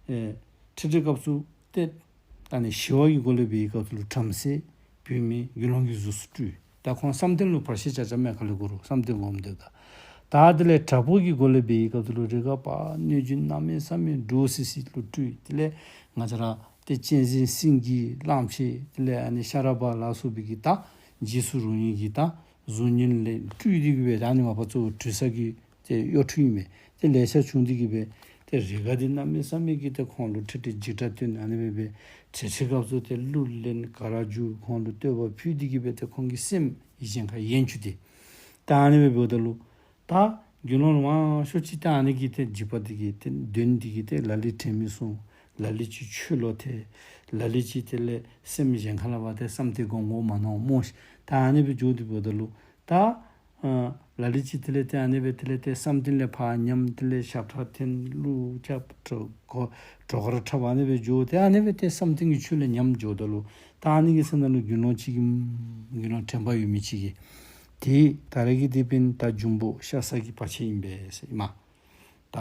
ཨེ་ཁྲིད་ཁྲིད་སྐབས་སུ་ཏེ་ད་ཨ་ནི་ཞི་བ་གི་སྒོ་ལས་འབད་བའི་སྐབས་སུ་ལུ་བྲམ་ཟེ་བུད་མེད་དགེ་སློང་གི་གཟུགས་སུ་སྤྲུལ། ད་ཁོང་བསམ་གཏན་ལུ་བར་ཆད་རྐྱབ་རྐྱབ་མས། ཁ་ལས་གུ་རུ་བསམ་གཏན་སྒོམ་སྡོདཔ་ད། ད་དེ་ལས་དྲག་པོ་གི་སྒོ་ལས་འབད་བའི་སྐབས་སུ་ལུ་རེས་འགའ་པ་གནོད་སྦྱིན་གནམ་མེད་ས་མེད་འདྲོག་སི་སི་ལུ་སྤྲུལ། དེ་ལས་ང་བཅས་ར་ཏེ་གཅན་གཟན་སེང་གེ་གླང་ཆེན་དེ་ལས་ཨ་ནི་ཤ་ར་བ་ལ་སོགས་པའི་གི་ད་རྗེས་སུ་རུང་ཡི་གི་ད་གཟུགས་བརྙན་ལས་སྤྲུལ་ཏེ་གི་སྦེ་ད་ཨ་ནི་མ་པ་གཙོ་བོ་དྲི་ཟ་གི་ཏེ་གཡོ་འཕྲུལ་ཨིན་མས། ཏེ་ལེ་ཤ་བྱུང་སྟེ་གི་སྦེ་ཏེ་རེས་འགའ་འདི་གནམ་མེད་ས་མེད་ཀྱི་ཏེ་ཁོང་ལུ་ཁྲིད་ཁྲིད་འཇིགས་སྐྲག་སྟོན། ཨ་ནི་སྦེ་སྦེ་ཁྲིད་ཁྲིད་སྐབས་སུ་ཏེ་གླུ་ལེན་གར་བརྗོད་ཁོང་ལུ་བསྟོད་པ་ཕུལ་ཏེ་གི་སྦེ་ཏེ་ཁོང་གི་སེམས་གཞན་ཁར་ཡན་ཆུད་དེ། ད་ཨ་ནི་སྦེ་འབདཝ་ད་ལུ་ད་དགེ་སློང་མང་ཤོས་ཅིག་ད་ཨ་ནི་གི་ཏེ་འཇིགས་པ་འདི་གིས་ཏེ་གདོན་འདི་གིས་ཏེ་ལ་ལུ་དྲན་མེད་སོང་། ལ་ལུ་ཅིག་འཆོལ་ལོ་ཐལ། ལ་ལུ་ཅིག་དེ་ལས་སེམས་གཞན་ཁ་ལུ་འབད་དེ་བསམ་གཏན་སྒོམ་དགོ་མ་མནོ་སྨོ་ཤིག། ད་ཨ་ནི་སྦེ་འགྱོ་སྟེ་འབདཝ་ད་ལུ་ད་ཨ་ལ་ལུ་ཅིག་དེ་ལས་ཏེ་ཨ་ནི་སྦེ་དེ་ལས་ཏེ་བསམ་གཏན་ལས་ཕར་ཉམས། དེ་ལས་ཞབས་ཁྲ་འཐེན། གླུ་རྐྱབ། གྲོ་གྲོ་གར་འཁྲབ། ཨ་ནི་སྦེ་འགྱོ། ཏེ་ཨ་ནི་སྦེ་ཏེ་བསམ་གཏན་གྱི་ཆོས་ལས་ཉམས་འགྱོཝ་ད་ལུ་ད་ཨ་ནི་གི་ས་ནང་ལུ་དགེ་སློང་ཅིག་གིས་དགེ་སློང་དྲན་པ་ཡོད་མི་ཅིག་གིས་ཏེ་ད་རེས་ཀྱི་འདི་འབདན་ད་འབྱུང་པོ་ཤ་ཟ་གི་བར་ཆད་ཨིན་པས་ཟེར་ཨིན་མས། ད་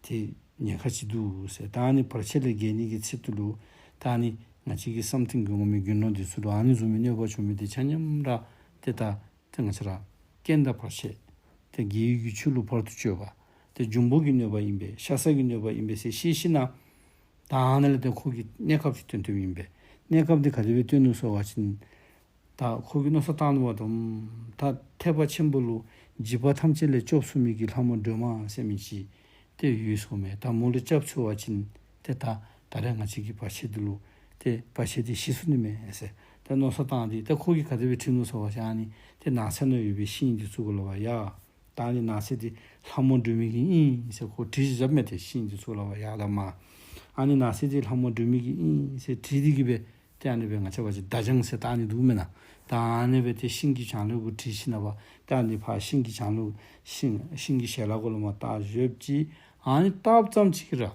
ཏེ་ཉེན་ཁ་ཅིག་འདུག་ཟེར། ད་ཨ་ནི་བར་ཆད་ལས་རྒྱལ་ནི་གི་ཚིག་ཏུ་ལུ་ད་ཨ་ནི་ང་བཅས་ཀྱིས་བསམ་གཏན་སྒོམ་མི་དགེ་སློང་འདི་ཚུ་ལུ་ཨ་ནི་བཟུམ་མའི་གནོད་པ་བྱུང་མི་འདི་ཆ་མཉམ་ར་ཏེ་ད་ཏེ་ང་བཅས་ར་རྐྱེན་དང་བར་ཆད། ཏེ་རྒྱལ་བའི་གི་ཆོས་ལུགས་བར་དུ་གཅོད་པ། ཏེ་འབྱུང་པོ་གི་གནོད་པ་ཨིན་པས། ཤ་ཟ་གི་གནོད་པ་ཨིན་པས་ཟེར་ཤེས་ཤེས་ན། ད་ཨ་ནི་ལས་ཏེ་ཁོ་གིས་གནས་སྐབས་ཅིག་བཏོན་བཏོནམ་ཨིན་པས། གནས་སྐབས་འདི་ག་དེ་སྦེ་བཏོན་ནུག་ཟེར་བ་ཅིན་ད་ཁོ་གིས་མནོ་བསམ་བཏང་ནུག་པ་དང་། ད་ཐེག་པ་ཆེན་པོ་ལུ་འཇིགས་པ་ཐམས་ཅད་ལས་སྐྱོབ་ཚུགས་མི་གི་ལྷ་མོ་སྒྲོལ་མ་ཟེར་མི་ཅིག་ཏེ་ཡོད་ཟེར་མས། ད་མོ་ལུ་སྐྱབས་འཚོལ་བ་ཅིན་ཏེ་ད་ད་རེས་ང་བཅས་ཀྱི་བར་ཆད་འདི་ལུ་ཏེ་བར་ཆད་འདི་ཞི་ཚུགས་ནི་མས་ཟེར་ཏེ་མནོ་བསམ་བཏང་སྟེ། ཏེ་ཁོ་གིས་ག་དེ་སྦེ་དྲིས་ནུག་ཟེར་བ་ཅིན་ཨ་ནི་ཏེ་ནགས་ཚལ་ནང་ཡོད་པའི་ཤིང་འདི་ཚུ་གུ་ལུ་འབད་ཡ། ད་ཨ་ནི་ནགས་ཚལ་འདི་ལྷ་མོ་སྒྲོལ་མའི་གི་ཨིན་ཟེར་ཁོ་བྲིས་བཞགཔ་མས། ཏེ་ཤིང་འདི་ཚུ་གུ་ལུ་འབད་ཡ་ད་མ། ཨ་ནི་ནགས་ཚལ་འདི་ལྷ་མོ་སྒྲོལ་མའི་གི་ཨིན་ཟེར་བྲིས་ཏེ་གིས་སྦེ་ཏེ་ཨ་ནི་སྦེ་ང་བཅས་འབད་བ་ཅིན་བརྡ་བྱང་ཟེར་ད་ཨ་ནི་འདུག་མེན་ན། ད་ཨ་ནི་སྦེ་ཏེ་ཤིང་གི་གྱང་ལུ་གུ་བྲིས་ཞིནམ་ལས་ད་ཨ་ནི་ཕར་ཤིང་གི་གྱང་ལུ་ཤིང་ཤིང་གི་ཞལ་ལག་གུ་ལུ་མར་བཏགས་བཞགཔ་ཅིག། ཨ་ནི་བཏགསཔ་ཙམ་ཅིག་ར་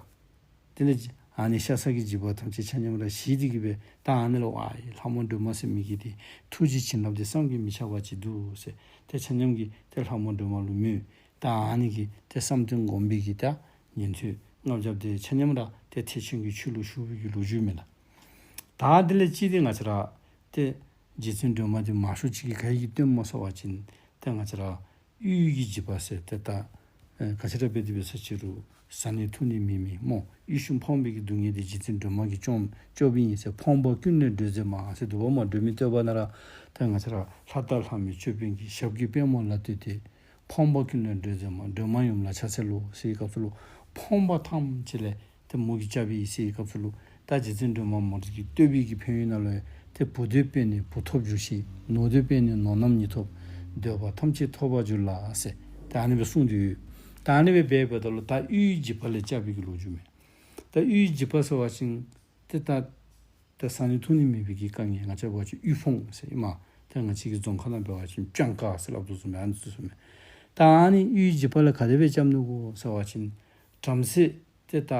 དེ་ལས་ཨ་ནི་ཤ་ཟ་གི་འཇིགས་པ་ཐམས་ཅད་ཆ་མཉམ་ར་ཞི་སྟེ་གིས་སྦེ་ད་ཨ་ནི་ལུ་ཨའི་ལྷ་མོ་སྒྲོལ་མ་ཟེར་མི་གི་ཏེ་ཐུགས་རྗེ་བྱིན་རླབས་འདི་བསམ་གྱིས་མི་ཁྱབ་པ་ཅིག་འདུག་ཟེར། ཏེ་ཆ་མཉམ་གྱིས་ཏེ་ལྷ་མོ་སྒྲོལ་མ་ལུ་མོས། ད་ཨ་ནི་གིས་ཏེ་བསམ་གཏན་སྒོམ་པའི་གི་ད་ཉན་ཐོས་ལྔ་བརྒྱ་དེ་ཆ་མཉམ་ར་ཏེ་ཐེག་ཆེན་གྱི་ཆོས་ལུ་ཞུགས་པའི་གི་ལོ་རྒྱུས་མས་ལགས། ད་དེ་ལས་ཅིག་ཏེ་ང་བཅས་ར་ཏེ་རྗེ་བཙུན་སྒྲོལ་མ་འདི་མང་ཤོས་ཅིག་གིས་ག་གིས་སྟོནམ་སྨོ་ཟེར་བ་ཅིན་ཏེ་ང་བཅས་ར་གཡུལ་གྱི་འཇིགས་པ་ཟེར་ཏེ་ད་ཨེ་ག་ཅི་ར་འབད་དེ་འབད་ས་ཅིག་རུང་བཟའ་ནི་འཐུང་ནི་མེད་མི་སྨོ། གཡུལ་ཞིང་ཕོངས་པའི་གི་སྡུག་བསྔལ་འདི་རྗེ་བཙུན་སྒྲོལ་མ་གིས་སྐྱོབ་སྐྱོབཔ་ཨིན་ཟེར། ཕོངས་པ་ཀུན་ལས་སྒྲོལ་མཛད་མ་ཟེར་འདུག་པ་སྨོ། སྒྲོལ་མའི་བསྟོད་པ་ནང་ར་ཏེ་ང་བཅས་ར་ལྷ་དང་ལྷ་མོའི་ཅོད་པན་གྱིས། ཞབས་ཀྱི་པདྨོ་ལ་བསྟོད་དེ། ཕོངས་པ་ཀུན་ལས་སྒྲོལ་མཛད་མ། སྒྲོལ་མ་ཡུམ་ལ་ཕྱག་འཚལ་ལོ་ཟེར་བའི་སྐབས་སུ་ལུ་ཕོངས་པ་ཐམས་ཅད་ལས་ཏེ་མོ་གིས་སྐྱབས་ཡི་ཟེར་བའི་སྐབས་སུ་ལུ་ད་རྗེ་བཙུན་སྒྲོལ་མ་མོ་གི་བསྟོད་པའི་གི་ཕན་ཡོན་ནང་ལུ་ཏེ་བུ་འདོད་པས་ནི་བུ་ཐོབ་འགྱུར་ཞིང་། ནོར་འདོད་པས་ནི་ནོར་རྣམས་ཉིད་ཐོབ། འདོད་པ་ཐམས་ཅད་ཐོབ་པར་འགྱུར་ལ་ཟེར་ད་ཨ་ནི་སྦེ་གསུངས་ཏེ་ཡོད། ད་ཨ་ནི་སྦེ་འབདཝ་ད་ལུ་ད་གཡུལ་འཇིགས་པ་ལས་སྐྱབས་པའི་གི་ལོ་རྒྱུས་མས། ད་གཡུལ་འཇིགས་པ་ཟེར་བ་ཅིན་ཏེ་ད་ད་བཟའ་ནི་འཐུང་ནི་མེད་པའི་གི་དཀའ་ངལ། ང་བཅས་འབད་བ་ཅིན་གཡུལ་ཕོངས་ཟེར་ཨིན་མས། ཏེ་ང་བཅས་ཀྱི་རྫོང་ཁ་ནང་འབད་བ་ཅིན་སྤྱང་ཀ་ཟེར་སླབ་དོ་བཟུམ་སྦེ་ཨ་ནི་བཟུམ་སྦེ། ད་ཨ་ནི་གཡུལ་འཇིགས་པ་ལས་ག་དེ་སྦེ་སྐྱབས་ནུག་གོ་ཟེར་བ་ཅིན་བྲམ་ཟེ་ཏེ་ད་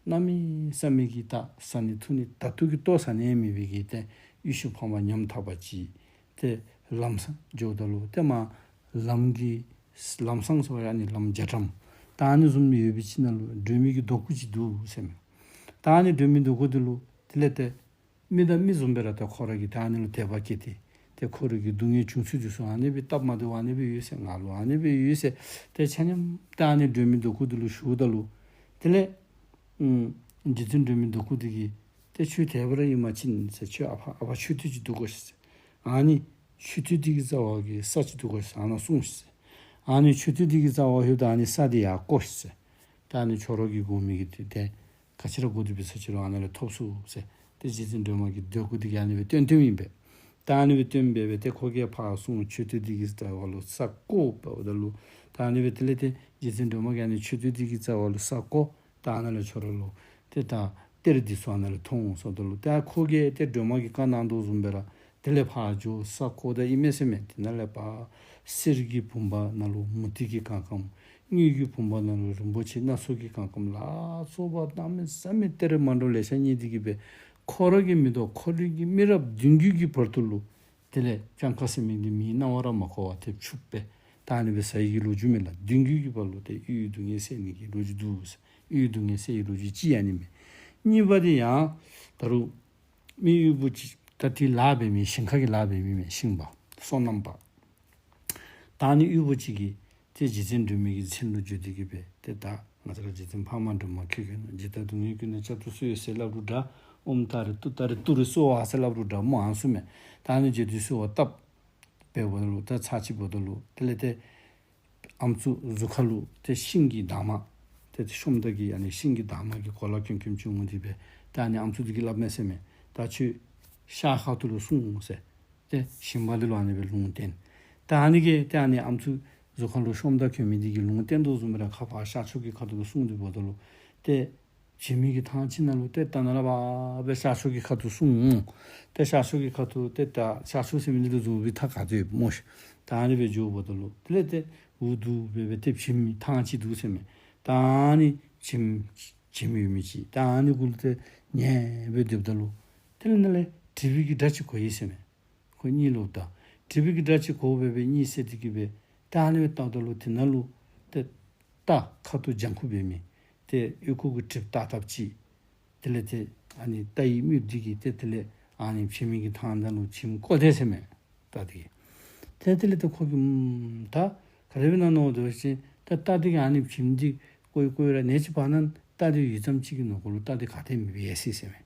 གནམ་མེད་ས་མེད་ཀྱི་ད་བཟའ་ནི་འཐུང་ནི་ད་ལྟོ་གི་ལྟོ་ཟ་ནི་མེད་པའི་གི་ཏེ་གཡུལ་ཞིང་ཕོངས་པ་ཉམ་ཐག་པ་ཅིག། ཏེ་ལམ་སང་འགྱོཝ་ད་ལུ་ཏེ་མར་ལམ་གྱི་ལམ་སང་ཟེར་བ་ཡང་ཨ་ནི་ལམ་རྒྱ་གྲམ་ད་ཨ་ནི་བཟུམ་ཡོད་པའི་ཅིག་ནང་ལུ་སྒྲོལ་མའི་གི་རྡོ་སྐུ་ཅིག་འདུག་ཟེར་མས། ད་ཨ་ནི་སྒྲོལ་མའི་རྡོ་སྐུ་འདི་ལུ་དེ་ལས་ཏེ་མི་དང་མི་བཟུམ་སྦེ་ར་ཏེ་ཁོ་ར་གིས་ད་ཨ་ནི་ལུ་དད་པ་སྐྱེས་ཏེ་ཏེ་ཁོ་ར་གི་སྡུག་བསྔལ་བྱུང་ཚུལ་འདི་ཚུ་ཨ་ནི་སྦེ་སྟབས་མ་བདེཝ་ཨ་ནི་སྦེ་ཡོད་ཟེར། ང་ལུ་ཨ་ནི་སྦེ་ཡོད་ཟེར། ཏེ་ཆ་མཉམ་ད་ཨ་ནི་སྒྲོལ་མའི་རྡོ་སྐུ་འདི་ལུ་ཞུཝ་ད་ལུ་དེ་ལས་ཨུམ་རྗེ་བཙུན་སྒྲོལ་མའི་རྡོ་སྐུ་འདི་གིས་ཏེ་ཁྱོད་དད་པ་ར་ཨིན་པ་ཅིན་ཟེར། ཁྱོད་ཨ་ཕ་ཨ་ཕ་མཆོད་རྟེན་ཅིག་འདུག་གོ་ཟེར། ཨ་ནི་མཆོད་རྟེན་འདི་གི་རྩ་བར་གྱི་ས་ཅིག་འདུག་གོ་ཟེར། ཨ་ནཱ་སོང་ཟེར། ཨ་ནི་མཆོད་རྟེན་འདི་གི་རྩ་བར་ལྷོདཔ་ད་ཨ་ནི་ས་འདི་ཡར་བརྐོ་ཟེར། ད་ཨ་ནི་ཁྱོད་ར་གིས་དགོ་མི་གི་དེ་ཏེ་ག་ཅི་ར་དགོ་དེ་འབད་ས་ཅིག་རུང་ཨ་ནཱ་ལས་ཐོབ་ཚུགས་ཟེར། ཏེ་རྗེ་བཙུན་སྒྲོལ་མ་གི་རྡོ་སྐུ་འདི་གིས་ཨ་ནི་སྦེ་སྟོན་སྟོནམ་ཨིན་པས། ད་ཨ་ནི་སྦེ་སྟོན་སྦེ་སྦེ་ཏེ་ཁོ་གིས་ཕར་སོང་མཆོད་རྟེན་འདི་གི་རྩ་བར་ལུ་ས་བརྐོ་འབདཝ་ད་ལུ་ད་ཨ་ནི་སྦེ་དེ་ལས་ཏེ་རྗེ་བཙུན་སྒྲོལ་མ་གིས་ཨ་ནི་མཆོད་རྟེན་འདི་གི་རྩ་བར་ལུ་ས་བརྐོ། ད་ཨ་ནཱ་ལས་ཁྱོད་ར་ལུ་ཏེ་ད་གཏེར་འདི་ཚུ་ཨ་ནཱ་ལས་ཐོབ་འོང་ཟེརཝ་ད་ལུ་ད་ཁོ་གིས་ཏེ་སྒྲོལ་མ་གིས་བཀའ་གནང་དོ་བཟུམ་སྦེ་ར་དེ་ལས་ཕར་འགྱོ་ས་བརྐོཝ་ད་ཨིན་མས་ཟེར་མས། དེ་ནང་ལས་ཕར་གསེར་གྱི་བུམ་པ་ནང་ལུ་མུ་ཏིག་གི་གང་ཁམས། དངུལ་གྱི་བུམ་པ་ནང་ལུ་རིན་པོ་ཆེ་སྣ་ཚོགས་ཀྱི་གང་ཁམས་ལ་སོགས་པ་གནམ་མེད་ས་མེད་གཏེར་མ་འདྲཝ་ལེ་ཤ་རྙེད་དེ་གིས་སྦེ་ཁོ་ར་གིས་མི་དོ་ཁོ་ར་གི་མི་རབས་བདུན་བརྒྱུད་ཀྱི་བར་དུ་ལུ་དེ་ལས་སྤྱང་ཀ་ཟེར་མི་འདི་མིའི་རྣ་བར་མ་གོ་བར་ཏེ་ཕྱུགཔོ་སྦེ་ད་ཨ་ནི་སྦེ་ཟ་ཡི་གི་ལོ་རྒྱུས་མས་ལགས། བདུན་བརྒྱུད་ཀྱི་བར་ལུ་ཏེ་གཡུལ་སྡུག་བསྔལ་སེལ་ནི་གི་ལོ་རྒྱུས་འདུག་ཟེར། གཡུལ་སྡུག་བསྔལ་སེལ་ཡི་ལོ་རྒྱུས་གཅིག་ཨ་ནི་མས། གཉིས་པ་འདི་ཡང་ད་རུང་མི་གཡུལ་པོ་ཅིག་ད་དེ་ལཱ་འབད་མི་ཞིང་ཁ་གི་ལཱ་འབད་མི་མས། ཞིང་པ་སོ་ནམ་པ། ད་ཨ་ནི་གཡུལ་པོ་ཅིག་གིས་ཏེ་རྗེ་བཙུན་སྒྲོལ་མའི་གི་མཚན་ལུ་བརྗོད་དེ་གིས་སྦེ་ཏེ་ད་ང་བཅས་ར་རྗེ་བཙུན་འཕགས་མ་སྒྲོལ་མ་ཁྱེད་མཁྱེན་ནོ། ཇི་ལྟར་སྡུག་བསྔལ་ཀུན་ནས་བསྐྱབ་ཏུ་གསོལ་ཟེར་སླབ་རུང་འདྲ། ཨོཾ་ཏཱ་རེ་ཏུཏྟཱ་རེ་ཏུ་རེ་སྭཱ་ཧཱ་ཟེར་སླབ་རུང་འདྲ་སྨོ། ཨ་ནི་བཟུམ་མས། ད་ཨ་ནི་བརྗོད་དེ་གསོལ་བ་བཏབ་འབདཝ་ད་ལུ་ད་ཚར་ཅིག་འབདཝ་ད་ལུ་དེ་ལས་ཏེ་ཨམ་སྲུ་གཟུགས་ཁ་ལུ་ཏེ་ཤིང་གི་འདབ་མ་ཏེ་ཤོམ་ད་གི་ཨ་ནི་ཤིང་གི་འདབ་མ་གི་གོ་ལ་ཁེམ་ཁེམ་ཅིག་འོང་སྟེ་སྦེ་ད་ཨ་ནི་ཨམ་སྲུ་འདི་གིས་སླབ་མས་ཟེར་མས། ད་ཁྱོད་ཤར་ཁ་ཐུག་ལུ་སོང་ཟེར། ཏེ་ཞིང་པ་འདི་ལུ་ཨ་ནི་སྦེ་ལུང་བསྟན། ད་ཨ་ནི་གིས་ཏེ་ཨ་ནི་ཨམ་སྲུ་གཟུགས་ཁ་ལུ་ཤོམ་དང་གྱོན་མི་འདི་གིས་ལུང་བསྟན་དོ་བཟུམ་སྦེ་ར་ཁ་ཕར་ཤར་ཕྱོགས་ཀྱི་ཁ་ཐུག་ལུ་སོང་སྟེ་འབདཝ་ད་ལུ་ཏེ་བྱེམ་གྱི་ཐང་ཅིག་ནང་ལུ་ཏེ་ད་ནཱ་ལས་ཕར་སྦེ་ཤར་ཕྱོགས་ཀྱི་ཁ་ཐུག་སོང་། ཏེ་ཤར་ཕྱོགས་ཀྱི་ཁ་ཐུག་ཏེ་ད་ཤར་ཕྱོགས་ཟེར་མི་འདི་ལུ་རྫོང་དཔོན་ཐང་ག་ཏེ་ཡོདཔ་སྨོ་ཤིག། ད་ཨ་ནི་སྦེ་འགྱོཝ་ད་ལུ་དེ་ལས་ཏེ་འུ་སྡུག་སྦེ་སྦེ་ཏེ་བྱེམ་ཐང་ཅིག་འདུག་ཟེར་མས། ད་ཨ་ནི་བྱེམ་བྱེམ་ཡོད་མི་ཅིག་ད་ཨ་ནི་གུ་ལུ་ཏེ་ཉལ་སྦེ་སྡོདཔ་ད་ལུ་དེ་ལས་ནཱ་ལས་དྲེག་པའི་གི་སྒྲ་ཅིག་གོ་ཡི་ཟེར་མས། ཁོ་གཉིད་ལོག་ད། དྲེག་པའི་གི་སྒྲ་ཅིག་གོཝ་སྦེ་སྦེ་གཉིད་སད་དེ་གི་སྦེ་ད་ཨ་ནི་སྦེ་བལྟཝ་ད་ལུ་དེ་ནང་ལུ་ཏེ་རྟ་ཁ་ཐུག་ལྗང་ཁུ་འབད་མི་ཏེ་ཨོལ་ལྐོག་གི་གྲིབ་བཏབ་བཏབཔ་ཅིག། དེ་ལས་ཏེ་ཨ་ནི་རྟ་ཡི་རྨིགཔ་འདི་གིས་ཏེ་དེ་ལས་ཨ་ནི་བྱེམ་གྱི་ཐང་ནང་ལུ་བྱེམ་བཀོ་དེས་ཟེར་མས། རྟ་འདི་གིས། ཏེ་དེ་ལས་ཏེ་ཁོ་གིས་ཨམ་ད་ག་དེ་སྦེ་ཨིན་ན་མནོ་དོ་ཅིག། ཏེ་རྟ་འདི་གིས་ཨ་ནི་བྱེམ་འདི་བཀོ་ཡི་བཀོ་ཡི་ར་ནེ་ཅིག་བར་ན་རྟ་འདི་ཡུད་ཙམ་ཅིག་གི་ནང་འཁོད་ལུ་རྟ་འདི་ག་ཏེ་མེདཔ་སྦེ་ཡལ་སོ་ཡི་ཟེར་མས།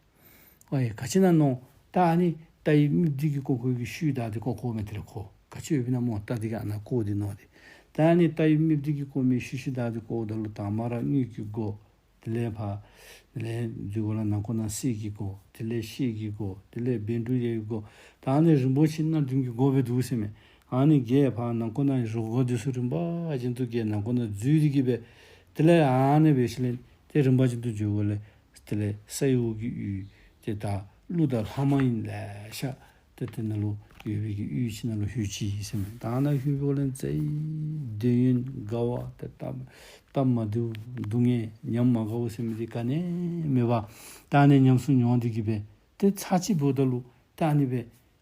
ཝའི་ག་ཅི་ཨིན་ན་མནོ། ད་ཨ་ནི་རྟ་ཡི་རྨིགཔ་འདི་གིས་བཀོ་བཀོཝ་གི་ཤུལ་བདའ་སྟེ་བཀོ་བཀོཝ་མས། དེ་ལས་ཁོ་ག་ཅི་འོང་པས་ན་མནོ། རྟ་འདི་གིས་ཨ་ནཱ་བཀོ་སྟེ་མནོ་སྟེ། ད་ཨ་ནི་རྟ་ཡི་རྨིགཔ་འདི་གིས་བཀོ་མི་ཤུལ་ཤུལ་བདའ་སྟེ་བཀོཝ་ད་ལུ་དང་པ་ར་དངུལ་གྱི་སྒོ། དེ་ལས་ཕར་དེ་ལས་འདི་གུ་ལུ་ནང་ཁོག་ནང་གསེར་གྱི་སྒོ། དེ་ལས་ཤེལ་གྱི་སྒོ། དེ་ལས་བཻ་ཌཱུརྱའི་སྒོ། ད་ཨ་ནི་རིམ་པ་བཞིན་ནང་བདུན་གྱི་སྒོ་སྦེ་འདུག་ཟེར་མས། ཨ་ནི་བརྒྱད་ཕར་ནང་ཁོག་ནང་རུ་སྒོ་འདི་ཚུ་རིམ་པ་བཞིན་དུ་བརྒྱད་ནང་ཁོག་ནང་འཛུལ་ཏེ་གི་སྦེ། དེ་ལས་ཨ་ནི་སྦེ་ཞིནམ་ལས་ཏེ་རིམ་པ་བཞིན་དུ་འགྱོཝ་ལས་དེ་ལས་ས་ཡི་འོག་གི་ཡུལ་ཏེ་ད་ཀླུ་དང་ལྷ་མ་ཡིན་ལེ་ཤ་ཏེ་དེ་ནང་ལུ་ཡོད་པའི་གི་ཡུལ་ཅིག་ནང་ལུ་ལྷོད་ཅི་ཟེར་མས། ད་ཨ་ནཱ་ལྷོད་པའི་སྒང་ལས་ཏེ་བདེ་ཡུན་དགའ་བ་ཏེ་སྟབས་སྟབས་མ་བདེཝ་སྡུག་བསྔལ་ཉམས་མ་དགའཝ་ཟེར་མི་འདི་ག་ནི་མེད་པར་ད་ཨ་ནི་ཉམས་སུ་མྱོང་སྟེ་གི་སྦེ་ཏེ་ཚར་གཅིག་འབདཝ་ད་ལུ་ད་ཨ་ནི་སྦེ་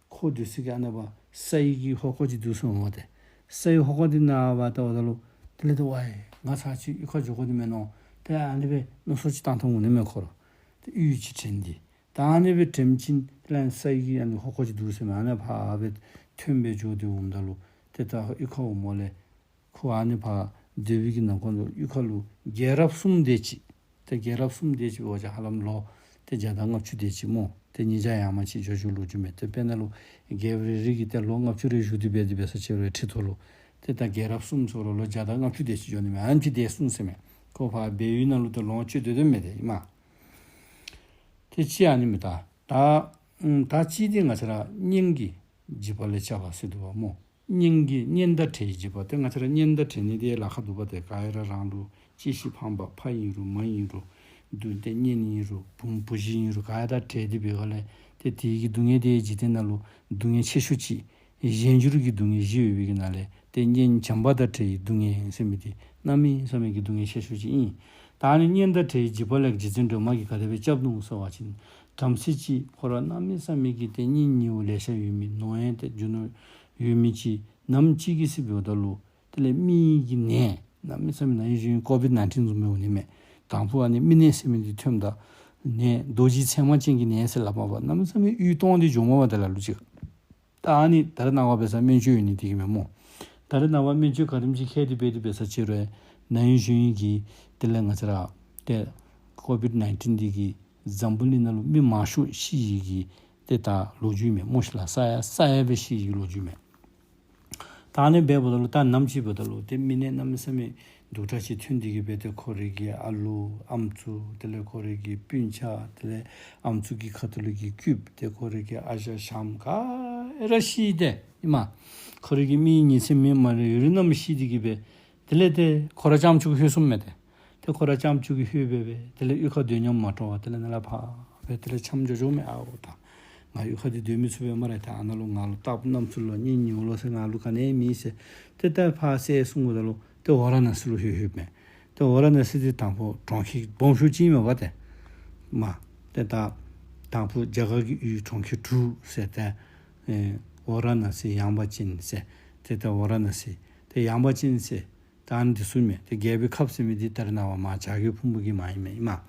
ཁོ་སྡོད་ས་གི་ཨ་ནཱ་ཕར་ས་ཡི་གི་ཧོ་ཀ་ཅིག་འདུག་ཟེར་མས་ཏེ། ས་ཡི་ཧོ་ཀ་འདི་ནང་ཕར་བལྟཝ་ད་ལུ་དེ་ལས་ཏེ་ཝའི་ང་ཚར་གཅིག་གཡུས་ཁར་འགྱོ་དགོ་ནི་མས་མནོ། ཏེ་ཨ་ནི་སྦེ་མནོ་བསམ་ཅིག་བཏང་བཏངམ་འོང་ནི་མས་ཁོ་ར། ཏེ་གཡུས་ཅིག་དྲན་ཏེ། ད་ཨ་ནི་སྦེ་དྲནམ་ཅིག་དེ་ལས་ས་ཡི་གི་ཨ་ནི་ཧོ་ཀ་ཅིག་འདུག་ཟེར་མས། ཨ་ནཱ་ཕར་སྦེ་ཐོན་སྦེ་འགྱོ་སྟེ་འོངམ་ད་ལུ་ཏེ་ད་གཡུས་ཁར་འོངམ་ལས་ཁོ་ཨ་ནི་ཕར་སྡོད་པའི་གི་ནང་ཁོག་ལུ་གཡུས་ཁ་ལུ་རྒྱལ་རབས་གསུམ་དེ་ཅིག། ཏེ་རྒྱལ་རབས་གསུམ་དེ་ཅིག་འབད་བ་ཅིན་ཧ་ལམ་ལོ་ཏེ་བརྒྱ་དང་ལྔ་བཅུ་དེ་ཅིག་སྨོ། ཏེ་ཉིས་བརྒྱ་ཡར་མར་ཅིག་འགྱོ་འགྱོཝ་ལོ་རྒྱུས་མས། ཏེ་དཔེར་ན་ལུ་རྒྱལཔོ་རེ་རེ་གིས་ཏེ་ལོ་ལྔ་བཅུ་རེ་བཞུགས་ཏེ་འབད་དེ་འབད་ས་ཅིག་རུང་ཁྲི་ཐོག་ལུ་ཏེ་ད་རྒྱལ་རབས་གསུམ་ཟེར་རུང་ལོ་བརྒྱ་དང་ལྔ་བཅུ་དེ་ཅིག་འགྱོ་ནི་མས། ཨ་ནེམ་ཅིག་འདས་སོང་ཟེར་མས། ཁོ་ཕར་སྦས་ཡུལ་ནང་ལུ་ཏེ་ལོངས་སྤྱོད་སྡོད་དོ་མས་ཏེ་ཨིན་མས། ཏེ་གཅིག་ཨ་ནི་མས། ད་ད་ཨམ་ད་གཅིག་འདི་ང་བཅས་ར་གཉེན་གྱི་འཇིགས་པ་ལས་བསྐྱབ་པ་ཟེར་འདུག་པ་སྨོ། གཉེན་གྱི་གཉེན་དང་བྲལ་བའི་འཇིགས་པ། ཏེ་ང་བཅས་ར་གཉེན་དང་བྲལ་ནི་འདི་ལཱ་ཁག་འདུག་པ། ཏེ་ག་ར་རང་ལུ་གཅེས་ཤིང་ཕངས་པ་ཕ་ཨིན་རུང་མ་ཨིན་རུང་འདུག། ཏེ་གཉེན་ཨིན་རུང་བུམོ་བུ་གཞི་ཨིན་རུང་ག་ར་དང་བྲལ་ཏེ་འབད་བ་ལས་ཏེ་དེ་གི་སྡུག་བསྔལ་དེ་འཇིག་རྟེན་ནང་ལུ་སྡུག་བསྔལ་ཆེ་ཤོས་ཅིག། གཞན་འགྱུར་གྱི་སྡུག་བསྔལ་བཞི་ཡོད་པའི་གི་ནང་ལས་ཏེ་གཉེན་བྱམས་པ་དང་བྲལ་བའི་སྡུག་བསྔལ་ཟེར་མི་འདི་གནམ་མེད་ས་མེད་ཀྱི་སྡུག་བསྔལ་ཆེ་ཤོས་ཅིག་ཨིན། ད་ཨ་ནི་གཉེན་དང་བྲལ་བའི་འཇིགས་པ་ལས་རྗེ་བཙུན་སྒྲོལ་མ་གིས་ག་དེ་སྦེ་བསྐྱབ་ནུག་ཟེར་བ་ཅིན་བྲམ་ཟེ་ཅིག་ཁོ་ར་གནམ་མེད་ས་མེད་ཀྱི་ཏེ་གཉེན་ཉེཝ་ལེ་ཤ་ཡོད་མི་ནོར་ཡང་ཏེ་རྒྱུ་ནོར་ཡོད་མི་ཅིག་ནམ་ཅིག་གི་ཚེ་འབདཝ་ད་ལུ་དེ་ལས་མིའི་གི་ནད་གནམ་མེད་ས་མེད་ན་ཧིང་གཞེས་ནད་ཀོ་བིཌ་ནའིན་ཊིན་བཟུམ་སྦེ་འོང་ནི་མས། དང་ཕུ་ཨ་ནི་མི་ནད་ཟེར་མི་འདི་ཐོནམ་ད་ནད་རྡོ་རྗེ་ཚེར་མ་ཅན་གྱི་ནད་ཟེར་སླབ་མས་པ། གནམ་མེད་ས་མེད་གཡུས་སྟོངས་ཏེ་འགྱོཝ་མས་པ་ཏེ་ལ་ལུ་ཅིག། ད་ཨ་ནི་ད་རེས་ནངས་པ་འབད་ས་སྨན་བཅོས་ཡོད་ནི་འདི་གིས་མས་སྨོ། ད་རེས་ནངས་པ་སྨན་བཅོས་ག་དེམ་ཅིག་མཁས་ཏེ་འབད་དེ་འབད་ས་ཅིག་རུང་ན་ཧིང་གཞེས་ནད་ཀྱི་དེ་ལས་ང་བཅས་ར་ཏེ་ཀོ་བིཌ་ནའིན་ཊིན་འདི་གིས་འཛམ་བུ་གླིང་ནང་ལུ་མི་མང་ཤོས་ཤི་ཡི་གི་ཏེ་ད་ལོ་རྒྱུས་མས་སྨོ་ཤིག་ལགས། ས་ཡ་ས་ཡ་སྦེ་ཤི་ཡི་གི་ལོ་རྒྱུས་མས། ད་ཨ་ནི་སྦེ་འབདཝ་ད་ལུ་ད་ནམ་ཅིག་འབདཝ་ད་ལུ་ཏེ་མི་ནད་གནམ་མེད་ས་མེད་སྡུག་དྲགས་ཅིག་ཐོན་ཏེ་གི་སྦེ་ཏེ་ཁོ་རའི་གི་ཨ་ལུ་ཨམ་སྲུ་དེ་ལས་ཁོ་རའི་གི་སྤུན་ཆ་དེ་ལས་ཨམ་སྲུ་གི་ཁ་ཐུག་ལུ་གི་སྐུདཔ་ཏེ་ཁོ་རའི་གི་ཨ་ཞང་ཞང་ག་ར་ཤི་སྟེ་ཨིན་མས། ཁོ་རའི་གི་མི་ཉེ་ཚན་མི་མ་རེ་ཡོད་རིགས་རྣམས་ཤི་སྟེ་གི་སྦེ་དེ་ལས་ཏེ་ཁོ་ར་རྐྱངམ་ཅིག་ལྷོད་སོངམ་མས་ཏེ། ཏེ་ཁོ་ར་རྐྱངམ་ཅིག་ལྷོད་སྦེ་སྦེ་དེ་ལས་གཡུས་ཁར་སྡོད་ཉམས་མ་སྤྲོ་བར་དེ་ལས་ནཱ་ལས་ཕར་སྦེ་དེ་ལས་འཁྱམས་འགྱོ་འགྱོཝ་མས། ཨའོ་ད་ང་གཡུས་ཁ་འདི་སྡོད་མི་ཚུགས་པས་སྨ་རེ། ད་ཨ་ནཱ་ལུ་ང་ལུ་སྟག་ཕུ་གནམ་མེད་ས་མེད་ལུ་གཉེན་ཉེཝ་ལོ་ཟེར་ང་ལུ་ག་ནི་མེད་ཟེར། ཏེ་ད་ཕར་བསད་སོང་འབདཝ་ད་ལུ་ཏེ་ཝ་ར་ཎ་སི་ལུ་ལྷོད་ལྷོདཔ་མས། ཏེ་ཝ་ར་ཎ་སི་འདི་དང་ཕུ་གྲོང་ཁྱེར་སྦོམ་ཤོས་ཅིག་མས་པ་ཏེ། མ་ཏེ་ད་དང་ཕུ་རྒྱ་གར་གྱི་ཡུལ་གྲོང་ཁྱེར་དྲུག་ཟེར་ཏེ་ཨེ་ཝ་ར་ཎ་སི་ཡངས་པ་ཅན་ཟེར་ཏེ་ད་ཝ་ར་ཎ་སི་ཏེ་ཡངས་པ་ཅན་ཟེར་ད་ཨ་ནི་འདི་ཚུ་མས། ཏེ་རྒྱལ་པོའི་ཁབ་ཟེར་མི་འདི་ད་རེས་ནངས་པ་མར་བྱ་རྒོད་ཕུང་པོ་གི་མ་ཨིན་མས་ཨིན་མས།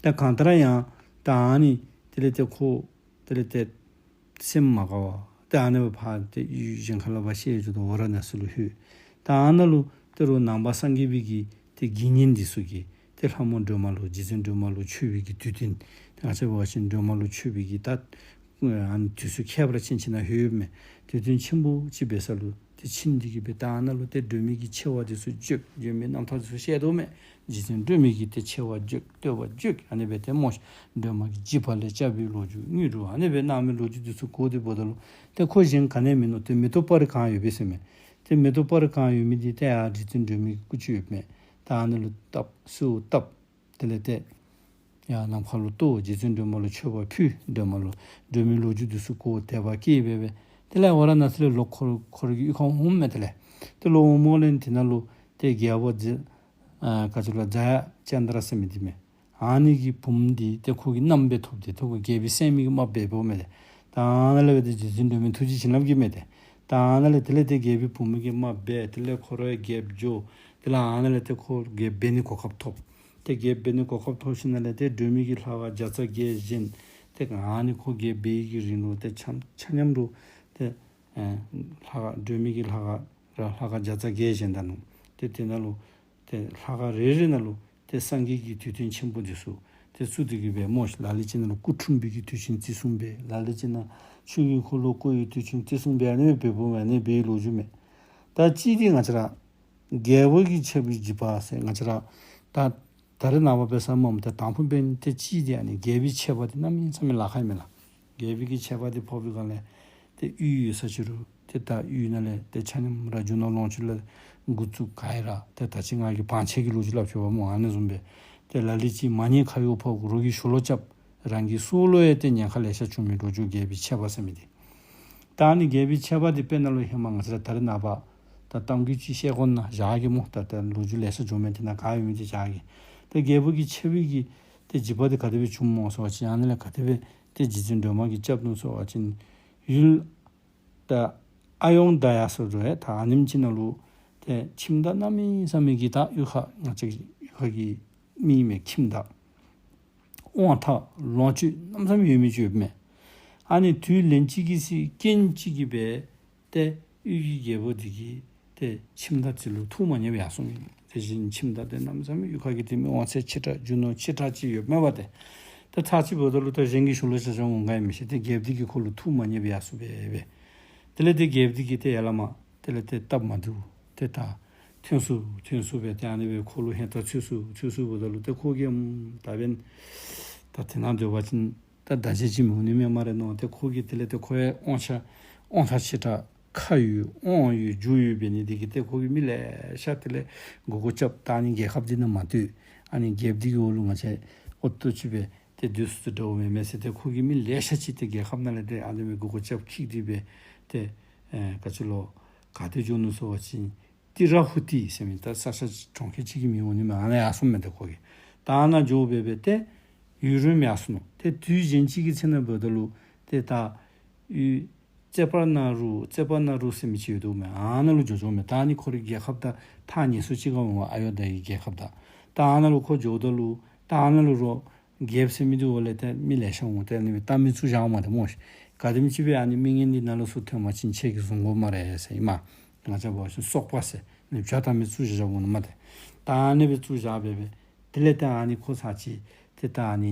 ད་གང་ལྟར་ཡང་ད་ཨ་ནི་དེ་ལས་ཏེ་ཁོ་དེ་ལས་ཏེ་སེམས་མ་དགའ་བར་ཏེ་ཨ་ནི་སྦེ་ཕར་ཏེ་ཡུལ་གཞན་ཁ་ལུ་ཕར་བཤལ་འགྱོ་དོ་ཝ་ར་ཎ་སི་ལུ་ལྷོད། ད་ཨ་ནཱ་ལུ་ཏེ་རོགས་ནང་པ་སངས་རྒྱས་པའི་གི་ཏེ་དགེ་བསྙེན་འདི་ཚུ་གིས་ཏེ་ལྷ་མོ་སྒྲོལ་མ་ལུ་རྗེ་བཙུན་སྒྲོལ་མ་ལུ་མཆོད་པའི་གི་དུས་སྟོན། ཏེ་ང་བཅས་འབད་བ་ཅིན་སྒྲོལ་མ་ལུ་མཆོད་པའི་གི་ད་ཨ་ནི་དུས་ཚོད་ཁྱད་པར་ཅན་ཅིག་ནང་ལྷོདཔ་མས། དུས་སྟོན་ཆེན་པོ་ཅིག་འབད་ས་ལུ་ཏེ་ཕྱིན་ཏེ་གི་སྦེ་ད་ཨ་ནཱ་ལུ་ཏེ་སྒྲོལ་མའི་གི་ཆེ་བ་འདི་ཚུ་བརྗོད། སྒྲོལ་མའི་རྣམ་ཐར་འདི་ཚུ་བཤད་དོ་མས། རྗེ་བཙུན་སྒྲོལ་མའི་གི་ཏེ་ཆེ་བ་བརྗོད། བསྟོད་པ་བརྗོད། ཨ་ནི་སྦེ་ཏེ་སྨོ་ཤིག། སྒྲོལ་མ་གི་འཇིགས་པ་ལས་བསྐྱབས་པའི་ལོ་རྒྱུས་དངོས་གྲུབ་ཨ་ནི་སྦེ་གནང་མི་ལོ་རྒྱུས་འདི་ཚུ་གོ་སྟེ་འབདཝ་ད་ལུ་ཏེ་ཁོ་གཞན་ག་ནི་མིན་ནུག། ཏེ་མེ་ཏོག་པདྨ་གང་ཡོད་པས་ཟེར་མས། ཏེ་མེ་ཏོག་སྤར་གང་ཡོད་མི་འདི་ཏེ་ཡར་རྗེ་བཙུན་སྒྲོལ་མའི་སྐུ་ཅིག་ཡོདཔ་མས། ད་ཨ་ནི་ལུ་བཏབ་གསོལཝ་བཏབ། དེ་ལས་ཏེ་ཡར་ནམ་མཁའ་ལུ་གཏོར། རྗེ་བཙུན་སྒྲོལ་མ་ལུ་མཆོད་པ་ཕུལ། སྒྲོལ་མ་ལུ་སྒྲོལ་མའི་ལོ་རྒྱུས་འདི་ཚུ་གོ་དད་པ་སྐྱེས་སྦེ་སྦེ། དེ་ལས་ཝཱ་ར་ཎཱ་སི་ལས་ལོག་ཁོ་ཁོ་རའི་གི་གཡུས་ཁར་འོངམ་མས། དེ་ལས་ཏེ་ལོག་འོངམ་ལས་དེ་ནང་ལུ་ཏེ་རྒྱལ་པོ་ཛ་ཨ་ག་ཅི་ལོ་ཛ་ཡ་ཙནྡྲ་ཟེར་མི་འདི་མས། ཨ་ནི་གི་བུམོ་འདི་ཏེ་ཁོ་གིས་མནའམ་སྦེ་ཐོབ་སྟེ་ཏེ་ཁོ་རྒྱལ་པོའི་སྲསམོ་གི་རྨགཔ་སྦེ་འབདཝ་མས་ཏེ། ད་ཨ་ནཱ་ལས་སྦེ་ཏེ་རྗེ་བཙུན་སྒྲོལ་མའི་ཐུགས་རྗེ་བྱིན་རླབས་ཀྱིས་མས་ཏེ། ད་ཨ་ནཱ་ལས་དེ་ལས་ཏེ་རྒྱལ་པོའི་བུམོ་གི་རྨགཔ་འབད། དེ་ལས་ཁོ་ར་རྒྱལཔོ་འགྱོ། དེ་ལས་ཨ་ནཱ་ལས་ཏེ་ཁོ་རྒྱལཔོ་འབད་ནི་གོ་སྐབས་ཐོབ། ཏེ་རྒྱལཔོ་འབད་ནི་གོ་སྐབས་ཐོབ་ཞིནམ་ལས་ཏེ་སྒྲོལ་མའི་གི་ལྷ་ཁང་བརྒྱ་རྩ་བརྒྱད་བཞེངས། ཏེ་ཨ་ནི་ཁོ་རྒྱལཔོ་འབད་བའི་གི་རིང་ལུ་ཏེ་ཆ་ཆ་མཉམ་རུ་ཏེ་ཨེ་ལྷ་ཁང་སྒྲོལ་མའི་གི་ལྷ་ཁང་ར་ལྷ་ཁང་བརྒྱ་རྩ་བརྒྱད་བཞེངས་ད་ནུག། ཏེ་དེ་ནང་ལུ་ཏེ་ལྷ་ཁང་རེ་རེ་ནང་ལུ་ཏེ་སངས་རྒྱས་ཀྱི་དུས་སྟོན་ཆེན་པོ་འདི་ཚུ་ཏེ་བཙུགས་ཏེ་གི་སྦེ་སྨོ་ཤིག། ལ་ལུ་ཅིག་ནང་ལུ་སྐུ་འཁྲུངས་པའི་གི་དུས་ཆེན་བརྩི་སྲུང་འབད། ལ་ལུ་ཅིག་ནང་ཆོས་ཀྱི་འཁོར་ལོ་བསྐོར་བའི་དུས་ཆེན་བརྩི་སྲུང་འབད། ཨ་ནི་སྦེ་འབདཝ་མས། ཨ་ནི་སྦེ་ལོ་རྒྱུས་མས། ད་གཅིག་འདི་ང་བཅས་ར་རྒྱལ་པོ་གི་ཆད་པའི་འཇིགས་པ་ཟེར་ང་བཅས་ར་ད་ད་རེས་ནངས་པ་འབད་ས་མེན་ཏེ་དང་ཕུ་འབད་ནི་ཏེ་གཅིག་འདི་ཨ་ནི་རྒྱལ་པོའི་ཆད་པ་འདི་གནམ་མེད་ས་མེད་ལཱ་ཁག་ཨིན་མས་ལགས། རྒྱལ་པོའི་གི་ཆད་པ་འདི་ཕོག་པའི་སྒང་ལས་ཏེ་གཡུས་ཡོད་ས་ཅིག་རུ་ཏེ་ད་གཡུས་ནང་ལས་ཏེ་ཆ་མཉམ་ར་རྒྱུ་ནོར་ལོངས་སྤྱོད་ལས་འགོ་བཙུགས་ག་ཡི་ར་ཏེ་ད་ཅི་ང་གིས་བང་ཆེན་གྱི་ལོ་རྒྱུས་སླབ་ཆོག་པ་སྨོ། ཨ་ནི་བཟུམ་སྦེ་ཏེ་ལ་ལུ་ཅིག་མ་ཉེས་ཁ་གཡོགས་ཕོག། རོགས་ཀྱིས་ཞུ་ལོག་རྐྱབ། རང་གི་སྲོག་ལུ་ཡང་ཏེ་ཉེན་ཁ་ལེ་ཤ་བྱུང་མི་ལོ་རྒྱུས་རྒྱལ་པོའི་ཆད་པ་ཟེར་མི་འདི། ད་ཨ་ནི་རྒྱལ་པོའི་ཆད་པ་འདི་དཔེར་ན་ལུ་ཧེ་མ་ང་བཅས་ར་ད་རེས་ནངས་པ་ད་གཏམ་རྒྱུད་ཅིག་བཤད་དགོ་ན་བཞག་གེ་སྨོ། ད་ད་ལོ་རྒྱུས་ལེ་ཤ་འགྱོཝ་མས། དེ་ནང་ག་ཡོད་མི་འདི་བཞག་གེ། ད་རྒྱལ་པོ་གི་ཆད་པའི་གི་ཏེ་འཇིགས་པ་འདི་ག་དེ་སྦེ་བྱུངམ་སྨོ་ཟེར་བ་ཅིན་ཨ་ནི་ལས་ག་དེ་སྦེ་ཏེ་རྗེ་བཙུན་སྒྲོལ་མ་གིས་རྐྱབ་ནུག་ཟེར་བ་ཅིན་ཡུལ་ད་ཨ་ཡོ་དྷ་ཡ་ཟེར་རུང་ཡང་ད་ཨ་ནེམ་ཅིག་ནང་ལུ་ཏེ་ཁྱིམ་བདག་གནམ་མེད་ས་མེད་ཀྱི་ད་གཡུས་ཁ་ང་བཅས་གཡུས་ཁ་གི་མི་ཨིན་མས། ཁྱིམ་བདག་དབང་ཐང་ལོངས་སྤྱོད་གནམ་མེད་ས་མེད་ཡོད་མི་ཅིག་ཡོདཔ་མས། ཨ་ནི་དུས་ལན་གཅིག་གི་ཚེ་རྐྱེན་གཅིག་གིས་སྦེ་ཏེ་གཡུས་ཀྱི་རྒྱལ་པོ་འདི་གིས་ཏེ་ཁྱིམ་བདག་འདི་ལུ་ཐུགས་མ་མཉེས་པར་ཡར་སོང་ཡི། དེ་བཞིན་ཁྱིམ་བདག་འདི་གནམ་མེད་ས་མེད་གཡུས་ཁ་གི་ཏེ་མི་དབང་ཚད་ཆེ་དྲགས་རྒྱུ་ནོར་ཆེ་དྲགས་ཅིག་ཡོདཔ་མས་པ་ཏེ། ད་ཚར་གཅིག་འབདཝ་ད་ལུ་ད་གཞན་གྱིས་ཞུ་ལོག་རྐྱབ་རྐྱབ་འོང་ག་ཡང་མི་ཤེས། ཏེ་རྒྱལཔོ་འདི་གིས་ཁོ་ལུ་ཐུགས་མ་མཉེས་པར་ཡར་སོང་སྦེ་སྦེ། དེ་ལས་ཏེ་རྒྱལཔོ་འདི་གིས་ཏེ་ཡ་ལ་མ་དེ་ལས་ཏེ་སྟབས་མ་བདེཝ་ཏེ་ད་ཐོན་སོང་ཐོན་སོང་སྦེ་ཏེ་ཨ་ནི་སྦེ་ཁོ་ལུ་ཧན་ཏ་ཚུད་སོང་ཚུད་སོང་འབདཝ་ད་ལུ་ཏེ་ཁོ་གིས་ཨམ་ད་འབདན་ད་དེ་ནང་སྡོད་པ་ཅིན་ད་བདག་གཅེས་ཅིག་མི་འོང་ནི་མས་སྨ་རེ་མནོ། ཏེ་ཁོ་གིས་དེ་ལས་ཏེ་ཁོ་ཡང་དབང་ཆ་དབང་ཐང་ཆེ་དྲགས་ཁ་ཡོད་དབང་ཡོད་རྒྱུ་ཡོད་འབད་ནི་འདི་གིས་ཏེ་ཁོ་གིས་མི་ལེ་ཤ་དེ་ལས་མགུ་སྐོར་རྐྱབ། ད་ཨ་ནི་རྒྱལ་ཁབ་འདི་ནང་མ་སྡོད། ཨ་ནི་རྒྱལཔོ་འདི་གི་འོག་ལུ་ང་བཅས་ཨོ་ཏོ་ཅིག་སྦེ་ཏེ་སྡོད་ས་འདྲཝ་མེན་མས་ཟེར་ཏེ་ཁོ་གིས་མི་ལེ་ཤ་ཅིག་ཏེ་རྒྱལ་ཁབ་ནང་ལས་ཏེ་ཨ་ནི་སྦེ་མགུ་སྐོར་རྐྱབ་ཁྱིད་དེ་སྦེ་ཏེ་ཨེ་ག་ཅི་ལོ་ག་ཏེ་འགྱོ་ནུག་ཟེར་བ་ཅིན་ཏི་ར་ཧུ་ཏི་ཟེར་མི་ད་ས་ཆ་གྲོང་ཁྱེར་ཅིག་གི་མིང་འོང་ནི་མས། ཨ་ནཱ་ཡར་སོངམ་མས་ཏེ་ཁོ་གིས། ད་ཨ་ནཱ་འགྱོ་སྦེ་སྦེ་ཏེ་ཡུན་རིངམོ་ཡར་སོང་ནུག། ཏེ་དུས་གཞན་ཅིག་གི་ཚེ་ནང་འབདཝ་ད་ལུ་ཏེ་ད་ཡུལ་ཙེ་པ་ན་རུ་ཙེ་པ་ན་རུ་ཟེར་མི་ཅིག་ཡོད་དོ་མས། ཨ་ནཱ་ལུ་འགྱོ་འགྱོཝ་མས། ད་ཨ་ནི་ཁོ་རའི་རྒྱལ་ཁབ་དང་ཐག་ཉེ་སུ་ཅིག་ཁར་འོང་བ་ཨ་ཡོ་དྷ་ཡི་རྒྱལ་ཁབ་དང་། ད་ཨ་ནཱ་ལུ་ཁོ་འགྱོཝ་ད་ལུ་ད་ཨ་ནཱ་ལུ་རོགས་རྒྱལཔོ་ཟེར་མི་འདི་འོག་ལས་ཏེ་མི་ལེ་ཤ་འོང་། ཏེ་ཨ་ནི་སྦེ་ལྟ་མི་བཙུགས་བཞགཔ་མས་ཏེ་སྨོ་ཤིག། ག་དེམ་ཅིག་སྦེ་ཨ་ནི་མི་ངན་འདི་ནཱ་ལུ་ཚུར་ཐོན་པ་ཅིན་ཁྱེད་ཀྱིས་བཟུང་དགོ་སྨ་རེ་ཟེར་ཨིན་མས། ང་བཅས་འབད་བ་ཅིན་སོག་པོ་ཟེར་ཨ་ནི་བྱ་ལྟ་མི་བཙུགས་བཞག་བཞགཔ་འོང་ནི་མས་ཏེ། ད་ཨ་ནི་སྦེ་བཙུགས་བཞག་སྦེ་སྦེ་དེ་ལས་ཏེ་ཨ་ནི་ཁོ་ཚར་གཅིག་ཏེ་ད་ཨ་ནི་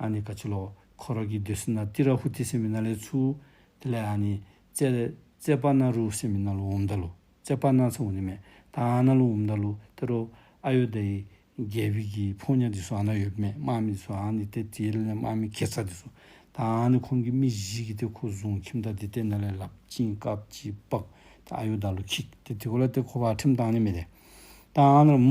ཨ་ནི་ག་ཅི་ལོ་ཁོ་ར་གི་སྡོད་ས་ནང་ཏི་ར་ཧུ་ཏི་ཟེར་མི་ནང་ལས་ཚུར་དེ་ལས་ཨ་ནི་ཙེ་ཙེ་པ་ན་རུ་ཟེར་མི་ནང་ལུ་འོངམ་ད་ལུ་ཙེ་པ་ན་ཟེར་འོང་ནི་མས། ད་ཨ་ནཱ་ལུ་འོངམ་ད་ལུ་ད་རུང་ཨ་ཡོ་དྷ་ཡི་རྒྱལ་པོའི་གི་ཕོ་ཉ་འདི་ཚུ་ཨ་ནཱ་ཡོདཔ་མས། དམག་མི་འདི་ཚུ་ཨ་ནི་ཏེ་དེ་ལས་དམག་མི་གེ་ཙ་འདི་ཚུ་ད་ཨ་ནི་ཁོང་གིས་མི་བཞི་གིས་ཏེ་ཁོ་བཟུང་། ཁྱིམ་བདག་འདི་ཏེ་ནཱ་ལས་ལགཔ་བཅིངས་དཀརཔོ་ཅིག་འབག་ཏེ་ཨ་ཡོ་དྷ་ལུ་འཁྱིད། ཏེ་དེ་གུ་ལས་ཏེ་ཁོ་ཕར་ཁྲིམས་བཏང་ནི་མས་ཏེ། ད་ཨ་ནཱ་ལུ་ཨམ་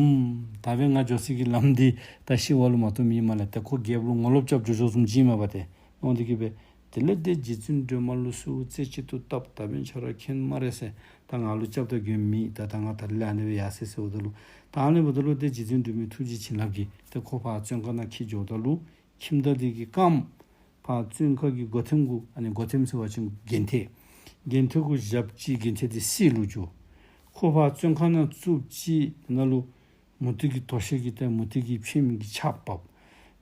ད་འབདན་ང་འགྱོ་སའི་གི་ལམ་འདི་ད་ཤི་བ་ལུ་མ་གཏོགས་མེད་སྨ་རེ། ཏེ་ཁོ་རྒྱལཔོ་ལུ་ངོ་ལོག་རྐྱབ་འགྱོ་འགྱོཝ་བཟུམ་ཅིག་ཨིན་མས་པ་ཏེ། འོ་འདི་གིས་སྦེ་དེ་ལས་ཏེ་རྗེ་བཙུན་སྒྲོལ་མ་ལུ་གསོལཝ་རྩེ་གཅིག་ཏུ་བཏབ། ད་འབདན་ཁྱོད་ར་མཁྱེན་སྨ་རེ་ཟེར། ད་ང་ལུ་སྐྱབས་དང་མགོན་མེད། ད་ད་ང་ད་རིས་ལས་ཨ་ནི་སྦེ་ཡར་སོ་ཡི་ཟེརཝ་ད་ལུ་ད་ཨ་ནི་འབདཝ་ད་ལུ་ཏེ་རྗེ་བཙུན་སྒྲོལ་མའི་ཐུགས་རྗེ་བྱིན་རླབས་ཀྱིས་ཏེ་ཁོ་ཕར་བཙོན་ཁང་ནང་འཁྱིད་འགྱོཝ་ད་ལུ་ཁྱིམ་བདག་འདི་གིས་རྐངམ་ཕར་བཙོན་ཁང་གི་སྒོ་ཐེམ་གུ་ཨ་ནི་སྒོ་ཐེམ་ཟེར་བ་ཅིན་རྒྱན་ཐེ་རྒྱན་ཐེ་གུ་བཞགཔ་ཅིག་རྒྱན་ཐེ་འདི་བསད་ལུ་འགྱོ། ཁོ་ཕར་བཙོན་ཁང་ནང་བཙུགསཔ་ཅིག་ནང་ལུ་མུ་ཏིག་གི་དོ་ཤལ་གྱིས་ཏེ་མུ་ཏིག་གི་ཕྱེ་མའི་གི་ཆརཔ་བབས།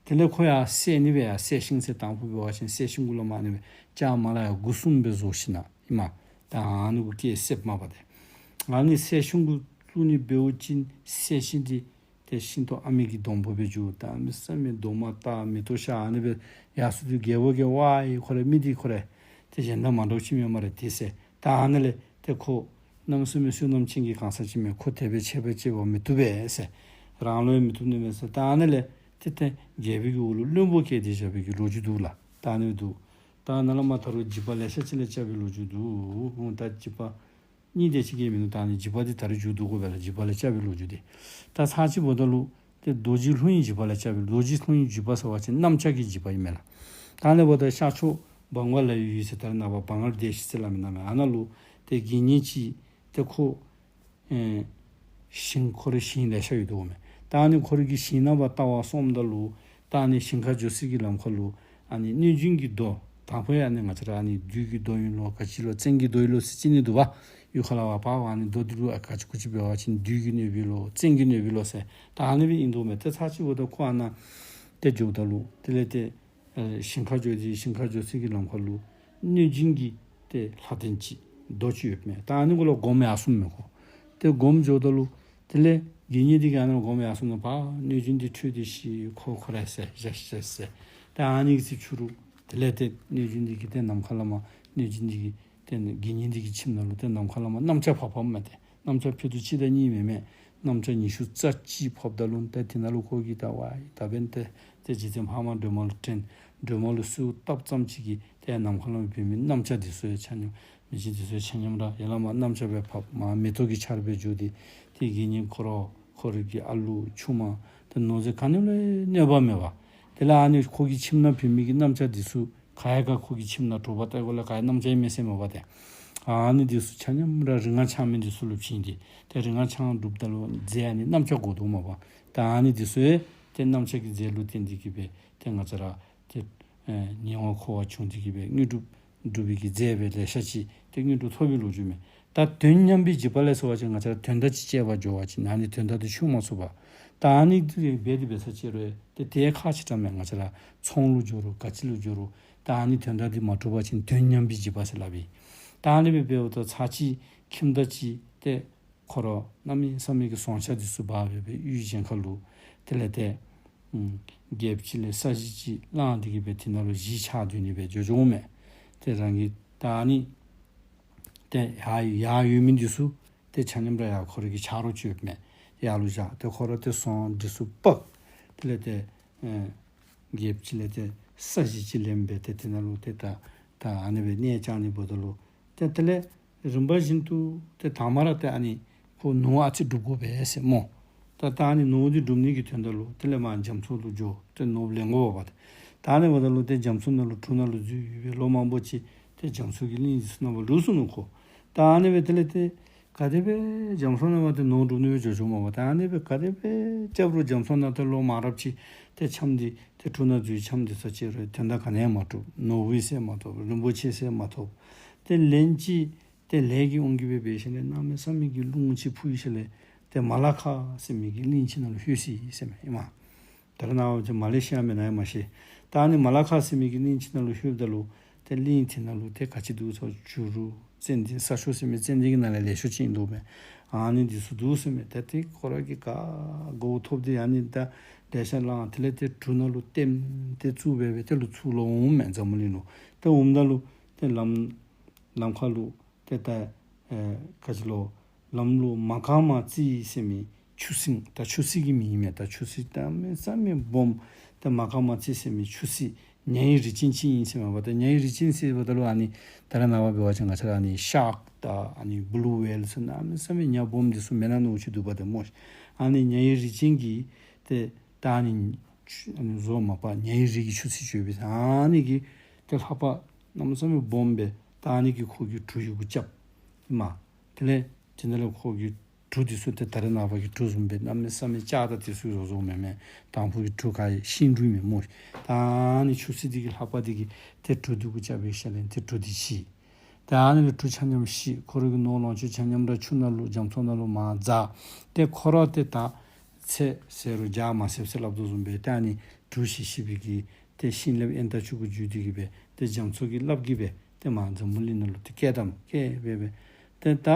དེ་ལས་ཁོ་ཡར་བསད་ནི་སྦེ་ཡར་བསད་ཤིང་ཟེར་དང་ཕུ་འབད་བ་ཅིན་བསད་ཤིང་གུ་ལས་མར་ཨ་ནི་སྦེ་ལྕགས་མ་ལ་ཡང་སྒོ་གསུམ་སྦེ་བཟོ་ཞིནམ་ལས་ཨིན་མས། ད་ཨ་ནི་གུ་སྐྱེལ་བསདཔ་མས་པ་ཏེ། ཨ་ནི་བསད་ཤིང་གུ་བཙུགས་ནི་འབདཝ་ཅིན་བསད་ཤིང་འདི་ཏེ་ཤིང་ཏོག་ཨ་མི་གི་སྡོང་པོ་སྦེ་འགྱུར། ད་གནམ་མེད་ས་མེད་རྡོག་མ་བཏགས་མེ་ཏོག་ཤར་ཨ་ནི་སྦེ་ཡར་སོང་སྟེ་རྒྱལ་པོ་གིས་ཝའི་ཁོ་ར་མི་འདི་ཁོ་ར་ཏེ་གཞན་དང་མ་འདྲཝ་ཅིག་མས་སྨ་རེ་ཏེ་ཟེར། ད་ཨ་ནི་ལས་ཏེ་ཁོ་གནམ་མེད་ས་མེད་བསོད་ནམས་ཅན་གྱི་གང་ཟག་ཅིག་མས། ཁོ་དེ་སྦེ་ཆད་པ་གཅོད་པར་མི་བཏུབ་པས་ཟེར། རང་ལུ་ཡང་མི་བཏུབ་ནི་མས་ཟེར། ད་ཨ་ནི་ལས་ཏེ་ཏེ་རྒྱལ་པོའི་གི་འོག་ལུ་བློན་པོ་བསྐོས་ཏེ་བཞག་པའི་གི་ལོ་རྒྱུས་འདུག་ལགས། ད་ཨ་ནི་འདུག། ད་ནཱ་ལས་མར་ད་རུང་འཇིགས་པ་ལེ་ཤ་ཅིག་ལས་སྐྱབས་པའི་ལོ་རྒྱུས་འདུག། ད་འཇིགས་པ་ གཉིས་དེ་ཅིག་གིས་མིན་འདུག། ད་ཨ་ནི་འཇིགས་པ་འདི་ད་རེས་མཇུག་བསྡུ་དགོ་པས་ལགས། འཇིགས་པ་ལས་སྐྱབས་པའི་ལོ་རྒྱུས་འདི། ད་ཚར་གཅིག་འབདཝ་ད་ལུ་ཏེ་རྡོ་རྗེ་ལྷུང་བའི་འཇིགས་པ་ལས་སྐྱབས་པའི། རྡོ་རྗེ་ལྷུང་བའི་འཇིགས་པ་ཟེར་བ་ཅིན་གནམ་ལྕགས་ཀྱི་འཇིགས་པ་ཨིན་མས་ལགས། ད་ཨ་ནི་འབདཝ་ད་ཤར་ཕྱོགས་བང་བ་ལ་ཡུལ་ཟེར་ད་རེས་ནངས་པ་བང་ལ་དེ་ཤི་ཟེར་སླབ་མི་ནང་ལུ་ཨ་ནཱ་ལུ་ཏེ་དགེ་བསྙེན་ཅིག་ཏེ་ཁོ་ཨེ་ཞིང་ཁོ་རའི་ཞིང་ལེ་ཤ་ཡོད་དོ་མས། ད་ཨ་ནི་ཁོ་རའི་གི་ཞིང་ནང་ཕར་བལྟ་བར་སོངམ་ད་ལུ་ད་ཨ་ནི་ཞིང་ཁར་འགྱོ་སའི་གི་ལམ་ཁ་ལུ་ཨ་ནི་གནོད་སྦྱིན་གྱི་རྡོ། དང་ཕུ་ཡང་ཨ་ནི་ང་བཅས་ར་ཨ་ནི་བདུད་ཀྱི་རྡོ་ཨིན་ལོ་ག་ཅི་ལོ་བཙན་གྱི་རྡོ་ཨིན་ལོ་ཟེར་ཅིག་ནི་འདུག་པ། ཡུལ་ཁ་ལས་ཕར་ཕར་ཨ་ནི་རྡོ་འདི་ལུ་ཨ་ག་ཅི་གུ་ཅི་འབད་བ་ཅིན་བདུད་ཀྱིས་གནོད་པས་ལོ་བཙན་གྱིས་གནོད་པས་ལོ་ཟེར་ད་ཨ་ནི་སྦེ་ཨིན་དོ་མས། ཏེ་ཚར་གཅིག་འབདཝ་ད་ཁོ་ཨ་ནཱ་ཏེ་འགྱོཝ་ད་ལུ་དེ་ལས་ཏེ་ཨེ་ཞིང་ཁར་འགྱོ་སྟེ་ཞིང་ཁར་འགྱོ་སའི་གི་ལམ་ཁ་ལུ་གནོད་སྦྱིན་གྱི་ཏེ་ལྷ་རྟེན་ཅིག་རྡོ་ཅིག་ཡོདཔ་མས། ད་ཨ་ནི་གུ་ལུ་སྒོམ་ཡར་སོངམ་མས་ཁོ། ཏེ་སྒོམ་འགྱོཝ་ད་ལུ་དེ་ལས་དགེ་བསྙེན་འདི་གིས་ཨ་ནཱ་སྒོམ་ཡར་སོངམ་ད་ཕར་གནོད་སྦྱིན་འདི་ཁྲོས་ཏེ་ཤི། ཁོ་ཁོ་ར་ཟད་བཞག་ཤི་ཟེར། ད་ཨ་ནི་གི་ཚེ་ཕྱི་རུ་དེ་ལས་ཏེ་གནོད་སྦྱིན་འདི་གི་ཏེ་ནམ་མཁའ་ལས་མར་གནོད་སྦྱིན་འདི་གི་ཏེ་དགེ་བསྙེན་འདི་གི་ཁྱིམ་ནང་ལུ་ཏེ་ནམ་མཁའ་ལས་མར་གནམ་ལྕགས་ཕབ་ཕབ་མས་ཏེ། གནམ་ལྕགས་ཕྱེད་དོ་གཅིག་དང་གཉིས་མེན་མས། གནམ་ལྕགས་ཉི་ཤུ་རྩ་གཅིག་ཕབ་ད་ལུ་ཏེ་དེ་ནང་ལུ་ཁོ་གིས་ད་ཝའི་ད་འབདན་ཏེ་ཏེ་རྗེ་བཙུན་འཕགས་མ་སྒྲོལ་མ་ལུ་དྲན། སྒྲོལ་མ་ལུ་གསོལཝ་བཏབ་ཙམ་ཅིག་གིས་ཏེ་ནམ་མཁའ་ལས་འབབ་མི་གནམ་ལྕགས་འདི་ཚུ་ཡང་ཆ་མཉམ་མེ་ལྕེ་འདི་ཚུ་ཡང་ཆ་མཉམ་ར་ཡར་ལས་མར་གནམ་ལྕགས་སྦེ་ཕབ། མར་མེ་ཏོག་གི་ཆར་སྦེ་རྒྱུ་སྟེ་ཏེ་དགེ་བསྙེན་ཁོ་ར་ཁོ་རའི་གི་ཨ་ལུ་ཆུང་མ་ཏེ་ནོར་རྫས་ག་ནི་ལུ་ཡང་གནོད་པ་མེད་པར། དེ་ལས་ཨ་ནི་ཁོ་གི་ཁྱིམ་ནང་འབབ་མི་གི་གནམ་ལྕགས་འདི་ཚུ་ག་ཡ་ག་ཁོ་གི་ཁྱིམ་ནང་དྲོ་པ་ལྟ་གོ་ལས་ག་ཡ་གནམ་ལྕགས་ཨིན་མས་ཟེར་མ་པ་ཏེ། ཨ་ནི་འདི་ཚུ་ཆ་མཉམ་ར་རིག་སྔགས་འཆང་མི་འདི་ཚུ་ལུ་བྱིན་ཏེ་ཏེ་རིག་སྔགས་འཆང་སྒྲུབ་ད་ལུ་རྫས་ཨ་ནི་གནམ་ལྕགས་དགོ་དོ་མ་པ། ད་ཨ་ནི་འདི་ཚུ་ཡང་ཏེ་གནམ་ལྕགས་ཀྱི་རྫས་ལུ་བརྟེན་ཏེ་གིས་སྦེ་ཏེ་ང་བཅས་ར་ཏེ་ཨེ་ཉེ་བར་མཁོ་བ་བྱུང་སྟེ་གིས་སྦེ་དངོས་གྲུབ་སྒྲུབ་པའི་གི་རྫས་སྦེ་ལེ་ཤ་ཅིག་ཏེ་དངོས་གྲུབ་ཐོབ་པའི་ལོ་རྒྱུས་མས། ད་དོན་མཉམ་པའི་འཇིགས་པ་ལས་ཟེར་བ་ཅིན་ང་བཅས་ར་དོན་དག་ཅིག་སྤྱད་པར་འགྱོ་བ་ཅིན་ཨ་ནི་དོན་དག་དེ་ཆུད་མ་ཚུགས་པར། ད་ཨ་ནི་འདི་འབད་དེ་འབད་ས་ཅིག་རུང་ཏེ་དེ་ཁག་ཆེ་དྲགས་མས། ང་བཅས་ར་ཚོང་ལུ་འགྱོ་རུང་ག་ཅི་ལུ་འགྱོ་རུང་ད་ཨ་ནི་དོན་དག་འདི་མ་གྲུབ་པ་ཅིན་དོན་མཉམ་པའི་འཇིགས་པ་ཟེར་སླབ་ཨིན། ད་ཨ་ནི་སྦེ་འབདཝ་ད་ཚར་གཅིག་ཁྱིམ་བདག་ཅིག་ཏེ་ཁོ་ར་གནམ་མེད་ས་མེད་ཀྱི་ཟོང་ཆ་འདི་ཚུ་འབག་སྦེ་སྦེ་གཡུས་གཞན་ཁ་ལུ་དེ་ལས་ཏེ་ཨམ་རྒྱལཔོ་ཅིག་ལས་ས་གཞི་ཅིག་བླངས་ཏེ་གིས་སྦེ་དེ་ནང་ལུ་གཞིས་ཆགས་སྡོད་ནི་སྦེ་འགྱོ་འགྱོཝ་མས། ཏེ་རང་གི་ད་ཨ་ནི་ཏེ་ཡར་ཡར་ཡོད་མི་འདི་ཚུ་ཏེ་ཆ་མཉམ་ར་ཡར་ཁོ་རའི་གི་ཆ་རོགས་ཅིག་ཡོདཔ་མས། ཡར་ལུ་བཞག་ཏེ་ཁོ་ར་ཏེ་ཟོང་འདི་ཚུ་འབག། དེ་ལས་ཏེ་ཨེ་རྒྱལཔོ་ཅིག་ལས་ཏེ་ས་གཞི་ཅིག་ལེན་སྦེ་ཏེ་དེ་ནང་ལུ་ཏེ་ད་ད་ཨ་ནི་སྦེ་གནས་བཅགས་ནི་འབདཝ་ད་ལུ་ཏེ་དེ་ལས་རིམ་པ་བཞིན་དུ་ཏེ་དང་པ་ར་ཏེ་ཨ་ནི་ཁོ་ནོར་ཨ་ཙི་སྒྲུབ་དགོ་པས་ཟེར་སྨོ། ད་ད་ཨ་ནི་ནོར་འདི་སྒྲུབ་ནི་གི་དོན་དག་ལུ་དེ་ལས་མར་རྒྱ་མཚོ་ལུ་འགྱོ་ཏེ་ནོར་བུ་ལེན་དགོ་པས་པ། ད་ཨ་ནི་འབདཝ་ད་ལུ་ཏེ་རྒྱ་མཚོ་ནང་ལུ་གྲུ་ནང་ལུ་འཛུལ་ཡོད་པའི་ལོ་མང་པོ་ཅིག་ཏེ་རྒྱ་མཚོ་གི་གླིང་འདི་ཚུ་ནང་ལུ་ལུས་སོ་ནུག་ཁོ། ད་ཨ་ནི་སྦེ་དེ་ལས་ཏེ་ག་དེ་སྦེ་རྒྱ་མཚོ་ནང་ཕར་ཏེ་ནོར་སྒྲུབ་ནི་སྦེ་འགྱོ་འགྱོཝ་མས་པ། ད་ཨ་ནི་སྦེ་ག་དེ་སྦེ་རྐྱབ་རུང་རྒྱ་མཚོ་ནང་ཏེ་ལོ་མང་རབས་ཅིག་ཏེ་འཁྱམས་ཏེ་ཏེ་གྲུ་ནང་འཛུལ་འཁྱམས་ཏེ་ས་ཅིག་རུང་དོན་དག་ག་ནི་ཡང་མ་གྲུབ། ནོར་བུ་ཟེར་མ་ཐོབ། རིན་པོ་ཆེ་ཟེར་མ་ཐོབ། ཏེ་ལན་ཅིག་ཏེ་ལས་ཀྱི་དབང་གིས་སྦེ་འབད་ཞིནམ་ལས་གནམ་མེད་ས་མེད་ཀྱི་རླུང་ཅིག་ཕུ་ཞིནམ་ལས་ཏེ་མ་ལ་ཁ་ཟེར་མི་གི་གླིང་ཅིག་ནང་ལུ་ལྷོད་ཅི་ཟེར་མས་ཨིན་མས། ད་རེས་ནངས་པ་ཅིག་མ་ལེ་ཤི་ཡ་མེན་ན་ཡང་མ་ཤེས། ད་ཨ་ནི་མ་ལ་ཁ་ཟེར་མི་གི་གླིང་ཅིག་ནང་ལུ་ལྷོདཔ་ད་ལུ་ཏེ་གླིང་དེ་ནང་ལུ་ཏེ་ག་ཅི་འདུག་ཟེར་བ་ཅིན་ཇོ་རུ་ཙན་དན་ས་ཆུ་ཟེར་མི་ཙན་དན་གྱི་ནང་ལས་ལེགས་ཤོམ་ཅིག་ཨིན་དོ་མས། ཨ་ནི་འདི་ཚུ་འདུག་ཟེར་མས། ད་ཏེ་ཁོ་ར་གིས་ག་དགོཔ་ཐོབ་སྟེ་ཨ་ནི་ད་ལེ་ཤ་བླངས། དེ་ལས་ཏེ་གྲུ་ནང་ལུ་ལྟེམ་སྟེ་བཙུགས་སྦེ་སྦེ་དེ་ལུ་ཚུར་ལོག་འོངམ་མས་འཛམ་བུ་གླིང་ལུ། ཏེ་འོངམ་ད་ལུ་ཏེ་ལམ་ལམ་ཁ་ལུ་ཏེ་ད་ཨེ་ག་ཅི་ལོ་ལམ་ལུ་མ་ག་མ་ཙི་ཟེར་མི་ཆུ་སྲིན། ད་ཆུ་སྲིན་གྱི་མིང་ཨིན་མས། ད་ཆུ་སྲིན་གནམ་མེད་ས་མེད་སྦོམ། ད་མ་ག་མ་ཙི་ཟེར་མི་ཆུ་སྲིན་ཉ་ཡི་རིགས་ཅན་ཅིག་ཨིན་ཟེར་མས་པ། ད་ཉ་ཡི་རིགས་ཅན་ཟེརཝ་ད་ལུ་ཨ་ནི་ད་རེས་ནངས་པ་འབད་བ་ཅིན་ང་བཅས་ར་ཨ་ནི་ཤཱཀ་དང་ཨ་ནི་བུ་ལུ་ཝེལ་ཟེར་གནམ་མེད་ས་མེད་ཉ་སྦོམ་འདི་ཚུ་མེན་ན་མནོཝ་ཅིག་འདུག་པ་ཏེ་སྨོ། ཨ་ནི་ཉ་ཡི་རིགས་ཅན་གྱི་ཏེ་ད་ཨ་ནི་ཆུ་ཨ་ནི་བཟོ་མ་པ་ཉ་ཡི་རིགས་ཀྱི་ཆུ་སྲིན་ཅིག་ཡོད་པས། ཨ་ནི་གིས་ཏེ་ལྷ་པ་གནམ་མེད་ས་མེད་སྦོམ་སྦེ་ད་ཨ་ནི་གིས་ཁོ་གི་གྲུ་ཡི་གུ་རྐྱབ་ཨིན་མས། དེ་ལས་དེ་ནང་ལས་ཁོ་གི་གྲུ་འདི་ཚུ་ཏེ་ད་རེས་ནངས་པ་གི་གྲུ་བཟུམ་སྦེ་གནམ་མེད་ས་མེད་ལྕགས་དང་འདི་ཚུ་བཟོ་བཟོཝ་མེན་མས། དང་ཕུ་གི་གྲུ་ག་ཡི་ཤིང་གྲུ་མས་སྨོ། ད་ཨ་ནི་ཆུ་སྲིན་འདི་གིས་ལྷ་པ་འདི་གིས་ཏེ་གྲུ་འདི་གུ་རྐྱབ་པའི་ཤུལ་ལས་ཏེ་གྲུ་འདི་ཤི། ཏེ་ཨ་ནི་ལས་གྲུ་ཆ་མཉམ་ཤི། ཁོ་ར་གི་ནོར་ལོངས་སྤྱོད་ཆ་མཉམ་ར་ཆུ་ནང་ལུ་རྒྱ་མཚོ་ནང་ལུ་མར་འཛག། ཏེ་ཁོ་ར་ཏེ་ད་ཚེ་ཟད་རུང་རྒྱ་མ་ཟད་ཟེར་སླབ་དོ་བཟུམ་སྦེ་ཏེ་ཨ་ནི་གྲུ་ཤི་ཤི་བའི་གི་ཏེ་ཤིང་ལེབ་ཨེན་ཏ་ཅིག་གུ་འགྱུར་ཏེ་གིས་སྦེ་ཏེ་རྒྱ་མཚོ་གི་རླབས་ཀྱིས་སྦེ་ཏེ་མར་འཛམ་བུ་གླིང་ནང་ལུ་ཏེ་སྐྱེལ་བཏངམ་སྐྱེལ་སྦེ་སྦེ། ཏེ་ད་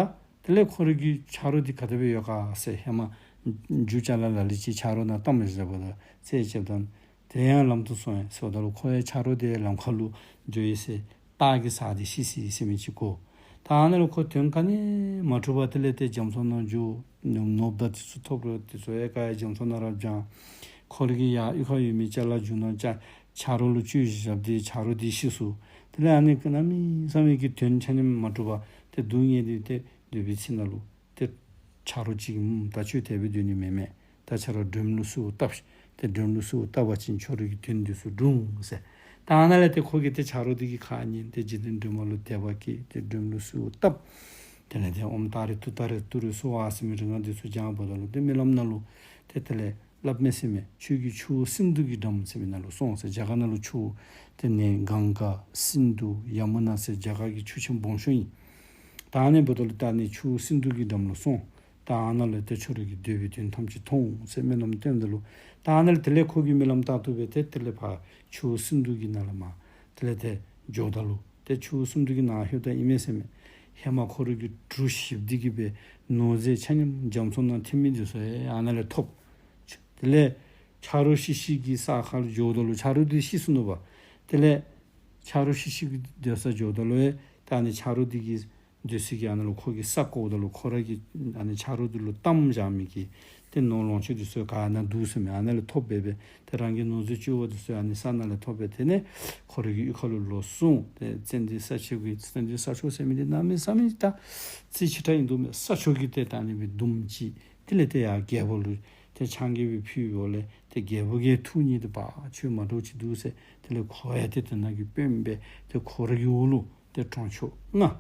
དེ་ལས་ཁོ་ར་གི་ཆ་རོགས་འདི་ག་དེ་སྦེ་ཡོད་ག་ཟེར་ཧེ་མ་རྒྱུ་ཅ་ལ་ལ་ལུ་ཅིག་ཆ་རོགས་ནང་གཏམ་བཞག་པ་དང་རྩད་བཅད་དང་དེ་ཡང་ལམ་དུ་སོང་ཡི་ཟེརཝ་ད་ལུ་ཁོ་ཡང་ཆ་རོགས་དེ་ལམ་ཁ་ལུ་འགྱོ་ཡི་ཟེར་སྟག་གིས་ཟ་སྟེ་ཤི་སོ་ཡི་ཟེར་མི་ཅིག་གོ། ད་ཨ་ནཱ་ལུ་ཁོ་དོན་ག་ནི་མ་གྲུབ་པར་དེ་ལས་ཏེ་རྒྱ་མཚོ་ནང་འགྱོ། ནོར་བུ་དང་འདི་ཚུ་ཐོབ་རུང་འདི་ཚུ་ཡང་ག་ཡང་རྒྱ་མཚོ་ནང་ར་སྦྱངས། ཁོ་ར་གི་ཡང་གཡུས་ཁར་ཡོད་མི་ཅ་ལ་རྒྱུ་ནོར་ཅ་ཆ་རོགས་ལུ་བཅོལ་བཞག་སྟེ་ཆ་རོགས་འདི་ཤི་སོ། དེ་ལས་ཨ་ནི་གནམ་མེད་ས་མེད་ཀྱི་དོན་ཆ་མཉམ་མ་གྲུབ་པར་ཏེ་སྡུག་བསྔལ་ཏེ་ཏེ་ སྡོད་པའི་ཚེ་ན་ལུ་ཏེ་ཆ་རོགས་ཅིག་གིས་ད་ཁྱོད་དེ་སྦེ་སྡོད་ནི་མེན་མས། ད་ཁྱོད་ར་སྒྲོནམ་ལུ་གསོལཝ་བཏབ་ཤིག། ཏེ་སྒྲོནམ་ལུ་གསོལཝ་བཏབ་པ་ཅིན་ཁྱོད་རའི་གི་དོན་འདི་ཚུ་འགྲུབ་འོང་ཟེར། ད་ཨ་ནཱ་ལས་ཏེ་ཁོ་གིས་ཏེ་ཆ་རོགས་འདི་གི་ཁ་ཉན་ཏེ་འཇིག་རྟེན་སྒྲོན་མ་ལུ་དད་པ་སྐྱེས་ཏེ་སྒྲོནམ་ལུ་གསོལཝ་བཏབ། དེ་ལས་ཏེ་ཨོཾ་ཏཱ་རེ་ཏུཏྟཱ་རེ་ཏུ་རེ་སྭཱ་ཧཱ་ཟེར་མི་རིག་སྔགས་འདི་ཚུ་བགྱངས་པ་ད་ལུ་ཏེ་རྨི་ལམ་ནང་ལུ་ཏེ་དེ་ལས་སླབ་མས་ཟེར་མས། ཁྱོད་ཀྱི་ཆུ་བོ་སིནྡྷུ་གི་འགྲམ་ཟེར་མི་ནང་ལུ་སོང་ཟེར། རྒྱ་གར་ནང་ལུ་ཆུ་བོ་དེ་ནི་གངྒཱ་སིནྡྷུ་ཡ་མུ་ན་ཟེར་རྒྱ་གར་གྱི་ཆུ་ཆེན་སྦོམ་ཤོས་ཨིན། ད་ཨ་ནི་འབདཝ་ད་ལུ་ད་ཨ་ནི་ཆུ་བོ་སིནྡྷུ་གི་འགྲམ་ལུ་སོང་། ད་ཨ་ནཱ་ལས་ཏེ་ཁྱོད་རའི་གི་འདོད་པའི་དོན་ཐམས་ཅད་ཐོབ་འོང་ཟེར་རྨི་ལམ་སྟོནམ་ད་ལུ་ད་ཨ་ནཱ་ལས་དེ་ལས་ཁོ་གིས་རྨི་ལམ་ལྟར་དུ་སྦེ་ཏེ་དེ་ལས་ཕར་ཆུ་བོ་སིནྡྷུ་གི་ནང་ལས་མར་དེ་ལས་ཏེ་འགྱོཝ་ད་ལུ་ཏེ་ཆུ་བོ་སིནྡྷུ་གི་ནང་ལྷོདཔ་ད་ཨིན་མས་ཟེར་མས། ཧེ་མ་ཁོ་རའི་གི་གྲུ་བཞི་པོ་འདི་གིས་སྦེ་ནོར་རྫས་ཆ་མཉམ་རྒྱ་མཚོ་ནང་ཐིམ་མི་འདི་ཚུ་ཡང་ཨ་ནཱ་ལས་ཐོབ། དེ་ལས་ཆ་རོགས་ཤི་ཤི་གི་ས་ཁར་འགྱོཝ་ད་ལུ་ཆ་རོགས་འདི་ཤི་སོ་ནུག་པ། དེ་ལས་ཆ་རོགས་ཤི་ཤི་གི་སྡོད་ས་འགྱོཝ་ད་ལུ་ཡང་ད་ཨ་ནི་ཆ་རོགས་འདི་གི་སྡོད་ས་གི་ཨ་ནཱ་ལུ་ཁོ་གིས་ས་བརྐོཝ་ད་ལུ་ཁོ་ར་གིས་ཨ་ནི་ཆ་རོགས་འདི་ལུ་གཏམ་བཞག་མི་གི་ཏེ་ནོར་ལོངས་སྤྱོད་འདི་ཚུ་ག་ཨ་ནཱ་འདུག་ཟེར་མས། ཨ་ནཱ་ལས་ཐོབ་སྦེ་སྦེ་ཏེ་རང་གི་ནོར་རྫས་བཅུ་པོ་འདི་ཚུ་ཨ་ནི་ས་ནང་ལས་ཐོབ་སྦེ་དེ་ལས་ཁོ་རའི་གི་གཡུས་ཁ་ལུ་ལོག་སོང་། ཏེ་ཙན་དན་ས་ཆེན་གྱི་ཙན་དན་ས་མཆོག་ཟེར་མི་འདི་གནམ་མེད་ས་མེད་ད་རྩིས་ཆེ་དྲགས་ཨིན་འདུག་མས། ས་མཆོག་གིས་ཏེ་ད་ཨ་ནི་སྦེ་བརྡུངམ་ཅིག། དེ་ལས་ཏེ་ཡར་རྒྱལ་པོ་ལུ་ཏེ་ཕྱག་འགྱེད་སྦེ་ཕུལ་བའི་འོག་ལས་ཏེ་རྒྱལ་པོ་གིས་ཐུགས་མཉེས་ཏེ་པ་ཁྱོད་མ་འདྲཝ་ཅིག་འདུག་ཟེར། དེ་ལས་ཁོ་ཡང་ཏེ་དེ་ནང་གི་དཔོན་སྦེ་ཏེ་ཁོ་རའི་གི་འོག་ལུ་ཏེ་གྲོང་ཆོག་ལྔ་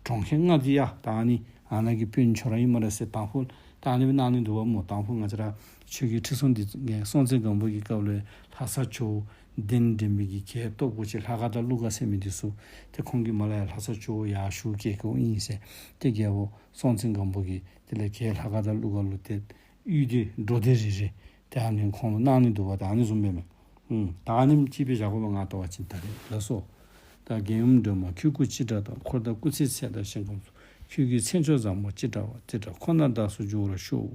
གྲོང་ཁྱེར་ལྔ་འདི་ཡང་ད་ཨ་ནི་ཨ་ནཱ་གི་དཔོན་ཁྱོད་ར་ཨིན་སྨ་རེ་ཟེར་དང་ཕུ་ད་ཨ་ནི་སྦེ་གནང་ནི་འདུག་པ་སྨོ། དང་ཕུ་ང་བཅས་ར་ཆོས་རྒྱལ་ཁྲི་སྲོང་ལྡེ་སྲོང་བཙན་སྒམ་པོ་གི་སྐབས་ལུ་ལྷ་ས་ཇོ་བོ་གདན་འདྲེན་པའི་གི་གྱལ་སྟོབས་པོ་ཅིག་ལྷ་ཁང་དང་ཀླུ་ཁང་ཟེར་མི་འདི་ཚུ་ཏེ་ཁོང་གིས་མར་ལས་ཡར་ལྷ་ས་ཇོ་བོ་ཡར་བཞུགས་སྐྱེལ་དགོཔ་ཨིན་ཟེར། ཏེ་རྒྱལ་པོ་སྲོང་བཙན་སྒམ་པོ་གིས་དེ་ལས་གྱལ་ལྷ་ཁང་དང་ཀླུ་ཁང་ལུ་ཏེ་གཡུས་འདི་འབྲོག་སྡེ་རེ་རེ་ཏེ་ཨ་ནི་ཁོང་ལུ་གནང་ནི་འདུག་པ། ད་ཨ་ནི་བཟུམ་སྦེ་མས། ཨུམ། ད་ཨ་ནེམ་ཅིག་སྦེ་བཞག་དགོ་པས་ང་བལྟ་བ་ཅིན། ད་རེས་ལགས་སོ། ད་རྒྱལ་ཡུམ་སྒྲོལ་མ་ཁྱོད་སྐུ་ཅི་འདྲ་དང་། འཁོར་དང་སྐུ་ཚེའི་ཚད་དང་ཞིང་ཁམས་སུ། ཁྱོད་ཀྱི་མཚན་མཆོག་བཟང་པོ་ཅི་འདྲ་བ། དེ་འདྲ་ཁོ་ནར་བདག་སོགས་འགྱུར་བར་ཤོག།